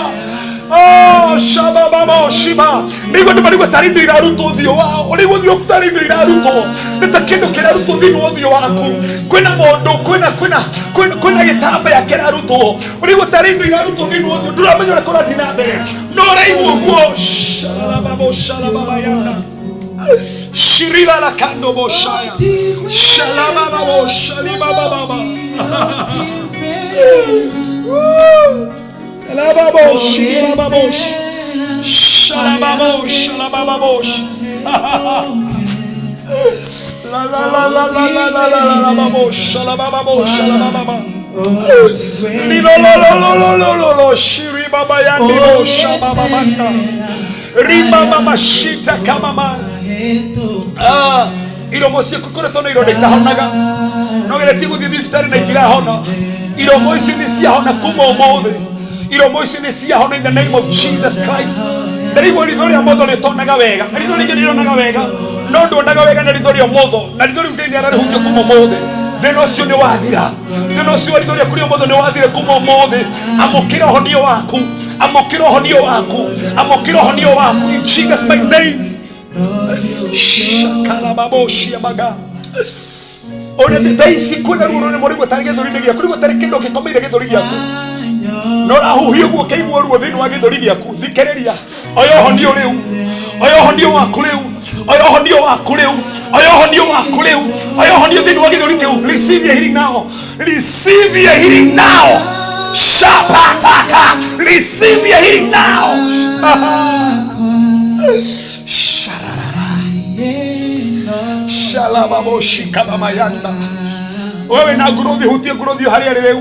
Ah, shaba baba shiba, nĩguo ndĩ marigwo tarĩ indo irarutwo ũthiũ wao, ũrĩguo ũthiũ tarĩ indo irarutwo, nĩ ta kĩndũ kĩrarutwo thĩinĩ wa ũthiũ waku. Kwĩna mũndũ, kwĩna kwĩna kwĩna kwĩna gĩtambaya kĩrarutwo, ũrĩguo tarĩ indo irarutwo thĩinĩ wa ũthiũ, ndũramenya ũrĩa kũrathiĩ na mbere, no ũraigua ũguo. Shalababo shalababa yanda shirila la kando boshaya shalababa shalibaba baba Shalababo shibababo shalababo shalababo la la la la la la la la la la babo shalababo shalababa Lilo lo lo lo lo lo lo lo shiri baba yandi bo shababa banda rima mama shita kama ma. Ah, iromo ciaku ikoretwo na ironda itahonaga, no geretie gũthiĩ thibitarĩ na itirahona, iromo ici nĩ ciahona kuma ũmũthĩ. Iromo ici nĩ ciahona in the name of Jesus Christ. Ndĩraigua ritho rĩa motho rĩtonaga wega, na ritho rĩngĩ rĩronaga wega, no nduonaga wega na ritho rĩa motho, na ritho rĩu Ngai nĩ ararĩhutia kuma ũmũthĩ. Thĩna ũcio nĩ wathira, thĩna ũcio wa ritho rĩaku rĩa motho nĩ wathira kuma ũmũthĩ. Amũkĩra ũhonio waku, amũkĩra ũhonio waku, amũkĩra ũhonio waku in Jesus my name. Shakalababoshi-amaga. Ona thaa ici kwĩna ruo rũrĩ mũrĩguo tarĩ gĩthũri-inĩ gĩaku, rĩguo tarĩ kĩndũ gĩkomeire gĩthũri gĩaku, no ũrahuhia ũguo ũkĩigua ruo thĩinĩ wa gĩthũri gĩaku. Thikĩrĩria, oya ũhonio rĩu, oya ũhonio waku rĩu, oya ũhonio waku rĩu, oya ũhonio waku rĩu, oya ũhonio thĩinĩ wa gĩthũri kĩu. Receive your healing now, receive your healing now. Shapataka, receive your healing now. Sharararararara. Shalababoshikamamaya wewe na nguruthi hutie nguruthi haria rĩ rĩu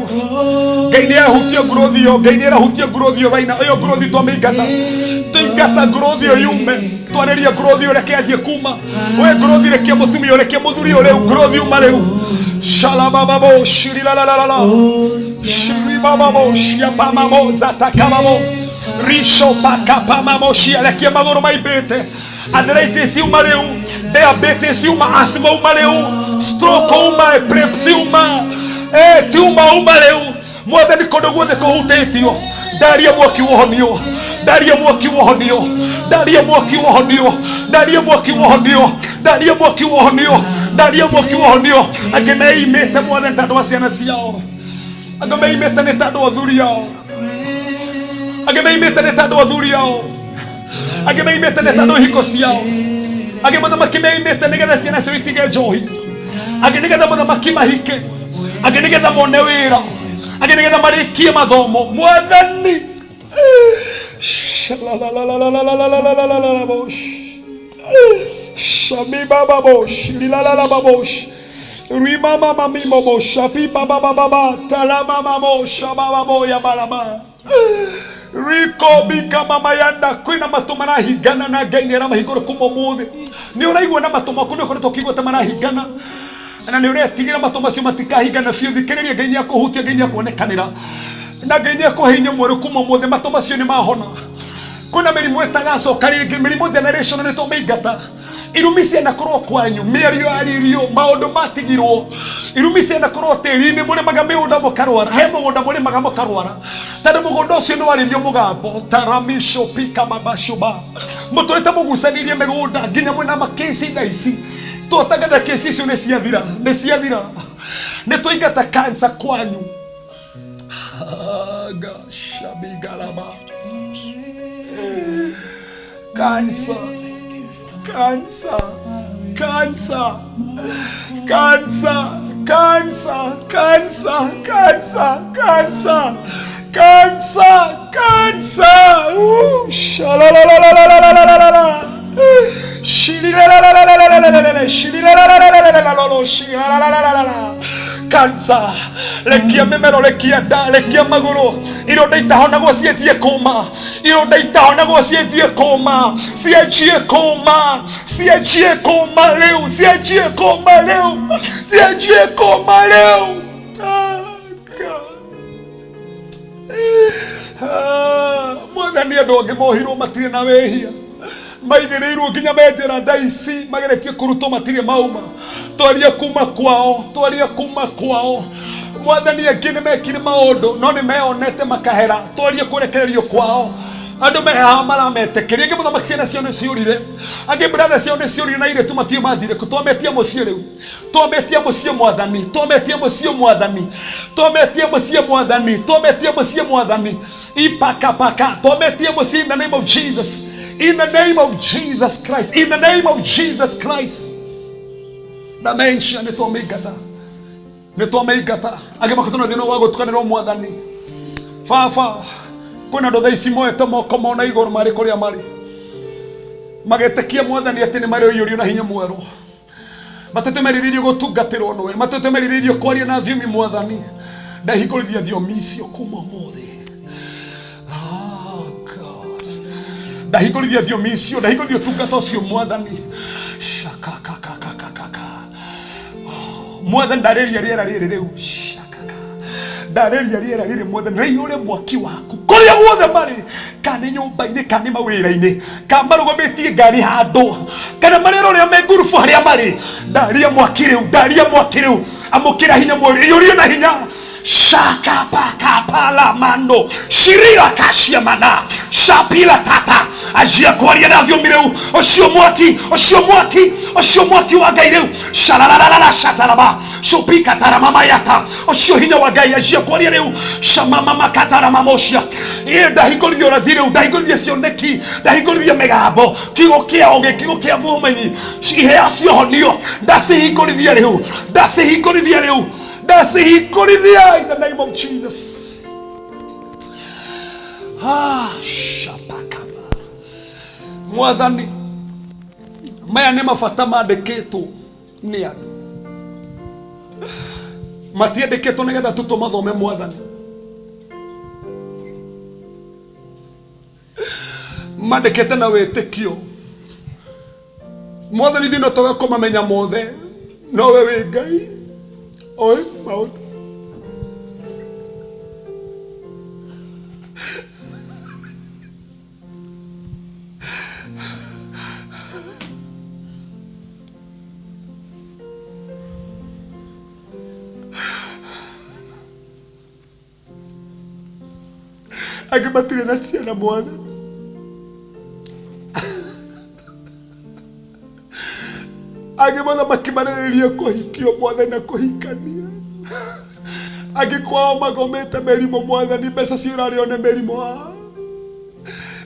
Ngai nĩ ahutie nguruthi ĩyo Ngai nĩ arahutie nguruthi ĩyo raina ĩyo nguruthi twamĩingata tũingata nguruthi ĩyo yume twarĩria nguruthi ĩyo reke anjie kuma we nguruthi rekia mũtumia ũreke mũthuri ũyũ rĩu nguruthi uma rĩu shalabababo shirilalalala shiribababo shiapamamo zatakababo risho pakapamamo shiarekia magũrũ maimbĩte arthritis uma rĩu diabetes uma asthma uma rĩu stroke uma epilepsy uma tiuma uma rĩu mwathani kũndũ guothe kũhutĩtio ndaria mwaki wohonio ndaria mwaki wohonio ndaria mwaki wohonio ndaria mwaki wohonio ndaria mwaki wohonio ndaria mwaki wohonio angĩ meimĩte mwathani tondũ wa ciana ciao angĩ meimĩte nĩ tondũ wa athuri ao angĩ meimĩte nĩ tondũ wa athuri ao angĩ meimĩte nĩ tondũ hiko ciao angĩ mũthamaki meimĩte nĩgetha ciana ciao itige njohi angĩ nĩgetha mũthamaki mahike angĩ nĩgetha mone wĩra angĩ nĩgetha marĩkie mathomo mwathani Shamibababosh lilalalababosh rimamamamimobo shapibabababa talamamamo shabababo yabalaba riko bika mama yanda kwina matũ marahingana na Ngai nĩ aramahingũra kuma ũmũthĩ nĩ ũraigua na matũ maku nĩ ũkoretwo ũkĩigua ta marahingana na nĩ ũretigĩra matũ macio matikahingana biũ thikĩrĩria Ngai nĩ akũhutia Ngai nĩ akuonekanĩra na Ngai nĩ akũhe hinya mwerũ kuma ũmũthĩ matũ macio nĩ mahona kwĩna mĩrimũ ĩtagacoka rĩngĩ mĩrimũ generation nĩ tũmĩingata irumi cianakorwo kwanyu mĩario yaririo maũndũ matigirwo irumi cianakorwo tĩri-inĩ mũrĩmaga mĩgũnda mũkarwara he mũgũnda mũrĩmaga mũkarwara tondũ mũgũnda ũcio nĩ warĩrio mũgambo taramisho pika mabashuba mũtũrĩte mũgucanirie mĩgũnda nginya mwĩna makĩci thaa ici twatangatha kĩci icio nĩ ciathira nĩ ciathira nĩ twaingata kansa kwanyu gashabigalaba kansa cancer, cancer, cancer, cancer, cancer, cancer, cancer, cancer, cancer. Ooh, shalalalalalalalala. Shililalalalalalalala, shililalalalalalalala, shililalalalala. Cancer, rekia mĩmero rekia nda rekia magũrũ ironda itahonagwo cienjie kũma ironda itahonagwo cienjie kũma cienjie kũma cienjie kũma rĩu cienjie kũma rĩu cienjie kũma rĩu. Mwathani andũ angĩ mohirwo matirĩ na wĩhia maigĩrĩirwo nginya menjera thaa ici mageretie kũrutwo matirĩ mauma twaria kuma kwao twaria kuma kwao mwathani angĩ nĩ mekire maũndũ no nĩ meonete makahera twaria kũrekererio kwao andũ me haha marametĩkĩria angĩ mũthamaki ciana ciao nĩ ciũrire angĩ brother ciao nĩ ciũrire na airĩtu matiũ mathire kũ twametia mũciĩ rĩu twametia mũciĩ mwathani twametia mũciĩ mwathani twametia mũciĩ mwathani twametia mũciĩ mwathani ipakapaka twametia mũciĩ in the name of Jesus, in the name of Jesus Christ, in the name of Jesus Christ. Dementia nĩ twamĩingata nĩ twamĩingata angĩ makoretwo na thĩna wa gũtukanĩrwo mwathani baba kwĩna andũ thaa ici moete moko mao na igũrũ marĩ kũrĩa marĩ magetĩkia mwathani atĩ nĩ marĩ ũiyũrio na hinya mwerũ matete merirĩirie gũtungatĩrwo nĩwe matete merirĩirie kwaria na thiomi mwathani ndahingũrithia thiomi icio kuma ũmũthĩ. Oh, God. Ndahingũrithia thiomi icio ndahingũrithia ũtungata ũcio mwathani shakakakakakaka mwathani ndarĩria rĩera rĩrĩ rĩu shakaka ndarĩria rĩera rĩrĩ mwathani rĩiyũre mwaki waku kũrĩa guothe marĩ kana nĩ nyũmba-inĩ kana nĩ mawĩra-inĩ kana marũgamĩtie ngari handũ kana marera ũrĩa me ngurubu harĩa marĩ ndaria mwaki rĩu ndaria mwaki rĩu amũkĩra hinya mwerũ iyũrio na hinya shakapakapalamando shirira kashiamana shapila tata ajia kwaria na thiomi rĩu ũcio mwaki ũcio mwaki ũcio mwaki wa Ngai rĩu shalalalala shatalaba shupika taramama-yata ũcio hinya wa Ngai ajia kwaria rĩu shamamamakataramamocia ĩ ndahingũrithia ũrathi rĩu ndahingũrithia cioneki ndahingũrithia mĩgambo kiugo kĩa ũgĩ kiugo kĩa mũmenyi iheo ciohonio ndacihingũrithia rĩu ndacihingũrithia rĩu ndacihingũrithia in the name of Jesus. Ah, shapakaba mwathani maya nĩ mabata mandĩkĩtwo Nĩ andũ matiandĩkĩtwo nĩgetha tu tũmathome mwathani mandĩkĩte na wĩtĩkio mwathani ithuĩ no twage kũmamenya mothe nowe wĩ ngai oĩ maũndũ angĩ matirĩ na ciana mwathani angĩ mothamaki marĩrĩrie kũhikio mwathani na kũhikania angĩ kwao magomete mĩrimũ mwathani mbeca ciũrarĩo nĩ mĩrimũ ah.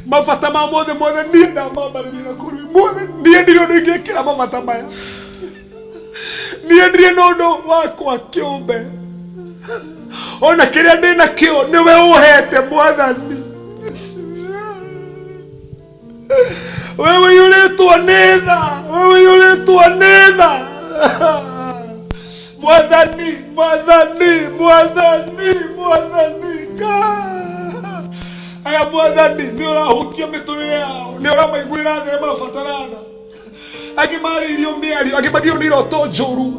Mabata ma mothe mothe niĩ ndamambarĩria na kũrĩ mothe niĩ ndirĩ ũndũ ingĩkĩra mabata maya niĩ ndirĩ na ũndũ wakwa kĩũmbe ona kĩrĩa ndĩ nakĩo nĩwe ũhete mwathani wewe ũiyũrĩtwo nĩ tha wewe ũiyũrĩtwo nĩ tha mwathani mwathani mwathani mwathani ka aya mwathani nĩ ũrahutia mĩtũrĩre yao nĩ ũramaiguĩra tha arĩa marabatara tha angĩ marĩirio mĩario angĩ magio nĩ iroto njũru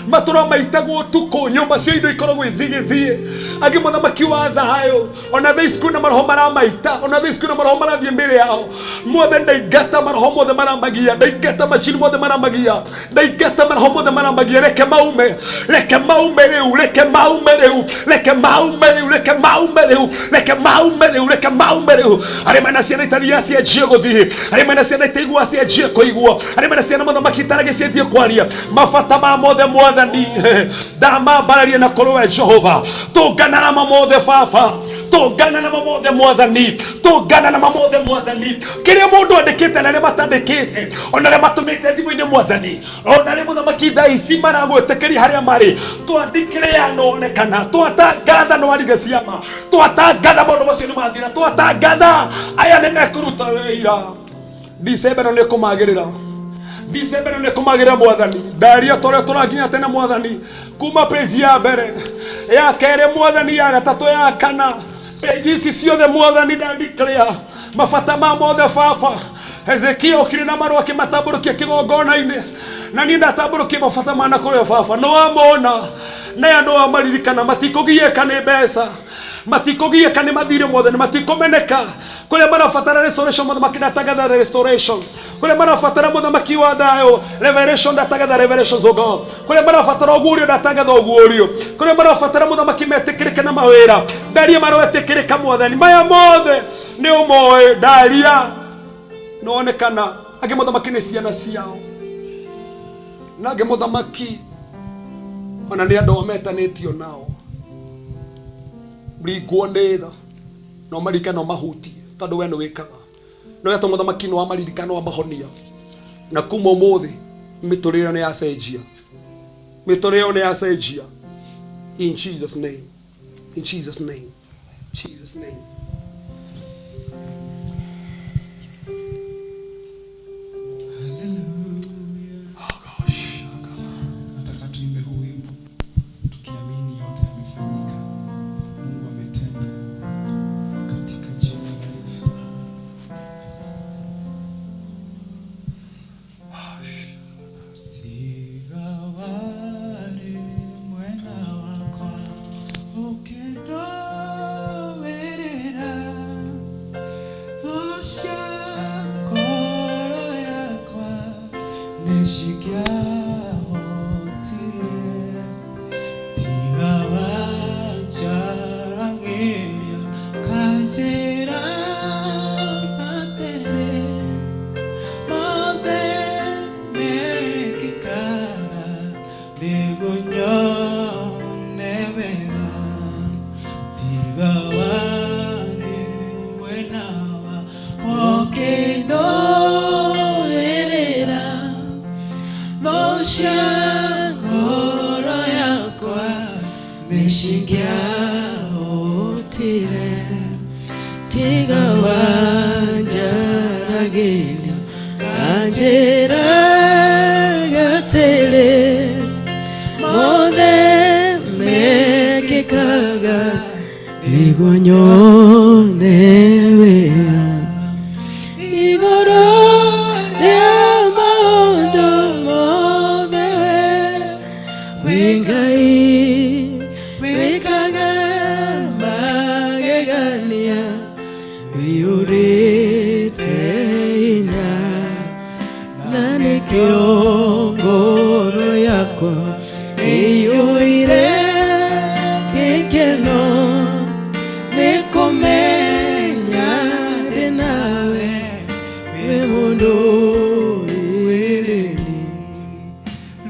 matũra maitagwo ũtukũ nyũmba cia indo ikoragwo ithigithie angĩ mũthamaki wa thayũ ona thaa ici kwĩna maroho maramaita ona thaa ici kwĩna maroho marathiĩ mĩrĩ yao mothe ndaingata maroho mothe maramagia ndaingata macini mothe maramagia ndaingata maroho mothe maramagia reke maume reke maume rĩu reke maume rĩu reke maume rĩu reke maume rĩu reke maume rĩu reke maume rĩu arĩa mena ciana itaria cianjie gũthiĩ arĩa mena ciana itaigua cianjie kũigua arĩa mena ciana mũthamaki itarage cianjie kwaria mabata ma mothe mwathani ndamambararia na kũrĩ we jehova tũngana namo mothe baba tũngana namo mothe mwathani tũngana namo mothe mwathani kĩrĩa mũndũ andĩkĩte na arĩa matandĩkĩte ona arĩa matũmĩte thimũ-inĩ mwathani ona arĩa mũthamaki thaa ici maragwĩtĩkĩria harĩa marĩ twandĩkĩre yanonekana twatangatha no aringa ciama twatangatha maũndũ macio nĩ mathira twatangatha aya nĩ mekũruta wĩira Dicemba ĩno nĩ kũmagĩrĩra Dicemba ĩno nĩ kũmagĩrĩra mwathani ndaria tũrĩa tũrakinya tene mwathani kuma page ya mbere ya kerĩ mwathani ya gatatũ ya kana page ici ciothe mwathani nda declare mabata ma mothe baba Hezekia okire na marũa akĩmatambũrũkia kĩgongona-inĩ na niĩ ndatambũrũkia mabata mana kũrĩ we baba nĩ wamona na aya nĩ wamaririkana matikũgiĩka nĩ mbeca matikũgiĩka nĩ mathirĩ mothe matikũmeneka kũrĩa marabatara restoration mũthamaki ndatangatha restoration kũrĩa marabatara mũthamaki wa thayũ revelation ndatangatha revelations of God kũrĩa marabatara ũguũrio ndatangatha ũguũrio kũrĩa marabatara mũthamaki metĩkĩrĩke na mawĩra ndaria maroetĩkĩrĩka mwathani maya mothe nĩ ũmoĩ ndaria nonekana angĩ mũthamaki nĩ ciana ciao na angĩ mũthamaki ona nĩ andũ metanĩtio nao ringwo nĩ tha no maririkane no mahutie tondũ we nĩ wĩkaga no getwo mũthamaki nĩ wamaririkana wamahonia na kuma ũmũthĩ mĩtũrĩre nĩ yacenjia mĩtũrĩre nĩ yacenjia in Jesus name in Jesus name Jesus name. Hallelujah. Nataka tuimbe huu wimbo tukiamini yote yamefanyika. Mungu ametenda katika jina la Yesu. Tiga wari mwena wakwa ũkĩndũĩrĩra thũ cia ngoro yakwa nĩcingĩahotire tiga wanjaragĩria kanjĩra atĩrĩ mothe mekĩkaga nĩguo nyone wega tiga warĩ mwena wakwa ũkĩndũĩrĩra thũ cia ngoro yakwa nĩcingĩahotire tiga wanjaragĩria kanjĩra gatĩrĩ wega nĩguo nyone wega igũrũ rĩa maũndũ mothe we wĩ Ngai wĩkaga magegania wĩyũrĩte hinya na nĩkĩo ngoro yakwa ĩiyũire gĩkeno nĩ kũmenya ndĩ nawe wĩ mũndũ wĩrĩri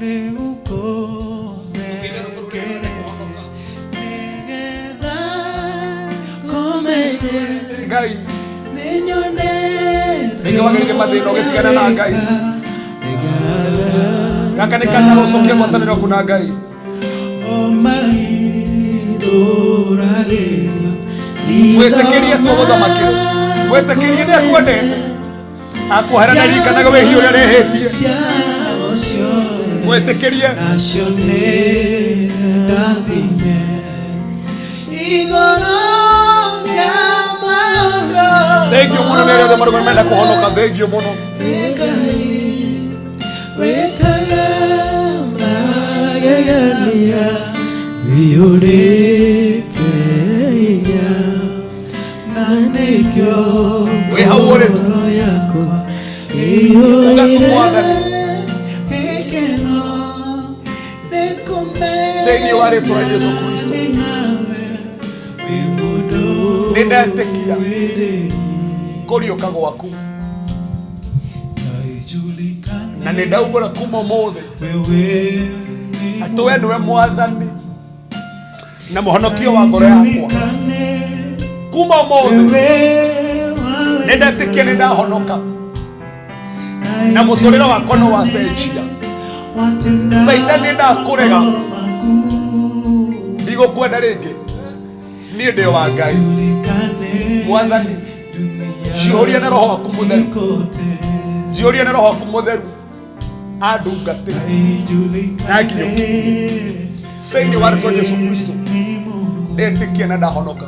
Rĩu kũmekere nĩgetha kũmenye Ngai nĩnyonete rĩngĩ wagĩrĩire mathĩna ũgĩtigana na Ngai gaka nĩ kanya gũcokia ngwatanĩro yaku na Ngai o mahithũragĩrio mwĩtĩkĩrie tu ũgũthamakĩre mwĩtĩkĩrie nĩ akwendete akuohera na ririkanaga wĩhia ũrĩa rehĩtie ciao ciothe mwĩtĩkĩrie nacio nĩ ndathime igũrũ rĩa maũndũ thengio mũno nĩ arĩa othe marauga menda kũhonoka thengio mũno Ngai wĩkaga magegania wĩyũrĩte hinya na nĩkĩo wĩ hau ũrĩ tu ngoro yakwa uga tu ĩiyũire mwathani gĩkeno nĩ kũmenya thĩinĩ wa rĩtwa rĩa Jesu Kristo ndĩ nawe wĩ mũndũ nĩ ndetĩkia wĩrĩri kũriũka gwaku Naijulikane na nĩ ndaumbũra kuma ũmũthĩ wewe ni atĩ we nĩwe mwathani na mũhonokio wa ngoro yakwa Naijulikane kuma ũmũthĩ wewe waweza. nĩ ndetĩkia nĩ ndahonoka na mũtũrĩre wakwa nĩ wacenjia Watenda Saitani ndakũrega makuu. ndigũkwenda rĩngĩ niĩ ndĩ wa Ngai Julikane mwathani dunia ciũria na roho waku mũtheru kote. njihũrie na roho waku mũtheru andungatĩre Naijulikane thĩinĩ wa rĩtwa Jesu Kristo ni Mungu. ndetĩkia na ndahonoka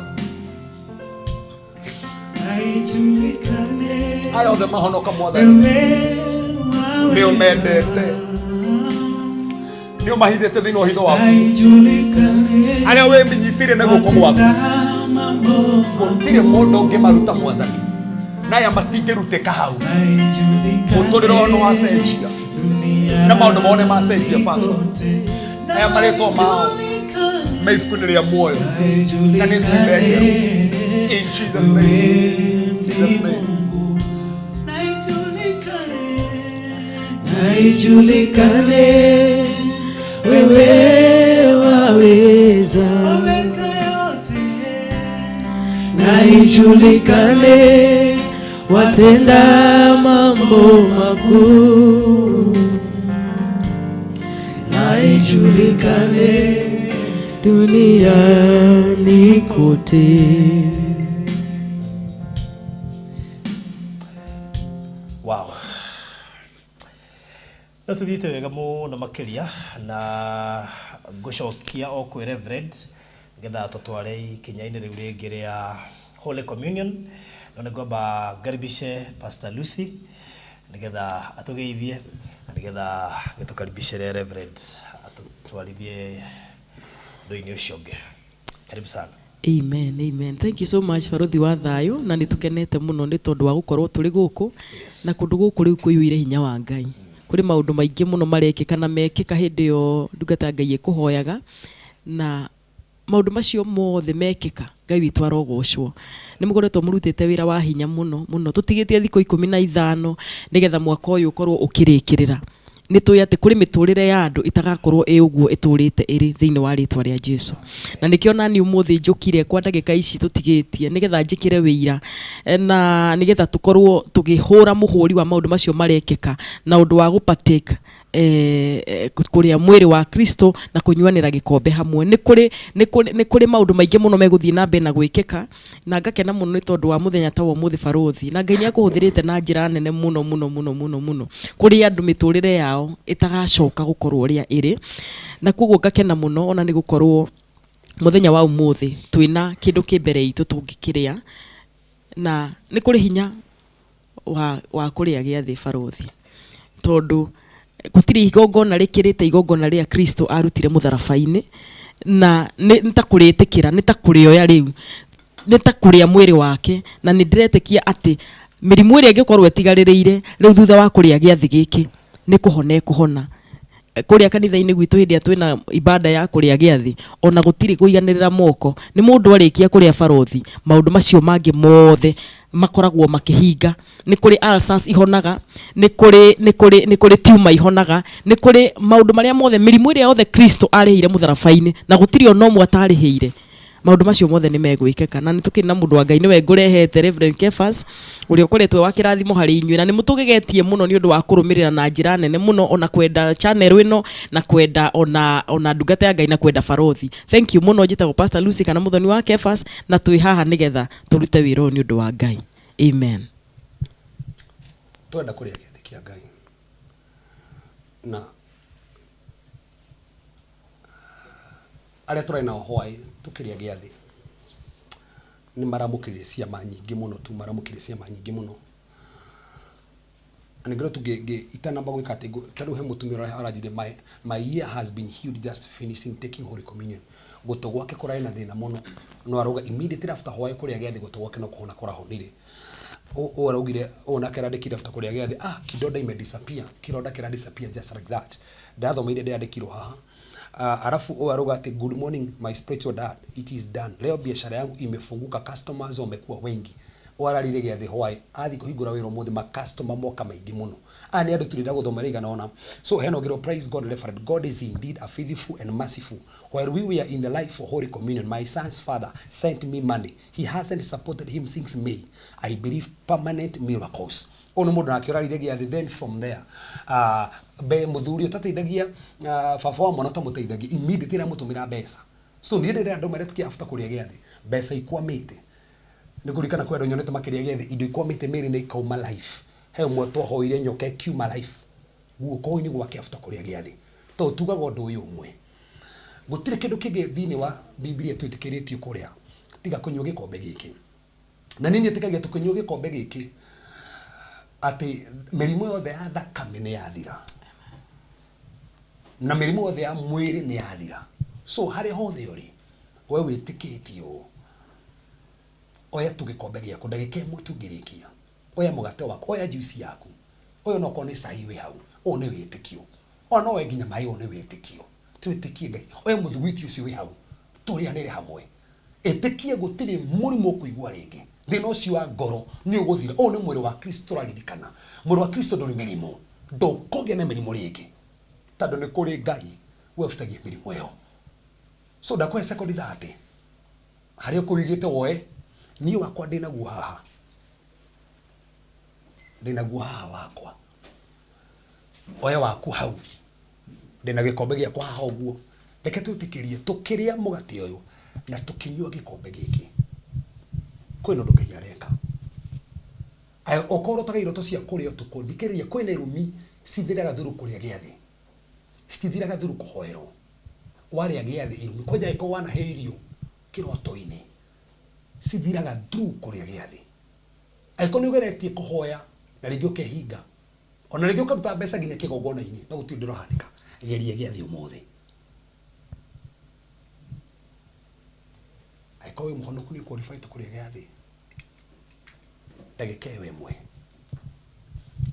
Naijulikane aya othe mahonoka mwathani wewe waweza. nĩ ũmendete nĩ ũmahithĩte thĩinĩ wa hitho waku Naijulikane arĩa wĩmenyitĩire na guoko gwaku watenda mambo gũtirĩ mũndũ ũngĩmaruta mwathani na aya matingĩrutĩka hau Naijulikane mũtũrĩre wao nĩ wacenjia dunia na maũndũ mao nĩ macenjia baba kote. aya marĩtwa mao me ibuku-inĩ rĩa muoyo na nĩ ciumbe njerũ in Jesus name In Jesus name naijulikane wewe waweza naijulikane watenda mambo makuu naijulikane duniani kote Wow. No tuthiĩte wega mũno makĩria na ngũcokia o kwĩ Reverend nĩgetha tũtware ikinya-inĩ rĩu rĩngĩ rĩa Holy Communion no nĩ ngwamba ngaribishe Pastor Lucy nĩgetha atũgeithie na nĩgetha gĩtũkaribicĩre Reverend atũtwarithie ũndũ-inĩ ũcio ũngĩ. Karibu sana. Amen, amen. Thank you so much barothi wa thayo na nä tå kenete må no nä tondå wa gå korwo tå rä gå kå na kå ndå gå kå rä u kå iyå ire hinya wa Ngai kå rä maå ndå maingä må no marekä ka na mekä ka hä ndä ä yo ndungata ya Ngai ä kå hoyaga na maå ndå macio mothe mekĩka Ngai witũ arogocwo nĩ mũkoretwo mũrutĩte wĩra wa hinya mũno mũno tũtigĩtie thikũ 15 nĩgetha mwaka ũyũ ũkorwo ũkĩrĩkĩrĩra nĩ tũĩ atĩ kũrĩ mĩtũrĩre ya andũ itagakorwo ĩ ũguo ĩtũrĩte ĩrĩ thĩinĩ wa rĩtwa rĩa Jesu na nĩkĩo nani ũmũthĩ njũkire kwa ndagĩka ici tũtigĩtie nĩgetha njĩkĩre wĩira na nĩgetha tũkorwo tũkĩhũra mũhũri wa maũndũ macio marekĩka na ũndũ wa gũpartake kũrĩa mwĩrĩ wa Kristo na kũnyuanĩra gĩkombe hamwe nĩ kũrĩ maũndũ maingĩ mũno megũthiĩ na mbere na gwĩkĩka na ngakena mũno nĩ tondũ wa mũthenya ta wa ũmũthĩ barothi na Ngai nĩ akũhũthĩrĩte na njĩra nene mũno mũno mũno mũno mũno kũrĩ andũ mĩtũrĩre yao ĩtagacoka gũkorwo ũrĩa ĩrĩ na koguo ngakena mũno ona nĩ gũkorwo Muthenya wa umuthi twina kindu ki mbere itu tungikiria na ni kuri hinya wa kuria giathi barothi tondu gutiri igongona rikirite igongona ria Kristo arutire mutharaba-ini na ni ta kuritikira ni ta kurioya riu ni ta kuria mwiri wake na ni ndiretikia ati mirimu iria ingikorwo itigaririire riu thutha wa kuria giathi giki ni kuhona ekuhona. Kuria kanitha-ini gwitu hindi ya twina ibada ya kuria giathi ona gutiri kuiganirira moko ni mundu arikia kuria barothi maundu macio mangi mothe makoragwo makihinga. Ni kuri ulcers ihonaga, ni kuri tumor ihonaga, ni kuri maundu maria mothe mirimu iria yothe Kristo arihire mutharaba-ini na gutiri ona umwe atarihire. Maundu macio mothe ni megwikeka na nitukiri na mundu wa Ngai niwe ngurehete Reverend Kefas uria ukoretwo wa kirathimo hari inyuĩ na ni mutugegetie muno ni undu wa kurumirira na njira nene muno ona kwenda channel ino na kwenda ona ndungata ya Ngai na kwenda barothi. Thank you muno. Njitagwo Pastor Lucy kana muthoni wa Kefas na twi haha nigetha turute wira ni undu wa Ngai. Amen. Twenda kuria giathi kia Ngai na aria turai nao hwai tukiria giathi ni maramukiririe ciama nyingi muno tu maramukiririe ciama nyingi muno na ngero tu itanamba gwika ati taru he mutumia uria aranjire my ear has been healed just finishing taking holy communion. Gutu gwake kurai na thina muno no aruga immediately after hwai kuria giathi gutu gwake no kuhona kurahonire. O araugire o nake arandikire after kuria giathi kidonda ime disappear, kironda kira disappear just like that. Ndathomeire ndiandikirwo haha. Arafu o aruga ati good morning my spiritual dad, it is done. Leo biashara yangu imefunguka, customers wamekuwa wengi. O ararire giathi hwai athi kuhingura wira umuthi ma customer moka maingi muno. Ni andu turenda guthoma riga naona. So heno giro praise God Reverend. God is indeed a faithful and merciful. While we were in the life for Holy Communion, my son's father sent me money. He hasn't supported him since May. I believe permanent miracles. Ono mundu nake urarire giathi then from there be muthuri utateithagia baba wa mwana utamuteithagia immediately ramutumira mbeca. So ni ndire andu maretkia after kuria giathi mbeca ikwamite ni kurikana kwa andu nyonete makiria giathi indo ikwamite miri ni ikauma life. He umwe twahoire nyoka ikiuma life guoko-ini gwake after kuria giathi. To tugaga undu uyu umwe gutire kindu kingi thiini wa Biblia twitikiritie kuria tiga kunyua gikombe giki na ni nyitikagia tukinyua gikombe giki ati mirimu yothe ya thakame ni yathira na mirimu yothe ya mwiri ni yathira. So haria hothe uri we witikitie uu oya tu gikombe giaku ndagika imwe tungirikia, oya mugate waku, oya juice yaku, oya no korwo ni cai wi hau, uu ni witikio, ona no we nginya mai, uu ni witikio. Twitikie Ngai, oya muthuguiti ucio wi hau turianire hamwe, itikie gutiri murimu ukuigua ringi. Thina ucio wa ngoro ni uguthira. Uu ni mwiri wa Kristo turaririkana. Mwiri wa Kristo nduri mirimu, ndukugia na mirimu ringi tondu ni kuri Ngai webutagia mirimu iyo. So ndakũhe sekondi 30 haria ukuigite woe ni wakwa ndinaguo haha, ndinaguo haha wakwa, oya waku hau, ndina gikombe giakwa haha uguo. Reke twitikirie tukiria mugate uyu na tukinyua gikombe giki kwina undu Ngai areka. Ayo okorwo taga iroto cia kuria utuku thikiriria kwina irumi cithiraga thuru kuria giathi, citithiraga thuru kuhoerwo. Waria giathi irumi kwanja iko wanahe irio kiroto-ini cithiraga thuru kuria giathi. Angĩkorwo nĩ ũgeretie kũhoya na rĩngĩ ũkehinga ona rĩngĩ ũkaruta mbeca nginya kĩgongona-inĩ no gũtirĩ ũndũ ũrahanĩka, geria gĩathĩ ũmũthĩ. Angĩkorwo wĩ mũhonoku nĩ ũqualified kũrĩa gĩathĩ ndagĩka ĩyo ĩmwe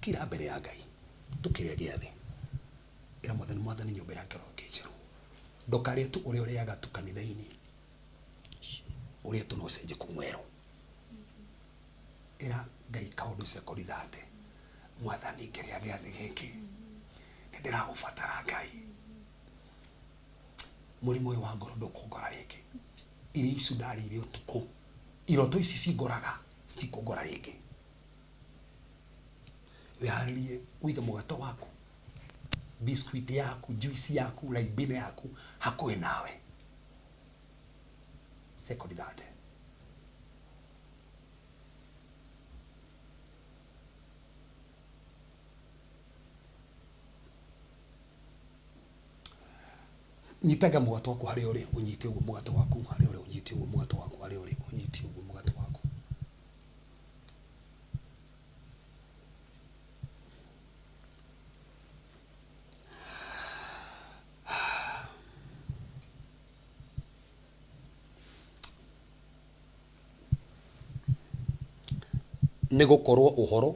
kira mbere ya Ngai tũkĩrĩa gĩathĩ, ĩra Mwathani, Mwathani nyũmbĩra ngoro ĩngĩ njerũ. Ndũkarĩe tu ũrĩa ũrĩaga tu kanitha-inĩ, ũrĩa tu no ũcenjie kũmwerũ. Ĩra Ngai kaũndũ sekondi 30, Mwathani ngĩrĩa gĩathĩ gĩkĩ nĩ ndĩragũbatara Ngai, mũrimũ ũyũ wa ngoro ndũkũngora rĩngĩ, irio ici ndarĩire ũtukũ, iroto ici cingoraga citikũngora rĩngĩ. Wĩharĩrie ũige mũgate waku, biscuit yaku, juice yaku, laibina yaku hakuhĩ nawe. Sekondi 30. Nyitaga mũgate waku harĩa ũrĩ, ũnyite ũguo mũgate waku harĩa ũrĩ, ũnyite ũguo mũgate waku harĩa ũrĩ, ũnyite ũguo mũgate waku. Nĩ gũkorwo ũhoro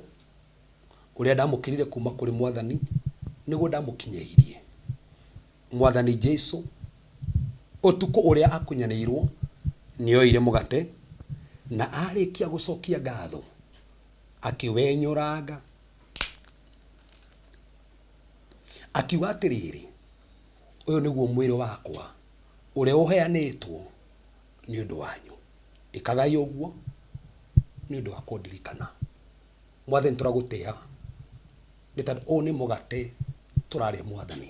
ũrĩa ndamũkĩrire kuma kũrĩ Mwathani nĩguo ndamũkinyĩirie. Mwathani Jesu ũtukũ ũrĩa akunyanĩirwo nĩoire mũgate na arĩkia gũcokia ngatho akĩwenyũranga akiuga atĩrĩrĩ, ũyũ nĩguo mwĩrĩ wakwa ũrĩa ũheanĩtwo nĩ ũndũ wanyu, ĩkagai ũguo nĩ ũndũ wa kũndirikana. Mwathani tũragũtĩa nĩ tondũ ũyũ nĩ mũgate tũrarĩa Mwathani,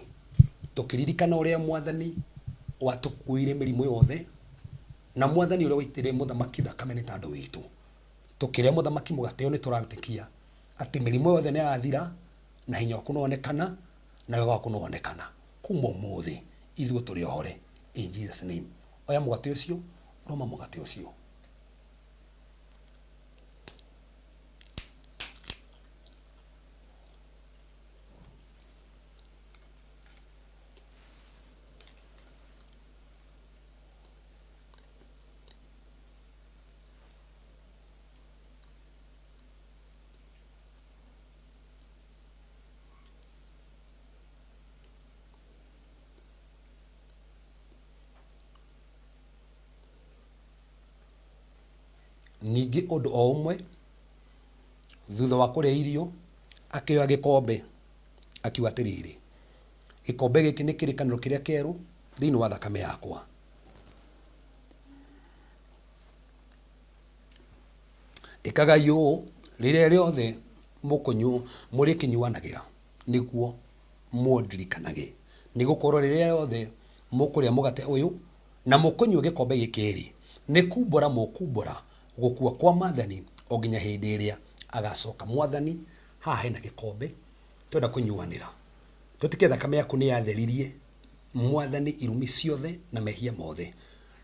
tũkĩririkana ũrĩa Mwathani watũkuĩire mĩrimũ yothe na Mwathani ũrĩa waitĩrĩire mũthamaki thakame nĩ tondũ witũ. Tũkĩrĩa mũthamaki mũgate ũyũ nĩ tũretĩkia atĩ mĩrimũ yothe nĩ yathira na hinya waku nĩwonekana na wega waku nĩwonekana. Kuma ũmũthĩ ithuĩ tũrĩ ohore in Jesus name. Oya mũgate ũcio, rũma mũgate ũcio. Ningĩ ũndũ o ũmwe thutha wa kũrĩa irio akĩoya gĩkombe akiuga atĩrĩrĩ, gĩkombe gĩkĩ nĩ kĩrĩkanĩro kĩrĩa kĩerũ thĩinĩ wa thakame yakwa. Ĩkagai ũũ rĩrĩa rĩothe mũrĩkĩnyuanagĩra nĩguo mũndirikanage, nĩgũkorwo rĩrĩa rĩothe mũkũrĩa mũgate ũyũ na mũkũnyua gĩkombe gĩkĩ-rĩ, nĩ kumbũra mũkumbũra gũkua kwa Mwathani o nginya hĩndĩ ĩrĩa agacoka. Mwathani, haha hena gĩkombe twenda kũnyuanĩra, twĩtĩkie thakame yaku nĩ yatheririe Mwathani irumi ciothe na mehia mothe,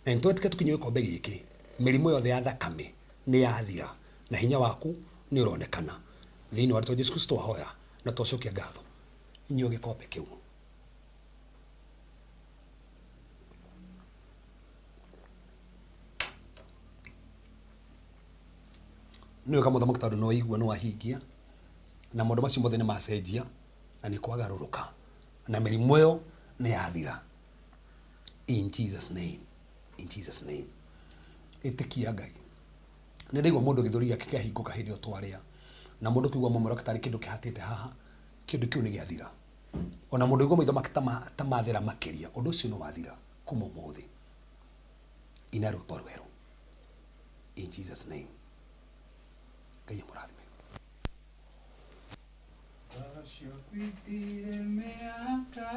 na nĩ twetĩkia tũkĩnyua gĩkombe gĩkĩ mĩrimũ yothe ya thakame nĩ yathira na hinya waku nĩ ũronekana. Thĩinĩ wa rĩtwa Jesu Kristo twahoya na twacokia ngatho. Nyua gĩkombe kĩu. Nĩ wega mũthamaki tondũ nĩ waigua nĩ wahingia na maũndũ macio mothe nĩ macenjia na nĩ kwagarũrũka na mĩrimũ ĩyo nĩ yathira. In Jesus name, in Jesus name. Ĩtĩkia Ngai. Nĩ ndaigua mũndũ gĩthũri gĩake kĩahingũka hĩndĩ ĩyo twarĩa na mũndũ kũigua mũmero tarĩ kĩndũ kĩhatĩte haha, kĩndũ kĩu nĩ gĩathira. Ona mũndũ aigua maitho make ta mathera makĩria, ũndũ ũcio nĩ wathira kuma ũmũthĩ. Ina rwĩmbo rwerũ in Jesus name. Ngai amũrathime. Twacokwitire mĩaka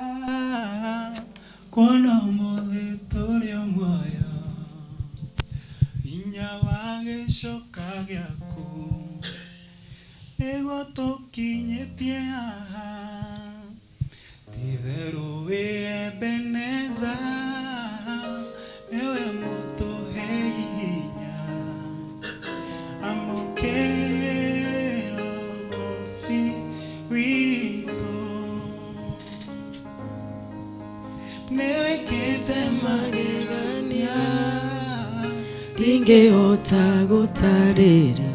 kuona ũmũthĩ tũrĩ o muoyo, hinya wa gĩcoka gĩaku nĩguo tũkinyĩtie haha. Ti-itherũ wĩ Ebeneza, nĩwe mũtũhei hinya, amũkĩra ũgoci witũ. Nĩwĩkĩte magegania ndingĩhota gũtarĩria,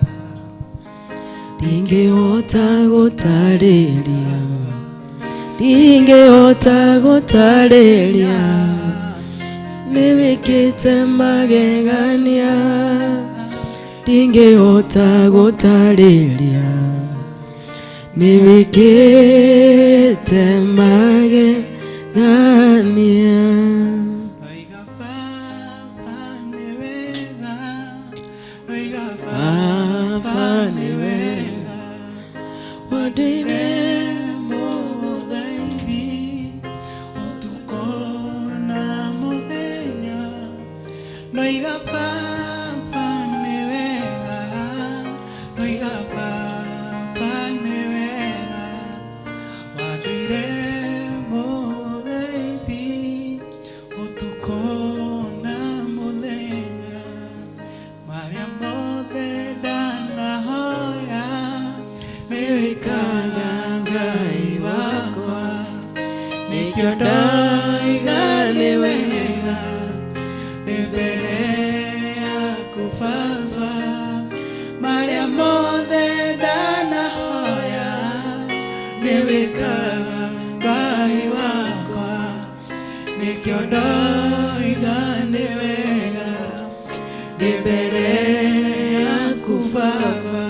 ndingĩhota gũtarĩria, ndingĩhota gũtarĩria. Nĩwĩkĩte magegania ndingĩhota gũtarĩria, nĩwĩkĩte magegania. Oiga Baba nĩ wega, oiga Baba Baba nĩ nĩ wega, wega, wandĩire mũgũthaithi ũtukũ na mũthenya. Noiga Baba nĩ wega, noiga Baba nĩ wega, wandĩire mũgũthaithi Nĩkĩo ndoiga nĩ wega ndĩ mbere yaku Baba,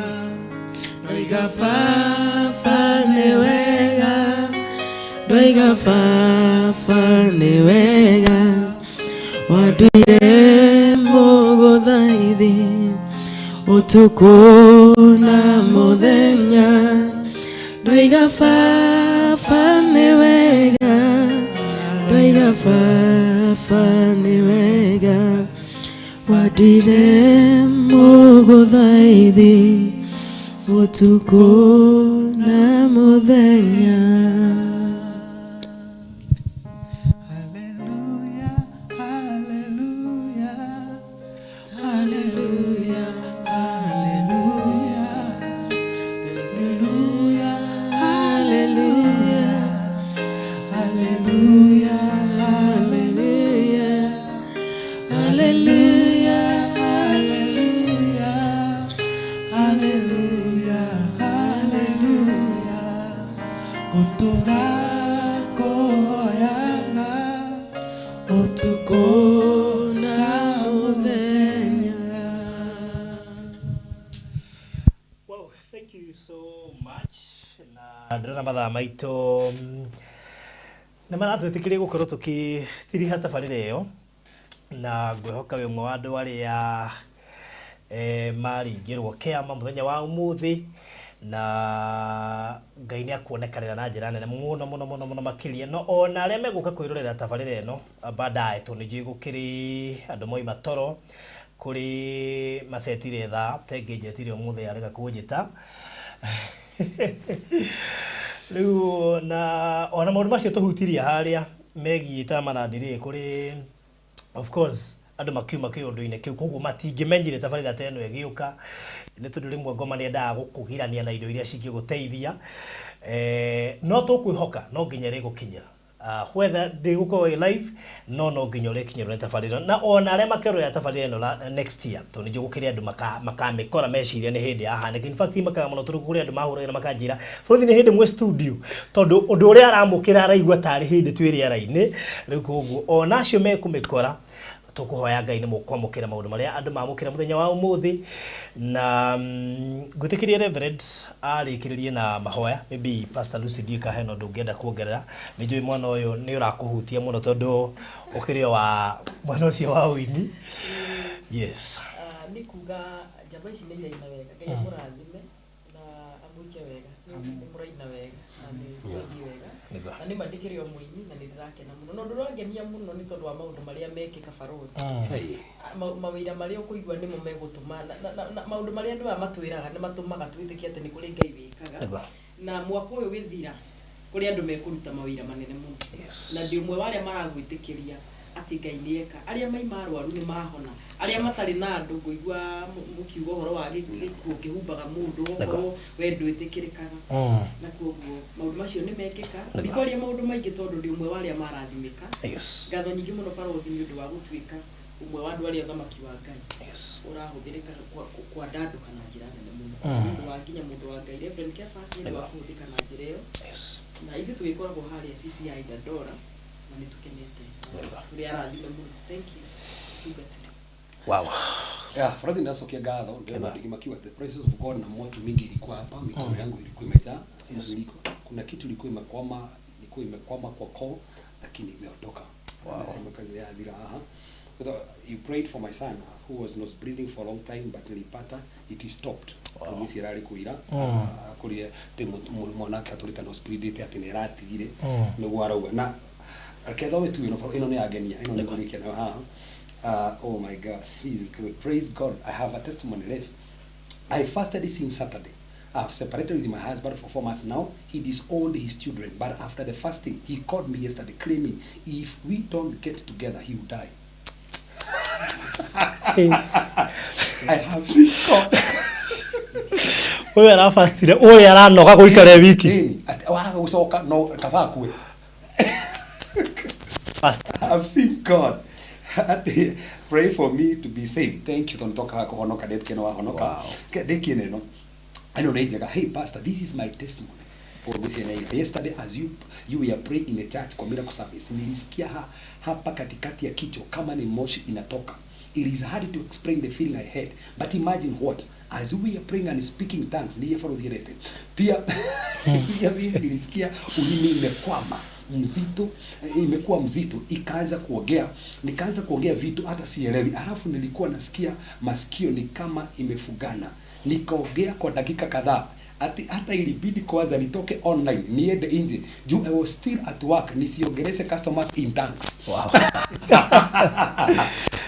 ndoiga Baba nĩ wega, ndoiga Baba nĩ wega, wanduire mũgũthaithi ũtukũ na mũthenya, ndoiga Baba nĩ wega, ndoiga Baba nĩ wega, wanduire mũgũthaithi ũtukũ na mũthenya. Hallelujah, hallelujah, hallelujah, hallelujah, hallelujah, hallelujah, hallelujah, hallelujah, hallelujah, hallelujah, hallelujah. Ngũtũra kũhoyaga ũtukũ na mũthenya. Wow, thank you so much. Na ndĩrona mathaa maitũ nĩ maratwĩtĩkĩria gũkorwo tũkĩtiriha tabarĩra ĩyo, na ngwĩhoka wĩ ũmwe wa andũ arĩa maringĩrwo kĩama mũthenya wa ũmũthĩ, na Ngai nĩ akuonekanĩra na njĩra nene mũno mũno mũno mũno makĩria. No ona arĩa megũka kwĩrorera tabarĩra ĩno baadaye, tondũ nĩ njũĩ gũkĩrĩ andũ moima toro, kũrĩ macetire thaa tengĩ njetire ũmũthĩ arega kũnjĩta rĩu, na ona maũndũ macio tũhutirie harĩa megiĩ tama na ndirĩ kũrĩ, of course andũ makiuma kĩũndũ-inĩ kĩu, koguo matingĩmenyire tabarĩra ta ĩno ĩgĩũka, nĩ tondũ rĩmwe ngoma nĩ endaga gũkũgirania na indo iria cingĩgũteithia. No tũkwĩhoka no nginya ĩrĩgũkinyĩra, whether ndĩgũkorwo ĩ live, no nginya ũrĩkinyĩrwo nĩ tabarĩra, na ona arĩa makerorera tabarĩra ĩno next year, tondũ nĩ njũĩ gũkĩrĩ andũ makamĩkora meciria nĩ hĩndĩ yahanĩka. In fact, makaga mũno tondũ kũrĩ andũ mahũragĩra makanjĩra, "Bũrũri, nĩ hĩndĩ mwĩ studio?" Tondũ ũndũ ũrĩa aramũkĩra araigua tarĩ hĩndĩ twĩ rĩera-inĩ rĩu. Koguo ona acio mekũmĩkora, tũkũhoya Ngai nĩ mũkwamũkĩra maũndũ marĩa andũ mamũkĩra mũthenya wa ũmũthĩ, na ngwĩtĩkĩria Reverend arĩkĩrĩrie na mahoya. Maybe Pastor Lucy, ndiũĩ kana hena ũndũ ũngĩenda kuongerera. Nĩ njũĩ mwana ũyũ nĩ ũrakũhutia mũno tondũ ũkĩrĩ o wa mwana ũcio wa ũini. Yes. Nĩ kuga njamba ici nĩ iraina wega. Ngai amũrathime na amwĩke wega. Nĩ mũraina wega na nĩ mũrathiĩ wega. Na nĩ ma ndĩkĩrĩ o mũini na nĩ ndĩrakena mũno, na ũndũ ũrangenia mũno nĩ tondũ wa maũndũ marĩa mekĩka, barothi. Mawĩra marĩa ũkũigua nĩmo megũtũma na maũndũ marĩa andũ aya matwĩraga nĩ matũmaga twĩtĩkie atĩ nĩ kũrĩ Ngai wĩkaga. Na mwaka ũyũ ũgĩthira, kũrĩ andũ mekũruta mawĩra manene mũno. Na ndĩ ũmwe wa arĩa maragwĩtĩkĩria atĩ Ngai nĩ eka. Arĩa maima arwaru nĩ mahona, arĩa matarĩ na andũ, ngũigua mũkiuga ũhoro wa gĩkuũ kĩhumbaga mũndũ, ũgakorwo we ndwĩtĩkĩrĩkaga, na koguo maũndũ macio nĩ mekĩka. Ndikwaria maũndũ maingĩ tondũ ndĩ ũmwe wa arĩa marathimĩka. Ngatho nyingĩ mũno, barothi, nĩ ũndũ wa gũtuĩka ũmwe wa andũ arĩa ũthamaki wa Ngai ũrahũthĩrĩka kwandandũka na njĩra nene mũno, nĩ ũndũ wa nginya mũndũ wa Ngai Reverend Kefas, nĩ ũndũ wa kũhũthĩka na njĩra ĩyo. Na ithuĩ tũgĩkoragwo harĩa CCI Dandora na nĩ tũkenete, tũrĩ arathime mũno. Thank you, tungatĩri. Yeah, Freddy, ndacokia ngatho. Ndio ndikimakiwa the presence of God na moto mingi ilikuwa hapa, mikono yangu ilikuwa imejaa. Kuna kitu ilikuwa imekwama kwa koo, lakini imeondoka. Yathira haha. You prayed for my son who was not breathing for a long time, but nilipata it is stopped. Wow. Irarĩ kũira kũrĩa tĩ mwanake atũrĩte nose breathing atĩ nĩ ĩratigire, nĩguo arauga. Na reke thome tu ĩno, ĩno nĩ yangenia, ĩno nĩ ngũrĩkia nayo haha. Oh my God, please, praise God. I have a testimony left. I fasted since Saturday. I have separated with my husband for 4 months now. He disowned his children, but after the fasting, he called me yesterday claiming if we don't get together, he will die. I have seen God. Ũyũ arabastire, ũyũ aranoga gũikara e wiki. Ĩni, atĩ waga gũcoka no kaba akue. Pastor. I've seen God. Ati, pray for me to be saved. Thank you. Tondũ tokaga kũhonoka ndĩtĩkie no wahonoka. Ndĩkie na ĩno. Ĩno nĩ njega. Hey pastor, this is my testimony. Yesterday as you were praying in the church kwa miracle service, nilisikia hapa katikati ya kichwa kama ni moshi inatoka. It is hard to explain the feeling I had, but imagine what as we were praying and speaking tongues, niye farodhirete pia pia mimi nilisikia ulimi imekwama mzito, imekuwa mzito, ikaanza kuongea, nikaanza kuongea vitu hata sielewi. Alafu nilikuwa nasikia masikio ni kama imefugana, nikaongea kwa dakika kadhaa ati hata ilibidi kwanza nitoke online niende nje juu I was still at work nisiongeleze customers in tongues. Wow.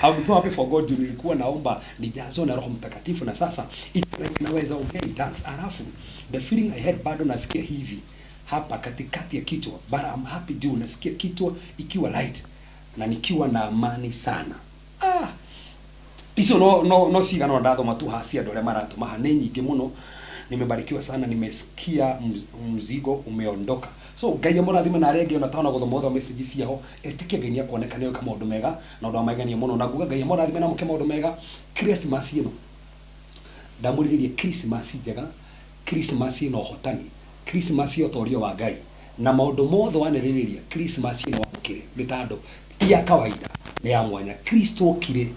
I'm so happy for God juu nilikuwa naomba nijazwe na Roho Mtakatifu na sasa it's like naweza ongea in tongues. Alafu the feeling I had bado nasikia hivi hapa katikati ya kichwa, but I'm happy juu nasikia kichwa ikiwa light na nikiwa na amani sana. Ah, icio no no no cigana ona ndathoma tu haha cia andũ arĩa maratũma haha nĩ nyingĩ mũno. Nimebarikiwa sana, nimesikia mzigo umeondoka. So Ngai amũrathime na arĩa angĩ ona twana gũthoma ũthome message ciao, ĩtĩkia Ngai nĩakuoneka nĩoka maũndũ mega na ũndũ wa magegania mũno, na nguga Ngai amũrathime na mũke maũndũ mega. Christmas ĩno ndamũrithĩrie Christmas njega, Christmas ĩna ũhotani, Christmas ya ũtorio wa Ngai na maũndũ mothe wanĩrĩrĩria Christmas ĩno wamũkĩre nĩ tondũ ti ya kawaida, nĩ ya mwanya. Kristo okire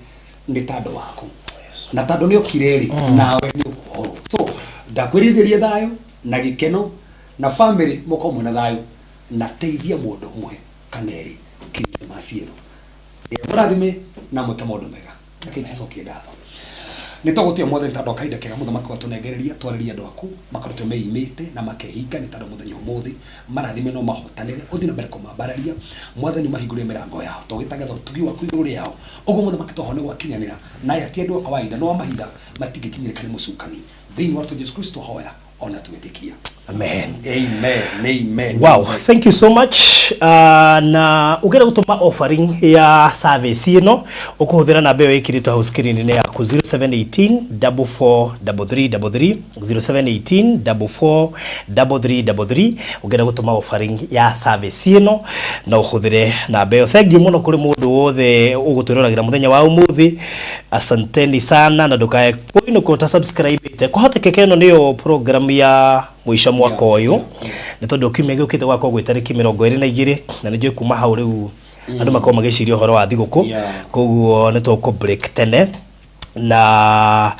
nĩ tondũ waku na tondũ nĩ okire rĩ, nawe nĩ ũkũhorwo. So ndakwĩrirĩria thayũ na gĩkeno na family mũkorwo mwĩna thayũ na teithia mũndũ ũmwe kana erĩ Christmas ĩno. Mũrathime na mwĩke maũndũ mega. Reke tũcokie ngatho. Nĩ tũgũtĩa Mwathani tondũ wa kahinda kega mũthamaki watũnengereria twarĩrie andũ aku makoretwo meimĩte na makehinga nĩ tondũ mũthenya ũmũthĩ marathime no mahotanĩre ũthiĩ na mbere kũmambararia Mwathani mahingũrĩre mĩrango yao tũgĩtangatha ũtugi waku igũrũ rĩao ũguo mũthamaki twaho nĩ gwakinyanĩra na aya ti andũ a kawaida no a mahinda matingĩkinyĩrĩka nĩ mũcukani thĩinĩ wa Jesu Kristo hoya ona twĩtĩkia. Amen. Amen. Amen. Wow, thank you so much. Na ũngĩenda gũtũma offering ya service ĩno ũkũhũthĩra namba ĩyo ĩkĩrĩtwo hau screen-inĩ yaku 0718 443333 0718 443333. Ũngĩenda gũtũma offering ya service ĩno no ũhũthĩre namba ĩyo. Thank you mũno kũrĩ mũndũ wothe ũgũtwĩroragĩra mũthenya wa ũmũthĩ. Asanteni sana na ndũkae kũinũka ũta subscribe. Kũhotekeka ĩno nĩyo program ya mũico mwaka ũyũ nĩ tondũ kiumia gĩũkĩte gwakorwo gwĩ tarĩki 22 na nĩ njũĩ kuma hau rĩu andũ makorwo magĩciria ũhoro wa thigũkũ, koguo nĩ tũkũ break tene na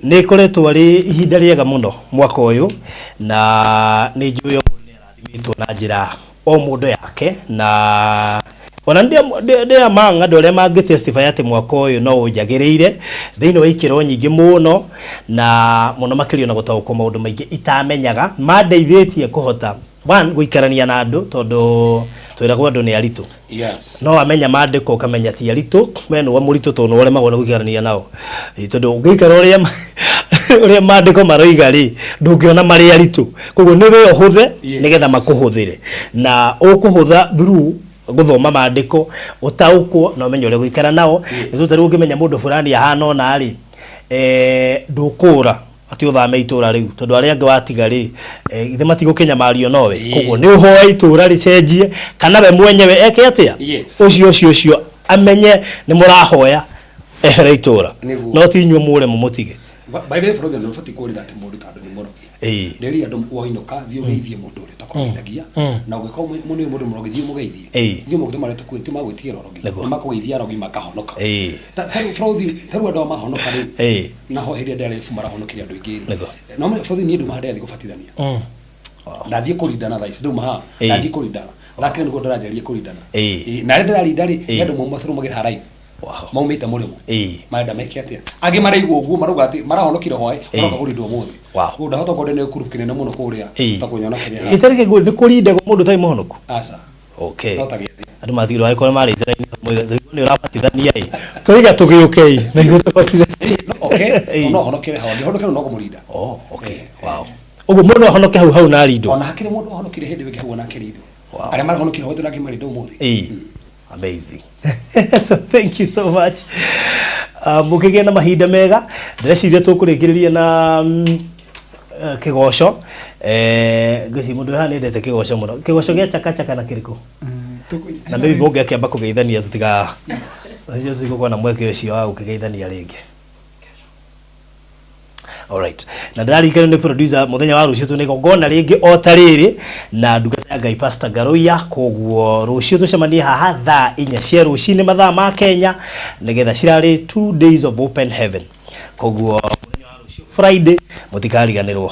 nĩ ĩkoretwo arĩ ihinda rĩega mũno mwaka ũyũ na nĩ njũĩ o mũndũ nĩ arathimĩtwo na njĩra o mũndũ yake na ona ndĩ among andũ arĩa mangĩ testify atĩ mwaka ũyũ no ũnjagĩrĩire thĩinĩ wa ikĩro nyingĩ mũno na mũno makĩria na gũtaũkwo maũndũ maingĩ itamenyaga mandeithĩtie kũhota one gũikarania na andũ tondũ twĩragwo andũ nĩ aritũ. Yes. No wamenya maandĩko ũkamenya ti aritũ, we nĩwe mũritũ tondũ nĩwe ũremagwo nĩ gũikarania nao. Tondũ ũngĩikara ũrĩa maandĩko maroiga rĩ, ndũngĩona marĩ aritũ. Koguo nĩ we ũhũthe nĩgetha makũhũthĩre na ũkũhũtha through gũthoma maandĩko ũtaũkwo na ũmenye ũrĩa gũikara nao. Nĩ tondũ tarĩu ũngĩmenya mũndũ fulani ahana ũna rĩ, ndũkũra atĩ ũthame itũra rĩu tondũ arĩa angĩ watiga rĩ, githĩ matigũkĩnyamario nowe. Koguo nĩ ũhoe itũra rĩcenjie kana we mwenyewe eke atĩa, ũcio ũcio ũcio amenye nĩ mũrahoya ehere itũra, no ti inyuĩ mũre mũmũtige. By the way, Frozen, nĩ ũbatiĩ kũrĩra atĩ mũndũ tondũ nĩ mũrogi. Rĩrĩa andũ wainũka thiĩ ũgeithie mũndũ ũrĩa ũtakũgeithagia na ũngĩkorwo nĩ mũndũ mũrogi thiĩ mũgeithie. Thiĩ mũgeithie marĩa tũkuĩ ti magwĩtigĩra ũrogi, nĩ makũgeithia arogi makahonoka. Ta rĩu Frozen, ta rĩu andũ aya mahonoka rĩu naho hĩndĩ ĩrĩa ndarĩ marahonokire andũ aingĩ rĩ. No Frozen, niĩ nduma ndathiĩ kũbatithania. Ndathiĩ kũrindana thaa ici ndauma haha, ndathiĩ kũrindana thakĩre nĩguo ndĩranjaria kũrindana. Na arĩa ndĩrarinda rĩ, nĩ andũ matũrũmagĩra haha live. Maumĩte mũrĩmo. Marenda meke atĩa? Angĩ maraigua ũguo marauga atĩ marahonokire hwaĩ, maroka kũrindwo ũmũthĩ. Koguo ndahota gũkorwo ndĩ na gĩkurubu kĩnene mũno kũrĩa ta kũnyona kĩrĩa. Ĩtarĩke nĩ kũrindagwo mũndũ ũtarĩ mũhonoku? Aca. Okay. No ta gĩathĩ. Andũ mathirwo angĩkorwo marĩ njĩra-inĩ nĩ ũrabatithania ĩ. Tũiga tũgĩũke ĩ na ithuĩ tũbatithanie. Okay. No honokere hau, honokere no kũmũrinda. Oh, okay. Wow. Ũguo mũndũ ahonoke hau hau na arindwo. Ona hakĩrĩ mũndũ ahonokire hĩndĩ ĩngĩ hau ona akĩrindwo. Arĩa marahonokire hau tũrangĩ marindwo ũmũthĩ. Amazing. So thank you so much. Mũkĩgĩe na mahinda mega. Ndĩreciria tũkũrĩkĩrĩria na kĩgoco. Ngwĩciria mũndũ haha nĩendete kĩgoco mũno. Kĩgoco gĩa chaka chaka na kĩrĩkũ? Na maybe mũngĩakĩamba kũgeithania tũtiga tũtigũkorwo na mweke ũcio wa gũkĩgeithania rĩngĩ. Alright, na ndĩraririkanio nĩ producer mũthenya wa rũciũ twĩna igongona rĩngĩ o ta rĩrĩ na ndungata ya Ngai Pastor Ngaruiya. Koguo rũciũ tũcemanie haha thaa 4 cia rũcinĩ mathaa ma Kenya, nĩgetha cirarĩ 2 days of open heaven. Koguo mũthenya wa rũciũ Friday mũtikariganĩrwo,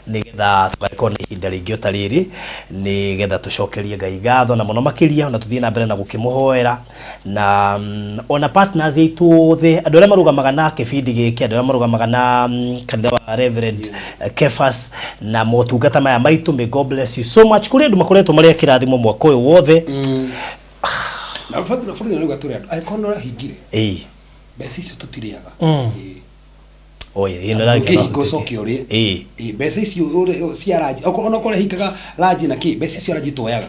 nĩgetha tũgagĩkorwo na ihinda rĩngĩ o ta rĩrĩ, nĩgetha tũcokerie Ngai ngatho na mũno makĩria, na tũthiĩ na mbere na gũkĩmũhoera na ona partners aitũ othe, andũ arĩa marũgamaga na kĩbindi gĩkĩ, andũ arĩa marũgamaga na kanitha wa Reverend Kefas na motungata maya maitũ. May God bless you so much. Kũrĩ andũ makoretwo marĩ a kĩrathimo mwaka ũyũ wothe. Na bũrũri nĩ tũrĩ andũ angĩkorwo nĩ ũrahingire mbeca icio tũtirĩaga. Oye, ĩno ĩrarĩ ũkĩhinga ũcoke ũrĩe. Ĩĩ, mbeca icio cia ranji, onokorwo ũrahingaga ranji na kĩ, mbeca icio ranji tuoyaga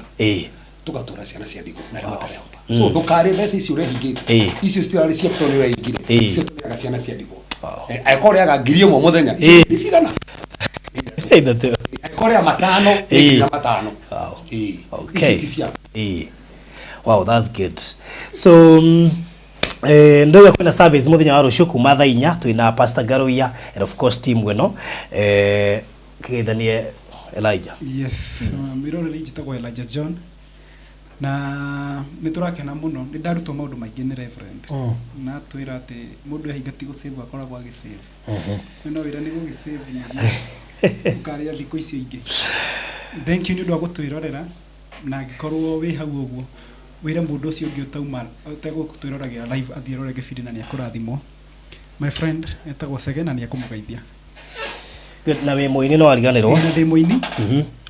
tũgatwara ciana cia ndigwa na arĩa matarehota. So ndũkarĩe mbeca icio ũrehingĩte. Icio citirarĩ ciaku tondũ nĩ ũrehingire. Icio tũrĩaga ciana cia ndigwa. Angĩkorwo ũrĩaga 1000 mũthenya, icio nĩ cigana? 3. Angĩkorwo ũrĩaga 5, nĩ nginya 5. Ĩĩ. Icio ti ciaku. Wow, that's good. So ndoiga kwĩna service mũthenya wa rũciũ kuma thaa 4, twĩna Pastor Ngaruiya and of course team ĩno. Kĩgeithanie Elijah. Yes, mwĩroreri, njĩtagwo Elijah John na nĩ tũrakena mũno. Nĩ ndarutwo maũndũ maingĩ nĩ Reverend na twĩra atĩ mũndũ ehinga ti gũsave, akoragwo agĩsave. No wĩra nĩ gũgĩsave nĩguo ũkarĩa thikũ icio ingĩ. Thank you nĩ ũndũ wa gũtwĩrorera, na angĩkorwo wĩ hau ũguo, wĩre mũndũ ũcio ũngĩ ũtauma ũtegũtwĩroragĩra live athiĩ arore gĩbindi na nĩ akũrathimwo. My friend etagwo Chege na nĩ ekũmũgeithia. Good, na wĩ mũini no ariganĩrwo. Na ndĩ mũini.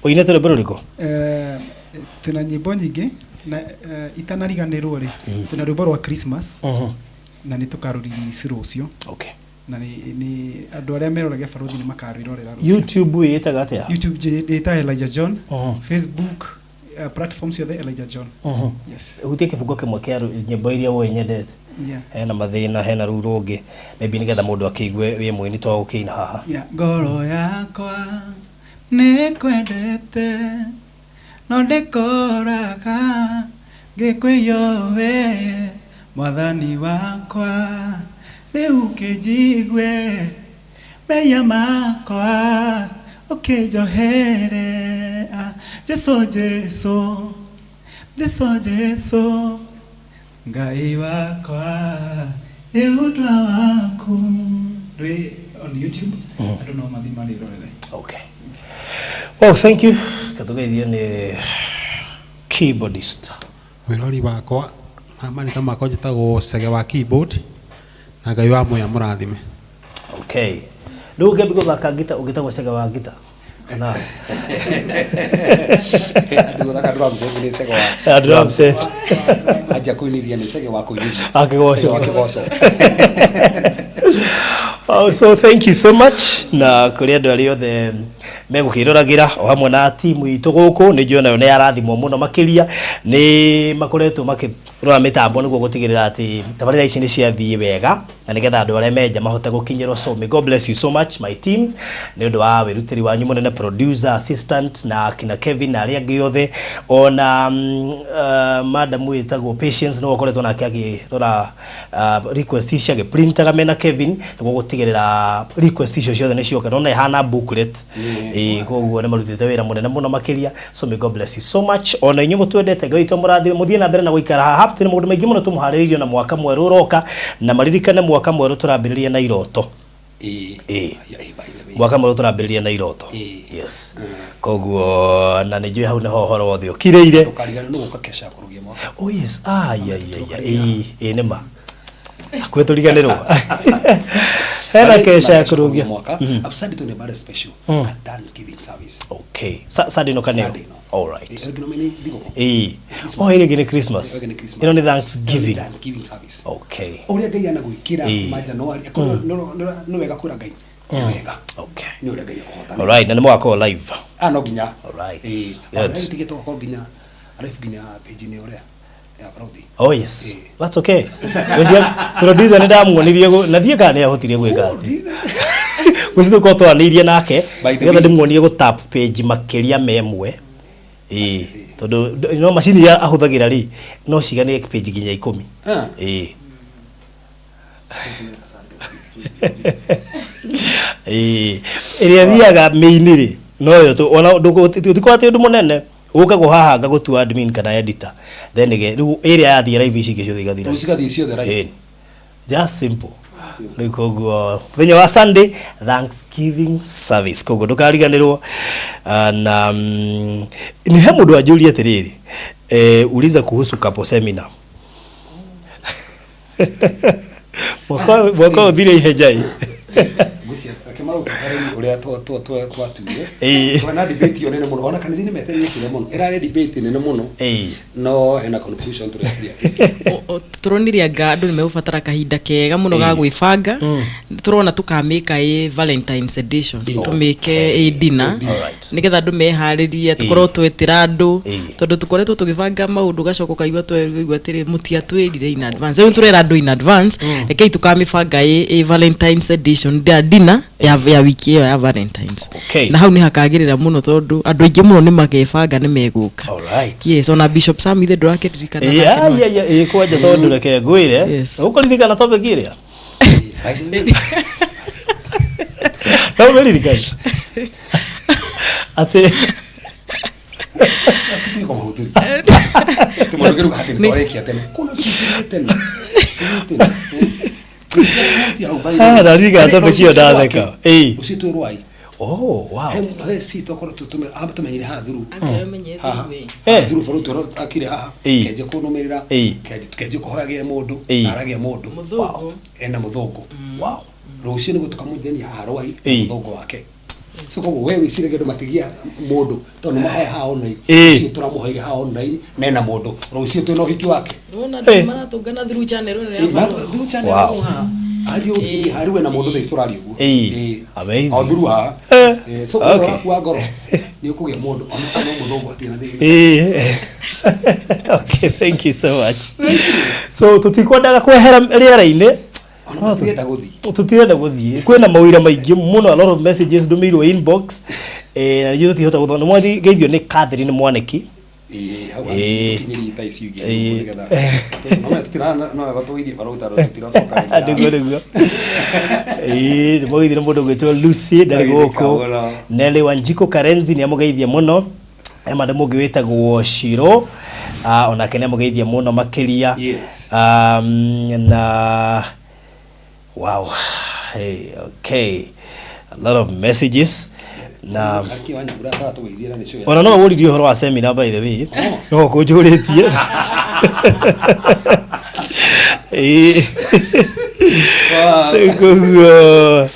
Ũinĩte rwĩmbo rũrĩkũ? Twĩna nyĩmbo nyingĩ na itanariganĩrwo rĩ, twĩna rwĩmbo rwa Christmas na nĩ tũkarũrelease rũciũ. Na nĩ andũ arĩa meroragia Barũthi nĩ makarwĩrorera rũciũ. YouTube wĩĩtaga atĩa? YouTube ndĩta Elijah John. Facebook, platform ciothe Elijah John. Yes. Hutie kĩbungo kĩmwe kĩa nyĩmbo iria woĩ nyendete. Hena mathĩna, hena rũu rũngĩ, maybe nĩgetha mũndũ akĩigue wĩ mũini to gũkĩina haha. Yeah. Ngoro yakwa nĩ kwendete no ndĩkoraga ngĩkwĩyowe, mwathani wakwa, rĩu kĩnjigue mehia makwa ũkĩnjohere. Ah, Jesu, Jesu, Jesu, Jesu, Ngai wakwa, ĩũndwa waku. Rwĩ on YouTube, andũ no mathiĩ marĩrorere. Okay, well, thank you. Katũgeithio nĩ keyboardist. Mwĩrori wakwa na marĩtwa makwa njĩtagwo Cege wa keyboard, na Ngai wa muya mũrathime. Okay, rĩu ũngĩambia gũthaka ngita ũngĩtagwo Cege wa ngita na Andũ gũthaka drum set nĩ Cege wa Drum set. Anjia kũinithia nĩ Cege wa kũinithia. Wa kĩgoco. Cege wa kĩgoco. Oh, so thank you so much na kũrĩ andũ arĩa othe megũkĩroragĩra o hamwe na timu itũ gũkũ. Nĩ njũĩ nayo nĩ yarathimwo mũno makĩria, nĩ makoretwo makĩrora mĩtambo nĩguo gũtigĩrĩra atĩ tabarĩra ici nĩ ciathiĩ wega na nĩgetha andũ arĩa menja mahote gũkinyĩrwo. So may God bless you so much, my team, nĩ ũndũ wa wĩrutĩri wanyu mũnene, producer, assistant na kina Kevin na arĩa angĩ othe, ona madam wĩtagwo Patience nĩwe ũkoretwo nake akĩrora request ici, agĩprintaga mena Kevin nĩguo gũtigĩrĩra request icio ciothe nĩ cioka. Nona ihana booklet. Ĩĩ, koguo nĩ marutĩte wĩra mũnene mũno makĩria. So may God bless you so much. Ona inyuĩ mũtwendete, Ngai witũ amũrathime. Mũthiĩ na mbere na gũikara haha, twĩna maũndũ maingĩ mũno tũmũharĩrĩirio na mwaka mwerũ ũroka. Na maririkane mwaka mwerũ tũrambĩrĩria na iroto. Ĩĩ. Ĩĩ. Ĩĩ, by the way. Mwaka mwerũ tũrambĩrĩria na iroto. Ĩĩ. Yes, koguo na nĩ njũĩ hau nĩho ũhoro wothe ũkirĩire. Ndũkariganĩrwo nĩ gũka kesha ya kũrũgia mwaka. Oh yes, ah, yeah, ĩĩ ĩĩ, nĩ ma hakuhĩ tũriganĩrwo hena kesha ya kũrũgia mwaka. Afu Sunday tuna very special, a Thanksgiving service. Okay, Sunday no kaneo. Sunday no. All right. Ĩĩ, ĩngĩ no nĩ thigũkũ. Ĩĩ, oh, ĩrĩ ĩngĩ nĩ Christmas. Ĩngĩ nĩ Christmas. Ĩno nĩ Thanksgiving. Thanksgiving service. Ũrĩa Ngai anagwĩkĩra ma January, akorwo nĩ wega kwĩra Ngai nĩ wega. Nĩ ũrĩa Ngai akũhota. All right, na nĩ mũgakorwo live? Ah, no nginya. All right. Ĩĩ. Good. Tigĩ tũgakorwo nginya live nginya page-inĩ ũrĩa ya Barũthi. Oh yes. Ĩĩ. That's okay. Gwĩcia producer nĩ ndamuonirie na ndiĩ kana nĩ ahotire gwĩka atĩ. Gwĩcia tũkorwo twaranĩirie nake By the nĩgetha way- ndĩmuonie gũ tap page makĩria me ĩmwe. Ĩĩ, tondũ no macini iria ahũthagĩra rĩ, no ciganĩre page nginya 10. Ah. Ĩĩ. Ĩĩ. Ĩrĩa ĩthiaga mĩini rĩ noyo tu ona tũtikorwo atĩ ũndũ mũnene ũkagwo haha ngagũtua admin kana editor, then rĩu ĩrĩa yathiĩ live, ici ingĩ ciothe igathira. Rĩu cigathiĩ ciothe live. Ĩĩ. Just simple. Rĩu koguo mũthenya wa Sunday, Thanksgiving service, koguo ndũkariganĩrwo. Ah, na nĩ he mũndũ wanjũria atĩrĩrĩ, uliza kuhusu couple seminar. Mwaka ũthire ihenya ĩ. Ngwĩciria reke maũtabarĩrie ũrĩa twatuire. Twena debate ĩyo nene mũno, ona kanitha-inĩ metereire kĩrĩa mũno, ĩrarĩ debate nene mũno, no hena conclusion tũrekirie atĩ Tũronire anga andũ nĩ megũbatara kahinda kega mũno ga gwĩbanga. Tũrona tũkamĩka ĩ Valentines edition, tũmĩke ĩ dinner, nĩgetha andũ meharĩrie, tũkorwo twetĩra andũ, tondũ tũkoretwo tũgĩbanga maũndũ, ũgacoka ũkaigua twaigua atĩrĩ, mũtiatwĩrire in advance. Rĩu tũrera andũ in advance, rekei tũkamĩbanga ĩ Valentines edition ya dinner ya wiki ĩyo ya Valentines. Na hau nĩ hakagĩrĩra mũno, tondũ andũ aingĩ mũno nĩ magebanga nĩ megũka. Yes, ona Bishop Sam ithe ndũrakĩririkana nake Yeah, ĩĩ, kwanja, tondũ reke ngwĩre, ũkũririkana topic ĩrĩa no ũmĩririkane atĩ Tũtige kũmahutĩria tũmũrũgĩruga atĩ nĩtwarĩkia tene kũna tũthiĩ tene. Tũthiĩ tene. Ah, ndaririkana topic ĩyo, ndatheka. Ĩĩ. Ũcio twĩ rwai. Oh, wow. He sister okorwo tũmenyire haha thuru. Anga ũmenye haha. through, Thuru bũrũri tũrĩa akire haha. Kenje kũnũmĩrĩra. Kenje kũhoyagia mũndũ. Aragia mũndũ. Mũthũngũ. Ena mũthũngũ. Rũciũ nĩguo tũkamũnyithania haha rwai mũthũngũ wake. So koguo we wĩciragia andũ matigia mũndũ tondũ nĩ mahoya haha online. Rũciũ tũramũhoire haha online mena mũndũ, rũciũ twĩna ũhiki wake. Nĩwona andũ maratũngana through channel ĩno ya Barũthi. Through channel haha anjie gũthiĩ haha, rĩu ena mũndũ thaa ici tũraria ũguo. Amazing. O through haha. So okay, wakua ngoro nĩ ũkũgĩa mũndũ ona kana mũthũngũ atirĩ na thĩna. Okay, thank you so much. So tutikwendaga kwehera rĩera-inĩ. Ona matirenda gũthiĩ. Tutirenda gũthiĩ, kwĩna mawĩra maingĩ mũno, a lot of messages ndũmĩirwo inbox, na nĩnjũĩ tũtingĩhota gũthoma. Nĩ mwageithio nĩ Catherine Mwanĩki. Ĩĩ, hau tũkinyĩrie thaa ici ingĩ nĩgetha no tũtira no wega tũgeithie barũthi tondũ tũtiracoka rĩngĩ. Nĩguo, ĩĩ, nĩ mwageithio nĩ mũndũ ũgwĩtwo Lucy, ndarĩ Ndagĩrĩka gũkũ. mũno. Nelly Wanjikũ Karenzi nĩ amũgeithia mũno. He madam ũngĩ wĩtagwo Shiro, onake nĩ amũgeithia mũno makĩria. Na wow, hey, okay, a lot of messages na Akĩ wa Nyambura aratũgeithia na nĩcio. Ona no wũririe ũhoro wa seminar, by the way, no kũnjũrĩtie. Ĩĩ. Koguo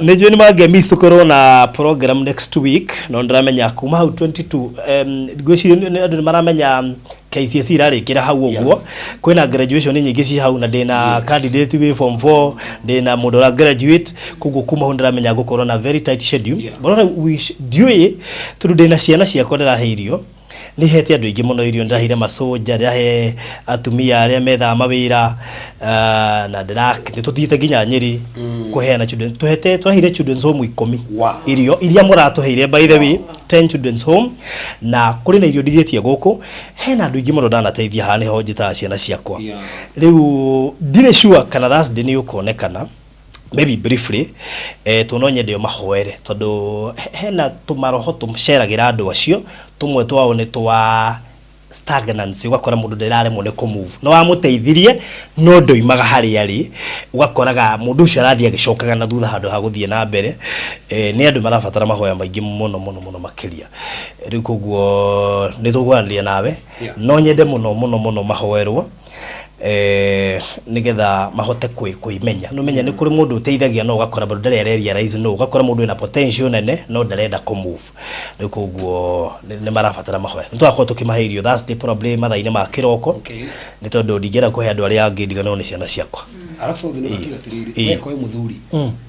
nĩ njũĩ nĩ mangĩmiss tũkorwo na program next week, no ndĩramenya kuma hau 22, ngwĩciria andũ nĩ maramenya KCSE irarĩkĩra hau ũguo, kwĩna graduation nyingĩ ci hau, na ndĩna candidate wĩ form 4, ndĩna mũndũ ũra graduate, koguo kuma hau ndĩramenya ngũkorwo na very tight schedule. But ndiũĩ tondũ ndĩna ciana ciakwa ndĩrahe irio, nĩ hete andũ aingĩ mũno irio, ndĩraheire maconja, ndĩrahe atumia arĩa methaga mawĩra, na ndĩra nĩ tũthiĩte nginya Nyĩrĩ kũheana children, tũhete, tũraheire children's home 10 irio iria mũratũheire, by the way, 10 children's home, na kũrĩ na irio ndigĩtie gũkũ. Hena andũ aingĩ mũno ndanateithia haha, nĩho njĩtaga ciana ciakwa. Rĩu ndirĩ sure kana Thursday nĩ ũkonekana, maybe briefly, to no nyende ũmahoere tondũ hena tũmaroho tũceragĩra andũ acio, tũmwe twao nĩ twa stagnancy, ũgakora mũndũ ndararemwo nĩ kũ-move, no wamũteithirie no ndoimaga harĩa arĩ, ũgakoraga mũndũ ũcio arathiĩ agĩcokaga na thutha handũ ha gũthiĩ na mbere. Nĩ andũ marabatara mahoya maingĩ mũno mũno mũno makĩria. Rĩu koguo nĩ tũkwaranĩria nawe. No nyende mũno mũno mũno mahoerwo, nĩgetha mahote kwĩmenya. Nĩ ũmenya nĩ kũrĩ mũndũ ũteithagia no ũgakora bado ndarĩ arealize, no ũgakora mũndũ wĩna potential nene no ndarenda kũ move. Rĩu koguo nĩ marabatara mahoya. Nĩ tũgakorwo tũkĩmahe irio Thursday, probably mathaa-inĩ ma kĩroko, nĩ tondũ ndingĩenda kũhe andũ arĩa angĩ ndiganĩrwo nĩ ciana ciakwa. Arabu thĩ nĩ gatiga atĩrĩrĩ, we koe mũthuri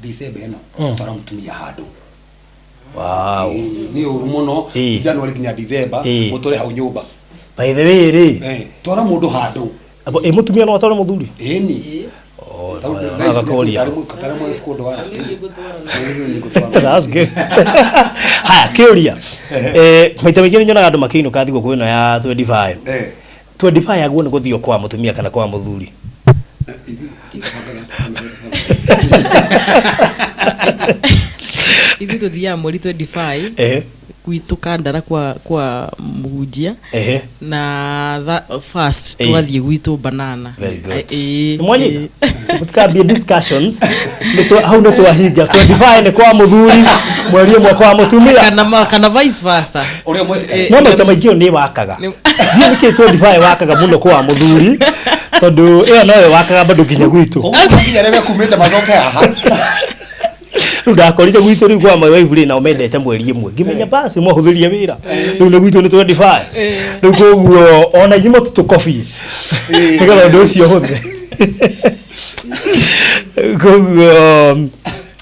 December ĩno, twara mũtumia handũ. Nĩ ũru mũno. January nginya December mũtũre hau nyũmba. By the way rĩ, Twara mũndũ handũ. Abo, ĩ mũtumia no atware mũthuri? Ĩni. Oh, no, agakũria. Tarĩ mweri kũndwara. That's good. Haya, kĩũria. Maita maingĩ nĩ nyonaga andũ makĩinũka thigũkũ ĩno ya 25. 25 yaguo nĩ gũthiĩ kwa mũtumia kana kwa mũthuri? Ithuĩ tũthiaga mweri 25 Ehe. Gwitũ Kandara kwa mũhunjia. Ehe. Na first Ĩĩ. twathiĩ gwitũ Banana. Very good. Ĩĩ. Mwanyita mutikambie discussions. Hau nĩ twahinga 25 nĩ kwa mũthuri, mweri ũmwe kwa mũtumia. Kana vice versa. Ũrĩa mwetĩkania. No maita maingĩ ĩyo nĩ wakaga. Ndiũĩ nĩkĩ 25 wakaga mũno kwa mũthuri, tondũ ĩyo noyo wakaga bado nginya gwitũ. Ũguo nginya arĩa mekumĩte macoke haha. Rĩu ndakorire gwitũ rĩu kwa my wife rĩ, nao mendete mweri ĩmwe, ngĩmenya basi mwahũthĩria wĩra rĩu nĩ gwitũ nĩ 25 rĩu, koguo ona inyuĩ mũtitũkobie nĩgetha ũndũ ũcio ũhũthe. Koguo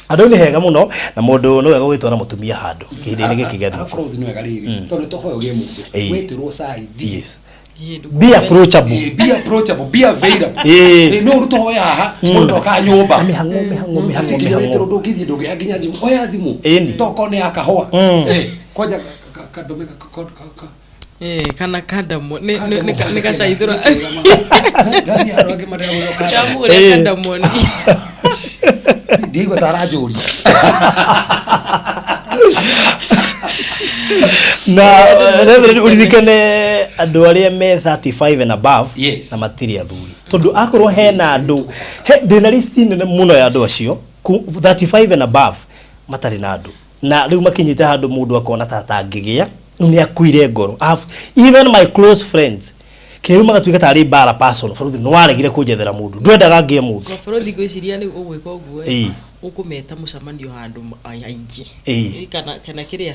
andũ nĩ hega mũno na mũndũ nĩ wega gwĩtwara mũtumia handũ kĩhinda-inĩ gĩkĩ gĩa thigũkũ. Arabu nĩ wega rĩrĩ, tondũ tũhoya ũgĩe mũndũ wĩtĩrwo cai thiĩ. Yes, be approachable. Be approachable, be available. No ũrute hoya haha mũndũ ndokaga nyũmba. Na mĩhang'o mĩhang'o mĩhang'o. Atĩ nginya Mĩhang'o. wĩtĩrwo ndũngĩthiĩ, ndũngĩoya nginya thimũ, oya thimũ. Tokorwo nĩ ya kahũa. Kwanja kandũme Kana cardamom nĩ gacaithũra. Ndathiĩ handũ angĩ marĩa Ndamũgũrĩra cardamom. Ndiaigua ta aranjũria. Na Reverend, ũririkane andũ arĩa me 35 and above na matirĩ athuri, tondũ akorwo hena andũ ndĩna list nene mũno ya andũ acio 35 and above matarĩ na andũ, na rĩu makinyĩte handũ mũndũ akona ta atangĩgĩa, rĩu nĩ akuire ngoro. Even my close friends kĩrĩa rĩu magatuĩka tarĩ mbara personal, baruthi nĩ waregire kũnjethera mũndũ, ndwendaga ngĩe mũndũ. Mabarothi, ngwĩciria rĩu ũgwĩka ũguo ũkũmeta mũcemanio handũ aingĩ. Kana kĩrĩa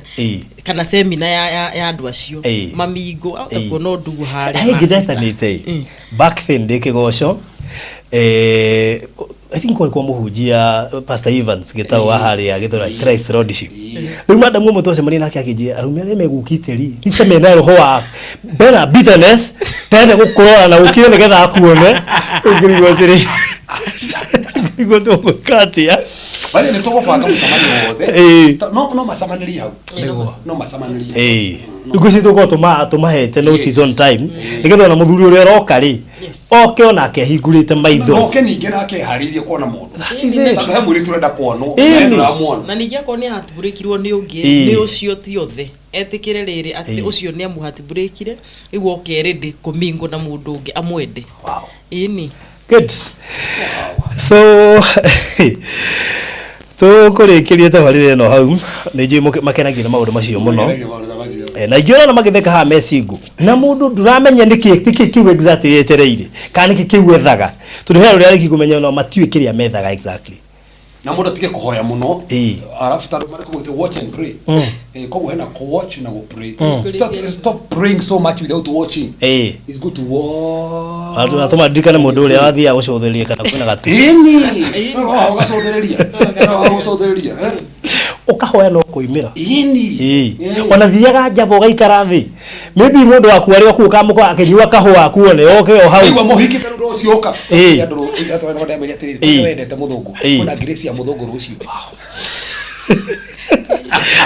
kana semina ya andũ acio mamingo ahota kuona ũndugu harĩa. He ngĩ ndetanĩte back then ndĩ kĩgoco, I think kwarĩ kwa mũhunjia Pastor Evans gĩtau wa harĩa Gĩthũrai Christ Lordship. Rĩu madamu ũmwe twacemania nake akĩnjĩra arũme arĩa megũkĩte ri nĩ ta mena roho wa bena bitterness, ndenda gũkũrora na gũkire nĩgetha akuone. Ũngĩrigwo atĩrĩ, ngĩrigwo tũgwĩka atĩa? Bali nĩ tũgũbanga mũcemanio wothe. No macemanĩrie hau. No macemanĩrie. Rĩu ngwĩciria tũgũkorwo tũmahete notice on time nĩgetha ona mũthuri ũrĩa ũroka rĩ, oke onake ahingũrĩte maitho. Noke ningĩ nake eharĩirie kuona mũndũ. That is it. Tondũ he mũirĩtu ũrenda kuonwo. Ĩni. Na ndũramuona. Na ningĩ akorwo nĩ ahatibũrĩkirwo nĩ ũngĩ, nĩ ũcio ti othe etĩkĩre rĩrĩ atĩ ũcio nĩ amũhatibũrĩkire, rĩu oke ready kũmingo na mũndũ ũngĩ amwende. Ĩni. Good. So tũkũrĩkĩria tabarĩra ĩno hau. Nĩ njũĩ makenagio nĩ maũndũ macio mũno. Makenagio maũndũ ta macio. Na ingĩ ũrona magĩtheka haha me single na mũndũ ndũramenya nĩkĩ kĩu exactly etereire kana nĩkĩ kĩu ethaga, tondũ he ũrĩa arĩki kũmenya no matiũĩ kĩrĩa methaga exactly. Na mũndũ atige kũhoya mũno, arabu tondũ marĩ watch and pray. Koguo hena kũ watch na gũ pray. Stop praying so much without watching. It's good to watch. Atũma ndirikane mũndũ ũrĩa wathiaga gũcũthĩrĩria kana kwĩna gatu. Ĩni ũgacũthĩrĩria, ũgacũthĩrĩria. Ũkahoya no kũimĩra. Ĩni. Ona thiaga njava ũgaikara thĩ, maybe mũndũ waku arĩ o kũu ũkamũkora akĩnyua kahũa akuone oke o hau. Igua mũhiki ta rĩu rũciũ ũka. Andũ atwara ndamĩria atĩrĩrĩ, wendete mũthũngũ, kwĩna grace ya mũthũngũ rũciũ.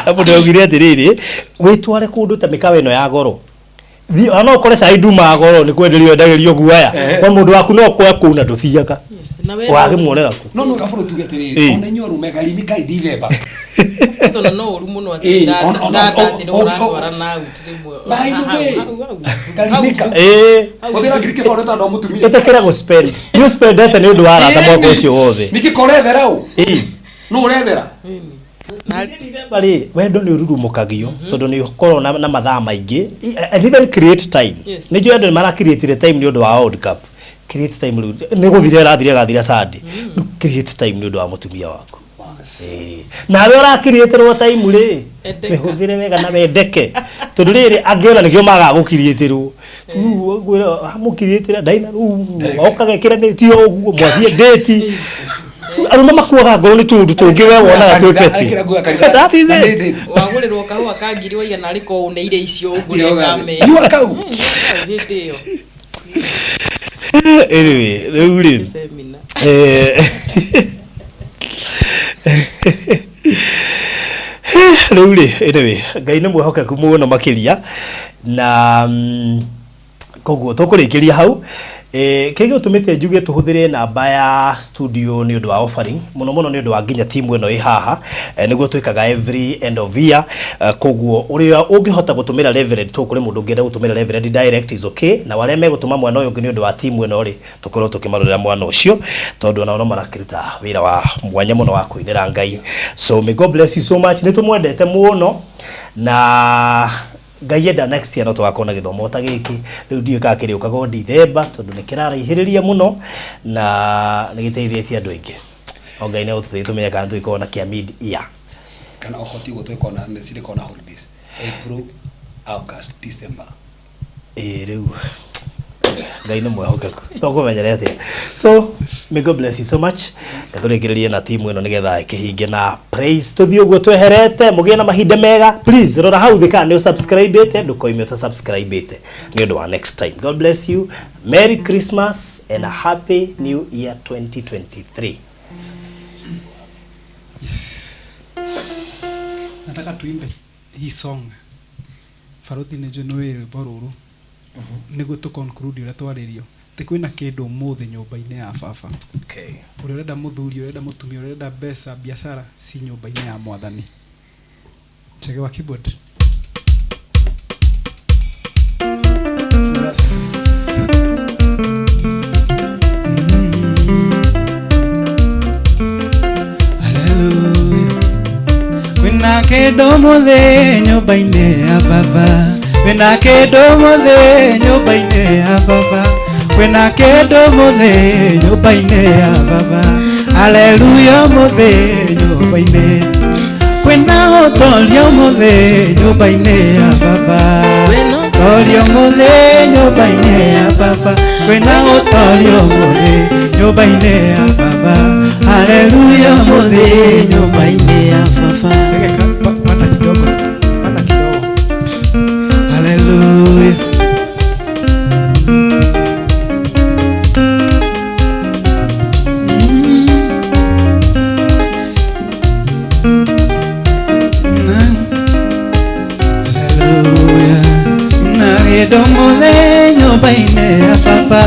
Hapo ndĩraugire atĩrĩrĩ, wĩtware kũndũ ta mĩkawa ĩno ya goro. Thiĩ ona no ũkore cai nduma goro nĩ kwenderio endagĩrio guaya. No mũndũ waku no kwe kũu na ndũthiaga. Na we Wagĩmuonera kũ? No gabũrũ tuge atĩrĩrĩ, ona inyuĩ arũme garimika ndithemba. Ũcio ona no ũru mũno atĩ ndatĩ nĩ ũratwara na out rĩmwe. By the way, Hau, hau. garimika. Hũthĩra ngiri kĩbaũ nĩ tondũ wa mũtumia. Ĩtĩkĩra gũ spend. Nĩ ũspendete nĩ ũndũ wa arata mwaka ũcio wothe. Ningĩ ko ũrethera ũ? Nũ ũrethera? Ndithemba rĩ, wendo nĩ ũrurumũkagio tondũ nĩ ũkorwo na mathaa maingĩ and even create time. Nĩ njũĩ andũ nĩ mara-create time nĩ ũndũ wa World Cup. Create time rĩu nĩ gũthira ĩrathira ĩgathira Sunday. Rĩu create time nĩ ũndũ wa mũtumia waku. Nawe ũrakiriĩtĩrwo time rĩ, Endeka. mĩhũthĩre wega na wendeke, tondũ rĩrĩ angĩ ona nĩkĩo magaga gũkiriĩtĩrwo. Rĩu ngwĩra amũkiriĩtĩra ndaina rĩu okagekĩra nĩ ti ũguo mwathiĩ date, arũme makuaga ngoro nĩ tũũndũ tũngĩ we wonaga twĩ petty. Arekĩra nguo ya kanitha. That is Na nĩ it. date. Wagũrĩrwo kahũa ka ngiri waigana arĩko ũneire icio ũguo Nyua kame. kau. Hĩndĩ ĩyo. Anyway, rĩu rĩ Seminar. Rĩu rĩ, anyway, Ngai nĩ mwĩhokeku mũno makĩria na koguo tũkũrĩkĩria hau. Kĩrĩa gĩtũmĩte njuge tũhũthĩre namba ya studio nĩ ũndũ wa offering mũno mũno nĩ ũndũ wa nginya timu ĩno ĩ haha, nĩguo twĩkaga every end of year. Koguo ũrĩa ũngĩhota gũtũmĩra Reverend tũ kũrĩ mũndũ ũngĩenda gũtũmĩra Reverend direct is okay, na arĩa megũtũma mwana ũyũ ũngĩ nĩ ũndũ wa timu ĩno rĩ, tũkorwo tũkĩmarorera mwana ũcio tondũ onao no marakĩruta wĩra wa mwanya mũno wa kũinĩra Ngai. So may God bless you so much. Nĩ tũmwendete mũno na Ngai enda next year no tũgakorwo na gĩthomo ta gĩkĩ. Rĩu ndiũĩ kana kĩrĩũkaga o Dithemba tondũ nĩ kĩraraihĩrĩria mũno na nĩ gĩteithĩtie andũ aingĩ. O Ngai nĩ agũtũteithia tũmenye kana tũgĩkorwo na kĩa mid year. Kana okorwo ti ũguo tũgĩkorwo na nĩ cirĩkorwo na holidays April, August, December. Ĩĩ, rĩu Ngai nĩ mwehokeku, tũkũmenyere atĩa. So may God bless you so much. Tũrĩkĩrĩrie na timu ĩno nĩgetha ĩkĩhinge na praise. Tũthiĩ ũguo tweherete, mũgĩe na mahinda mega. Please rora hau thĩ kana nĩ ũsubscribĩte, ndũkoime ũtasubscribĩte nĩ ũndũ wa next time. God bless you. Merry Christmas and a happy new year 2023. Yes. Nataka tuimbe hii song. Baruthi nĩ njũĩ nĩ wĩ rwĩmbo rũrũ nĩguo tũ conclude ũrĩa twarĩrio atĩ kwĩna kĩndũ ũmũthĩ nyũmba-inĩ ya baba. Ũrĩa ũrenda mũthuri, ũrenda mũtumia, ũrenda mbeca, biacara ci nyũmba-inĩ ya Mwathani. Chege wa keyboard. Yes. Hallelujah. Kwĩna kĩndũ mũthĩ nyũmba-inĩ ya baba, kwĩna kĩndũ mũthĩ nyũmba-inĩ ya baba, kwĩna kĩndũ mũthĩ nyũmba-inĩ ya baba. Haleluya mũthĩ nyũmba-inĩ, kwĩna ũtoria mũthĩ nyũmba-inĩ ya baba, ũtoria mũthĩ nyũmba-inĩ ya baba, kwĩna ũtoria mũthĩ nyũmba-inĩ ya baba. Haleluya mũthĩ nyũmba-inĩ ya baba. Cheke panda kidogo, panda kidogo. Haleluya. Haleluya. Na kĩndũ mũthĩ nyũmba-inĩ ya baba,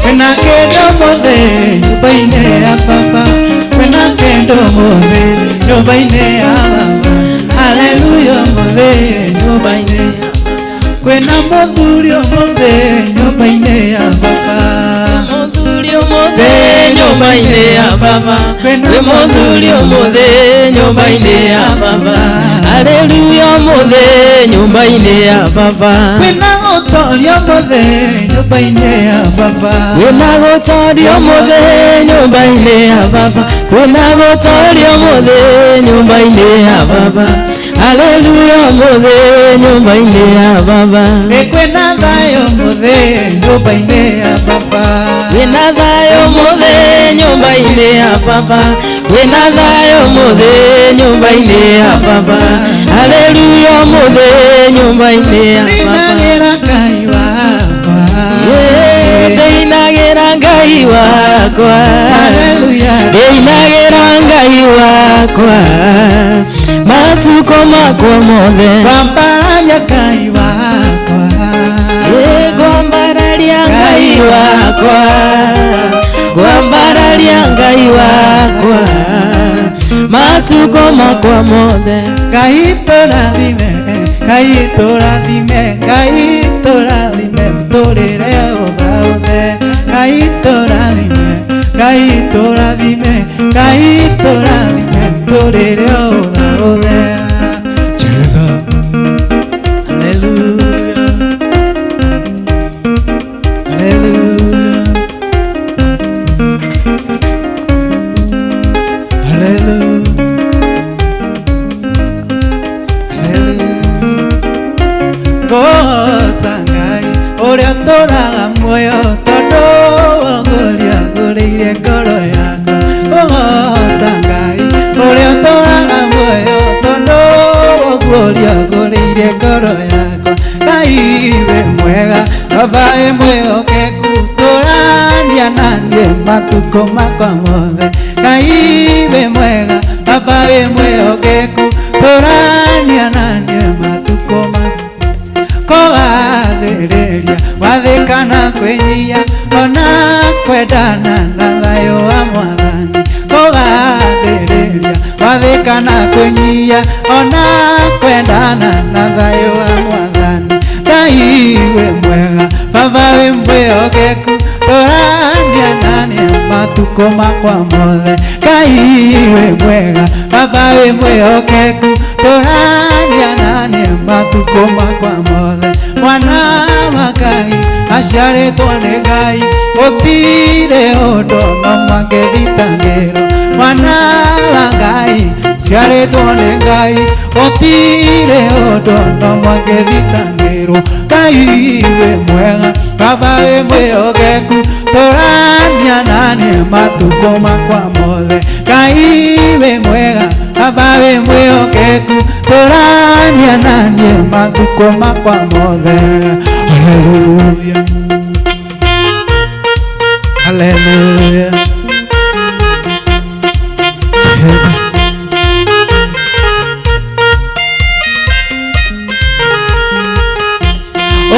kwĩna kĩndũ mũthĩ nyũmba-inĩ ya baba, kwĩna kĩndũ mũthĩ nyũmba-inĩ ya baba. Haleluya mũthĩ nyũmba-inĩ, kwĩna mũthuri ũmũthĩ nyũmba-inĩ ya baba. Mũthuri ũmũthĩ nyũmba-inĩ ya baba, kwĩ mũthuri ũmũthĩ nyũmba-inĩ ya baba. Haleluya ũmũthĩ nyũmba-inĩ ya baba. Kwĩna ũtoria ũmũthĩ nyũmba-inĩ ya baba. Kwĩna gũtoria ũmũthĩ nyũmba-inĩ ya baba, kwĩna gũtoria ũmũthĩ nyũmba-inĩ ya baba. Haleluya ũmũthĩ nyũmba-inĩ ya baba. Ĩ kwĩna thayũ ũmũthĩ nyũmba-inĩ ya baba. Kwĩna thayũ ũmũthĩ nyũmba-inĩ ya baba, kwĩna thayũ ũmũthĩ nyũmba-inĩ ya baba. Haleluya ũmũthĩ nyũmba-inĩ ya baba. Ndinagĩra Ngai wakwa. Ndĩinagĩra Ngai wakwa. Haleluya. Ndĩinagĩra Ngai wakwa matukũ makwa mothe. Twambararia Ngai wakwa. Ngwambararia Ngai wakwa, ngwambararia Ngai wakwa matukũ makwa mothe. Ngai tũrathime, Ngai tũrathime, Ngai tũrathime mũtũrĩre ũthaũthe. Ngai tũrathime, Ngai tũrathime, Ngai tũrathime mũtũrĩre ũthaũthe. Cheza. Hallelujah. Hallelujah. Hallelujah. Hallelujah. Goca Ngai ũrĩa ũtũũraga muoyo tondũ wongoria ngũrĩire ngoro yakwa. Goca Ngai ũrĩa ũtũũraga muoyo tondũ wongoria ngũrĩire ngoro yakwa. Ngai wĩ mwega, Baba wĩ mwĩhokeku, tũrania na niĩ matukũ makwa mothe. Ngai wĩ mwega, Baba wĩ mwĩhokeku, tũrania na niĩ matukũ makwa. Kũgathĩrĩria gwathĩka na kwĩnyihia ona Kwendana na thayũ wa mwathani kũgathĩrĩria wathĩka na kwĩnyia ona kwendana na thayũ wa mwathani Ngai wĩ mwega baba wĩ mwĩhokeku tũrania naniĩ matukũ makwa mothe Ngai wĩ mwega baba wĩ mwĩhokeku tũrania naniĩ matukũ makwa mothe mwana wa Ngai aciarĩtwo nĩ Ngai gũtirĩ ũndũ no mangĩthitangĩrwo mwana wa Ngai aciarĩtwo nĩ Ngai gũtirĩ ũndũ no mangĩthitangĩrwo Ngai wĩ mwega baba wĩ mwĩhokeku tũrania naniĩ matukũ makwa mothe Ngai wĩ mwega baba wĩ mwĩhokeku tũrania naniĩ matukũ makwa mothe Hallelujah Hallelujah Jesus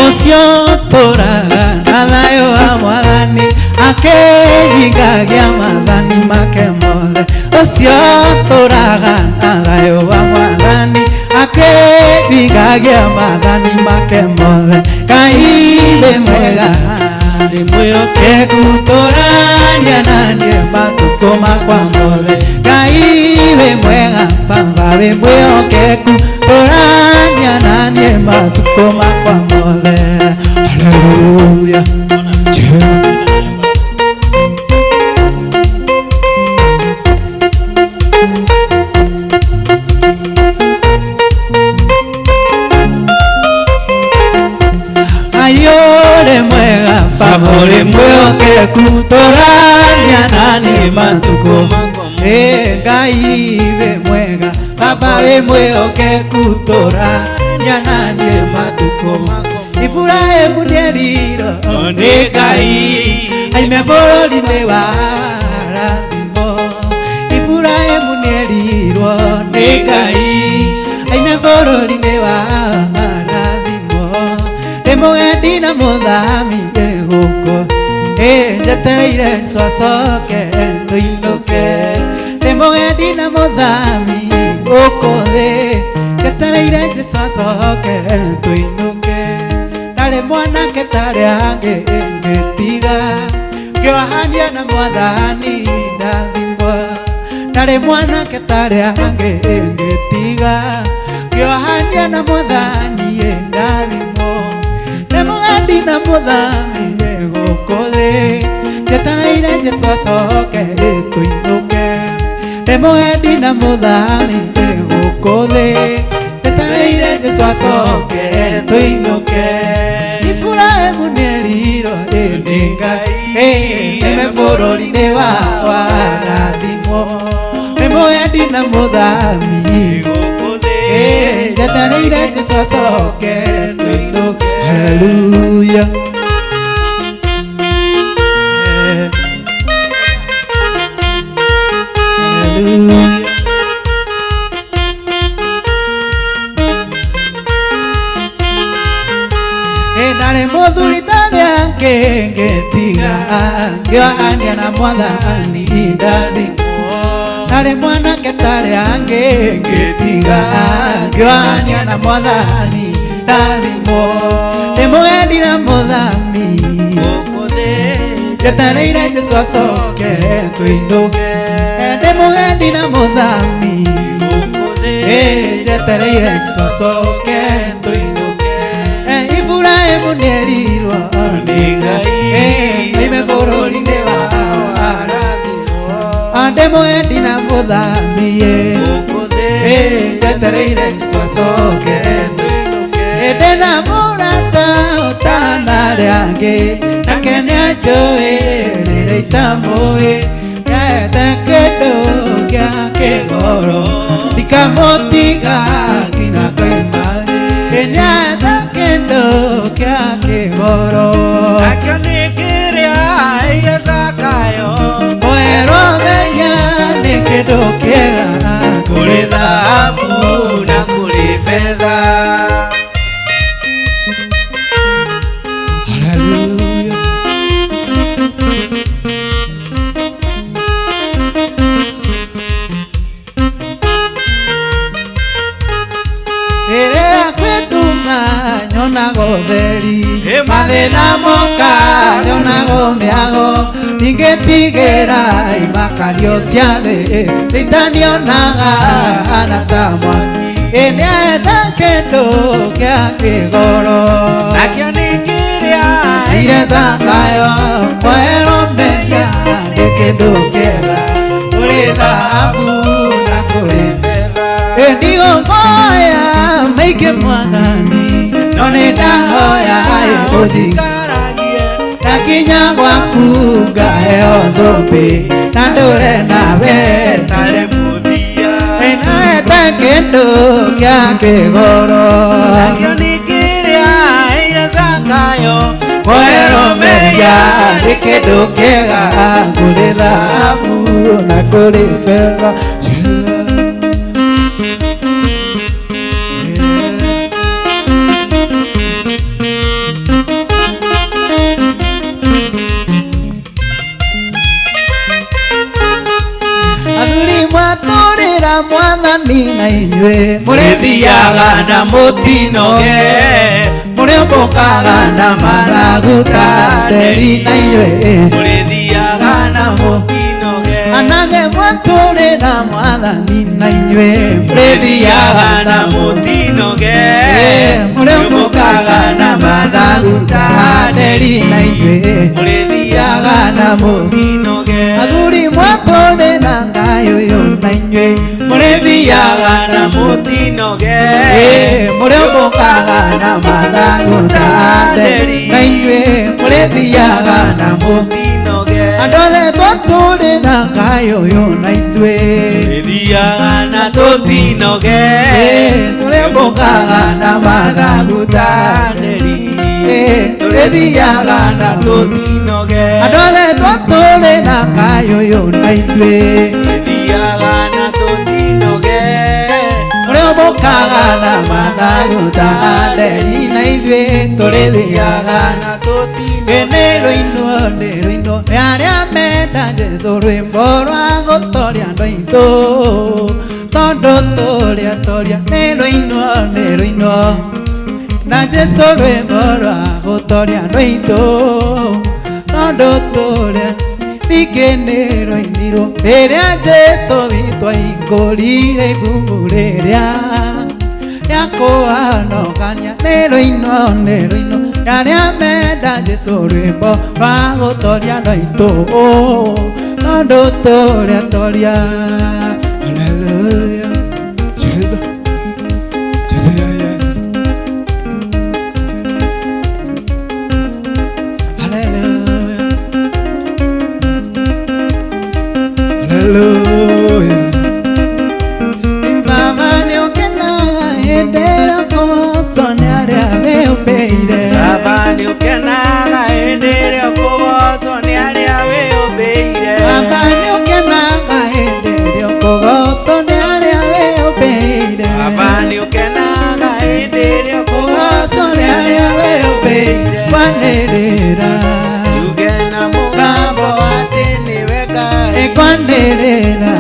Ũcio tũraga na thayũ wa mwathani akĩhingagia maathani make mothe Ũcio tũraga na thayũ wa mwathani akĩhingagia maathani make mothe Ngai wĩ mwega ndĩ mwĩhokeku tũrania naniĩ matukũ makwa mothe Ngai wĩ mwega baba wĩ mwĩhokeku tũrania naniĩ matukũ makwa mothe Hallelujah Jehova Ayore mwega baba ũrĩ mwĩhokeku tũrania naniĩ matukũ makwa Ngai wĩ mwega baba wĩ mwĩhokeku tũrania naniĩ matukũ makwa Iburahĩmu nĩerirwo nĩ Ngai aime bũrũri-inĩ wa rathimo Iburahĩmu nĩerirwo nĩ Ngai aime bũrũri-inĩ wa rathimo Ndĩ mũgendi na mũthami gũkũ njetereire Jesũ acoke tũinũke Ndĩ mũgendi na mũthami gũkũ thĩ njetereire Jesũ acoke tũinũke Ndarĩ mwanake tarĩ angĩ ngĩtiga ngĩohania na mwathani ndathimwo Ndarĩ mwanake tarĩ angĩ ngĩtiga ngĩohania na mwathani ndathimwo Ndĩ mũgendi na mũthami gũkũ thĩ njetereire Jesũ acoke tũinũke Ndĩ mũgendi na mũthami gũkũ thĩ njetereire Jesũ acoke tũinũke Iburahĩmu nĩerirwo nĩ Ngai aime bũrũri-inĩ wa rathimo Ndĩ mũgendi na mũthami gũkũ thĩ njetereire Jesũ acoke tũinũke Hallelujah Hallelujah Ndarĩ mũthuri tarĩ angĩ ngĩtiga ngĩohania na mwathani ndathimwo Ndarĩ mwanake tarĩ angĩ ngĩtiga ngĩohania na mwathani ndathimwo Ndĩ mũgendi na mũthami gũkũ thĩ njetereire Jesũ acoke tũinũke Ndĩ mũgendi na mũthami gũkũ thĩ njetereire Jesũ acoke tũinũke Iburahĩmu nĩerirwo nĩ Ngai aime bũrũri-inĩ wa rathimo Ndĩ mũgendi na mũthami gũkũ thĩ njetereire Jesũ acoke tũinũke Ndĩ na mũrata ũtanarĩ angĩ nake nĩanjũĩ rĩrĩa itamũĩ Nĩahete kĩndũ kĩa kĩgoro ndikamũtiga nginya ngoima Nĩahete kĩndũ kĩa kĩgoro Nakĩo nĩ kĩrĩa aheire Zakayo Kũherwo mehia nĩ kĩndũ kĩega kũrĩ thahabu na kũrĩ betha Hallelujah. Ndingĩtigĩra imakanio cia thĩ Caitani onaga hana ta mwaki Ĩ nĩahetha kĩndũ kĩa kĩgoro Nakĩo nĩ kĩrĩa Ire Zakayo mwero menya nĩ kĩndũ kĩega kũrĩ thahabu na kũrĩ betha Ndigũkũhoya maingĩ mwathani no nĩ ndahoya ũnjikaragie ndakinya gwaku ngaheo thũmbĩ na ndũre nawe tarĩ mũthia Nĩnaete kĩndũ kĩa kĩgoro Nakĩo nĩ kĩrĩa aheire Zakayo Mwero menya nĩ kĩndũ kĩega kũrĩ thahabu na kũrĩ betha Athuri mwatũrĩra mwathani na inyuĩ mũrĩthiaga na mũtinoge mũrĩũmbũkaga na maraguta nderi na inyuĩ Mũrĩthiaga na mũtinoge anage mwatũrĩra mwathani na inyuĩ mũrĩthiaga na mũtinoge mũrĩũmbũkaga na maraguta nderi na inyuĩ Mũrĩthiaga na mũtinoge athuri mwatũrĩra Ngai ũyũ na inyuĩ mũrĩthiaga na mũtinoge mũrĩũmbũkaga na mathaguta nderi na inyuĩ mũrĩthiaga na mũtinoge andũ othe twatũrĩra Ngai ũyũ na ithuĩ Mũrĩthiaga na tũtinoge tũrĩũmbũkaga na mathaguta nderi tũrĩthiaga na tũtinoge andũ othe twatũrĩra Ngai ũyũ na ithuĩ Mũrĩthiaga na tũtinoge tũrĩũmbũkaga na mathaguta nderi na ithuĩ tũrĩthiaga na tũtinoge nĩ rũinwo nĩ rũinwo nĩ arĩa menda Jesũ rwĩmbo rwa gũtoria andũ aitũ tondũ tũrĩa toria nĩ rũinwo nĩ rũinwo na Jesũ rwĩmbo rwa gũtoria andũ aitũ tondũ tũrĩa ningĩ nĩ rũinirwo rĩrĩa Jesũ witũ aihingũrire ibuku rĩrĩa rĩa kũhonokania nĩ rũinwo nĩ rũinwo arĩa menda Jesũ rwĩmbo rwa gũtoria andũ aitũ tondũ tũrĩa toria Hallelujah Jesus Jesus yes Hallelujah Hallelujah Baba nĩ ũkenaga hĩndĩ ĩrĩa ũkũgocwo nĩ arĩa wĩũmbĩire Baba nĩ ũkenaga hĩndĩ ĩrĩa ũkũgocwo nĩ arĩa wĩũmbĩire Baba nĩ ũkenaga hĩndĩ ĩrĩa ũkũgocwo nĩ arĩa wĩũmbĩire Baba nĩ ũkenaga hĩndĩ ĩrĩa Ũgocwo nĩ arĩa wĩũmbĩire kwanĩrĩra Njuge na mũgambo atĩ nĩwe Ngai Kwanĩrĩra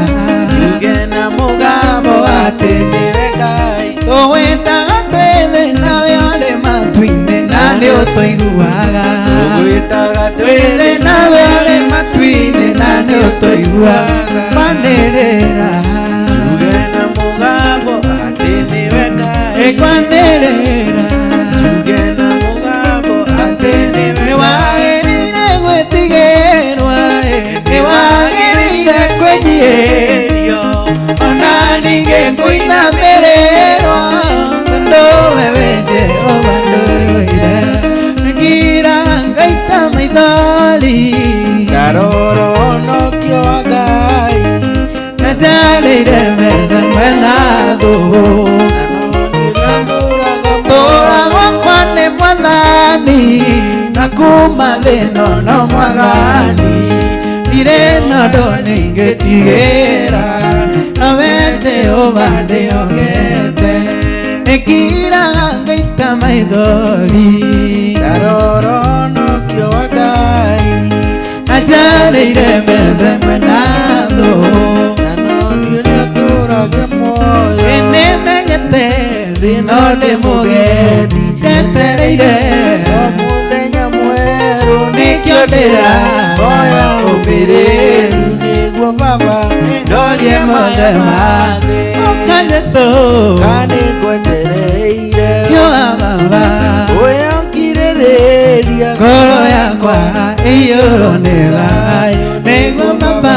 Njuge na mũgambo atĩ nĩwe Ngai Tũgwĩtaga twĩ thĩ nawe ũrĩ matu-inĩ na nĩ ũtũiguaga Tũgwĩtaga Twĩ thĩ nawe ũrĩ matu-inĩ na nĩ ũtũiguaga Kwanĩrĩra Njuge na mũgambo atĩ nĩwe Ngai Kwanĩrĩra Njuge na mũgambo atĩ nĩwe Nĩ wagĩrĩire gwĩtigĩrwo nĩ wagĩrĩire kwĩnyiihĩrio ona ningĩ kũinamĩrĩrwo tondũ we wĩ Jehova ndũire ngira ngaita maithori Ndarora ũhonokio wa Ngai na njarĩire metha mwena thũ na no nĩũratũraga tũra gwakwa nĩ mwathani na kuma thĩno no mwathani ndirĩ na ũndũ ningĩtigĩra nawe Jehova ndĩhokete nĩngiraga ngaita maithori Ndarora ũhonokio wa Ngai na njarĩire metha mwena thũ na no nĩũratũraga muoyo nĩmenyete thĩ no ndĩ mũgendi njetereire o mũthenya mwerũ nĩkĩo ndĩra Oya ũmĩrĩru nĩguo baba ndorie mothe ma thĩ. Ũka Jesũ Ka nĩngwetereire Yũa baba Oya ngirĩrĩria ngoro yakwa ĩiyũrwo nĩ thayũ nĩguo baba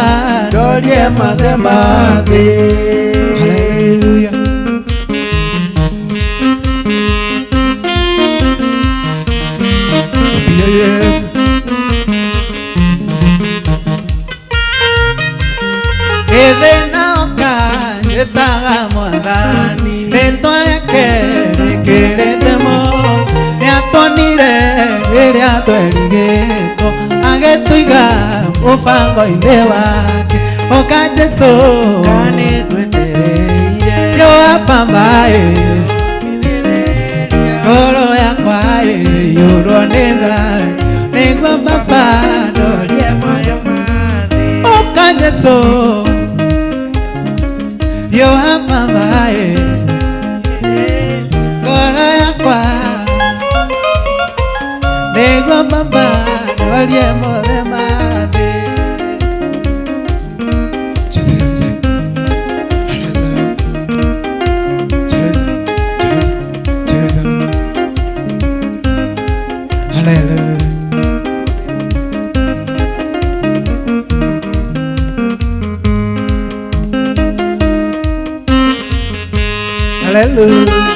ndorie mothe ma thĩ. Hallelujah. Yes. Ithĩna oka njĩtaga mwathani rĩtwa rĩake rĩkĩrĩte mothe nĩatwonire rĩrĩa twerigĩtwo agĩtũiga mũbango-inĩ wake ũka Jesũ Ka nĩngwetereire yũa baba ĩ ngoro yakwa ĩiyũrwo nĩ thayũ nĩguo baba ndorie mothe ma thĩ. ũka Jesũ yũa baba ĩ ngoro yakwa nĩguo baba ndorie mothe ma thĩ. Hallelujah. Hallelujah.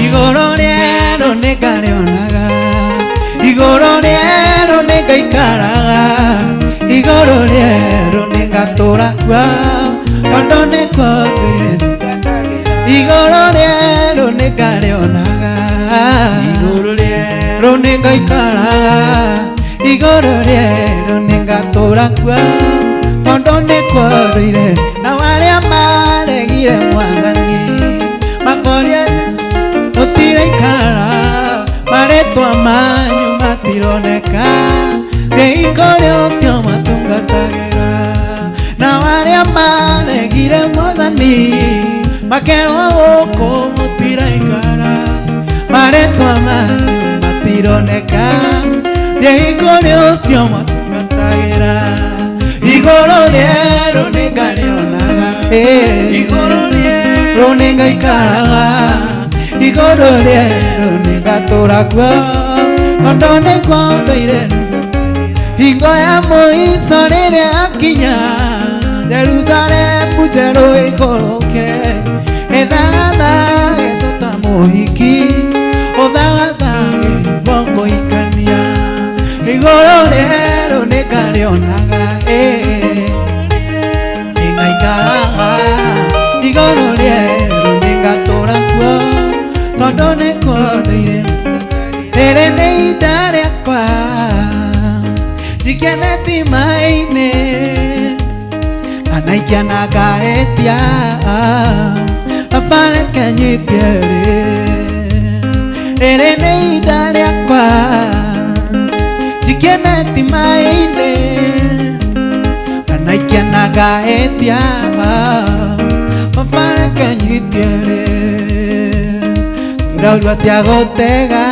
Igũrũ rĩerũ nĩngarĩonaga, igũrũ rĩerũ nĩngaikaraga, igũrũ rĩerũ nĩngatũra kuo, tondũ nĩkuo ndũire. Igũrũ rĩerũ nĩngarĩonaga, Igũrũ rĩerũ rĩerũ nĩngaikaraga, igũrũ rĩerũ nĩngatũra kuo, tondũ nĩkuo ndũire. Nao arĩa maregire mwathani makoria mũtiraikara, marĩtwa manyu matironeka thiĩi kũrĩ ũcio matungatagĩra. Nao arĩa maregire mwathani makerwo gũkũ mũtiraikara, marĩtwa manyu matironeka thiĩi kũrĩ ũcio matungatagĩra. Igũrũ rĩerũ nĩngarĩonaga, Igũrũ rĩerũ nĩngaikaraga, igũrũ rĩerũ nĩngatũra kuo, tondũ nĩkuo ndũire. Hingo ya mũico rĩrĩa akinya Jerusalemu njerũ ĩikũrũke, ĩthagathage ta mũhiki, ũthagathage ngũikania. Igũrũ rĩerũ nĩngarĩonaga, nĩngaikaraga, igũrũ rĩerũ nĩngatũra kuo, tondũ nĩkuo ndũire. Rĩrĩ nĩ ihinda rĩakwa njikeneti maĩ-inĩ, na naikia na ngahetia, baba reke nyitie rĩ. Rĩrĩ nĩ ihinda rĩakwa njikeneti maĩ-inĩ, na naikia na ngahetia, baba reke nyitie rĩ. Ndĩraurua cia gũtega,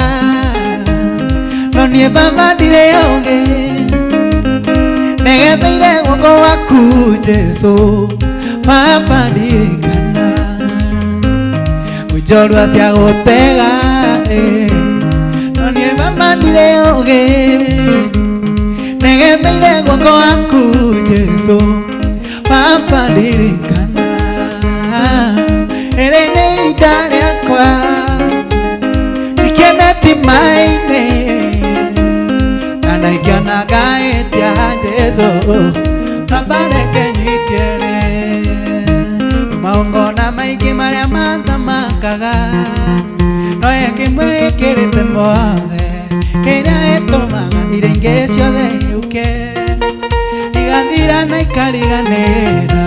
no niĩ baba ndirĩ ũũgĩ, negemeire guoko gwaku Jesũ, baba ndirikana. Njorua cia gũtega, no niĩ baba ndirĩ ũũgĩ, negemeire guoko gwaku Jesũ, baba ndirikana. Rĩrĩ nĩ ihinda rĩakwa njikeneti maĩ-inĩ, na naikia na ngahetia Jesũ, baba reke nyitie rĩ. Magongona maingĩ marĩa mathamakaga, no ye kĩmwe gĩkĩrĩte mothe, kĩrĩa gĩtũmaga iria ingĩ ciothe ihuke, igathira na ikariganĩra.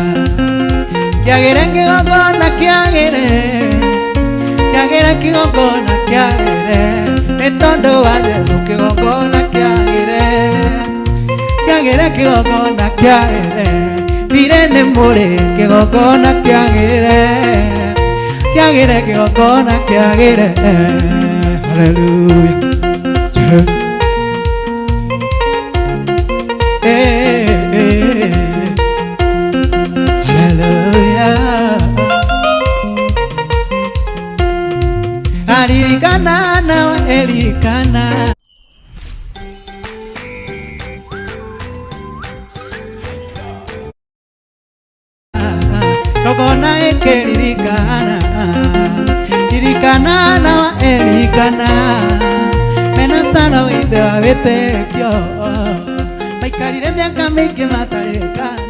Kĩagĩre kĩgongona kĩagĩre, kĩagĩre kĩgongona kĩagĩre, nĩ tondũ wa Jesũ kĩgongona kĩagĩre, kĩagĩre kĩgongona kĩagĩre, Thirĩ nĩ mũrĩ kĩgongona kĩagĩre kĩagĩre kĩgongona kĩagĩre. Hallelujah. Jehovah. Eh, eh. Hallelujah. Aririkana na Elikana. Togona ekeririkana ririkana na wa Elikana mena sana withe wa wĩtĩkio maikarire mĩaka mĩingĩ matarĩ kana.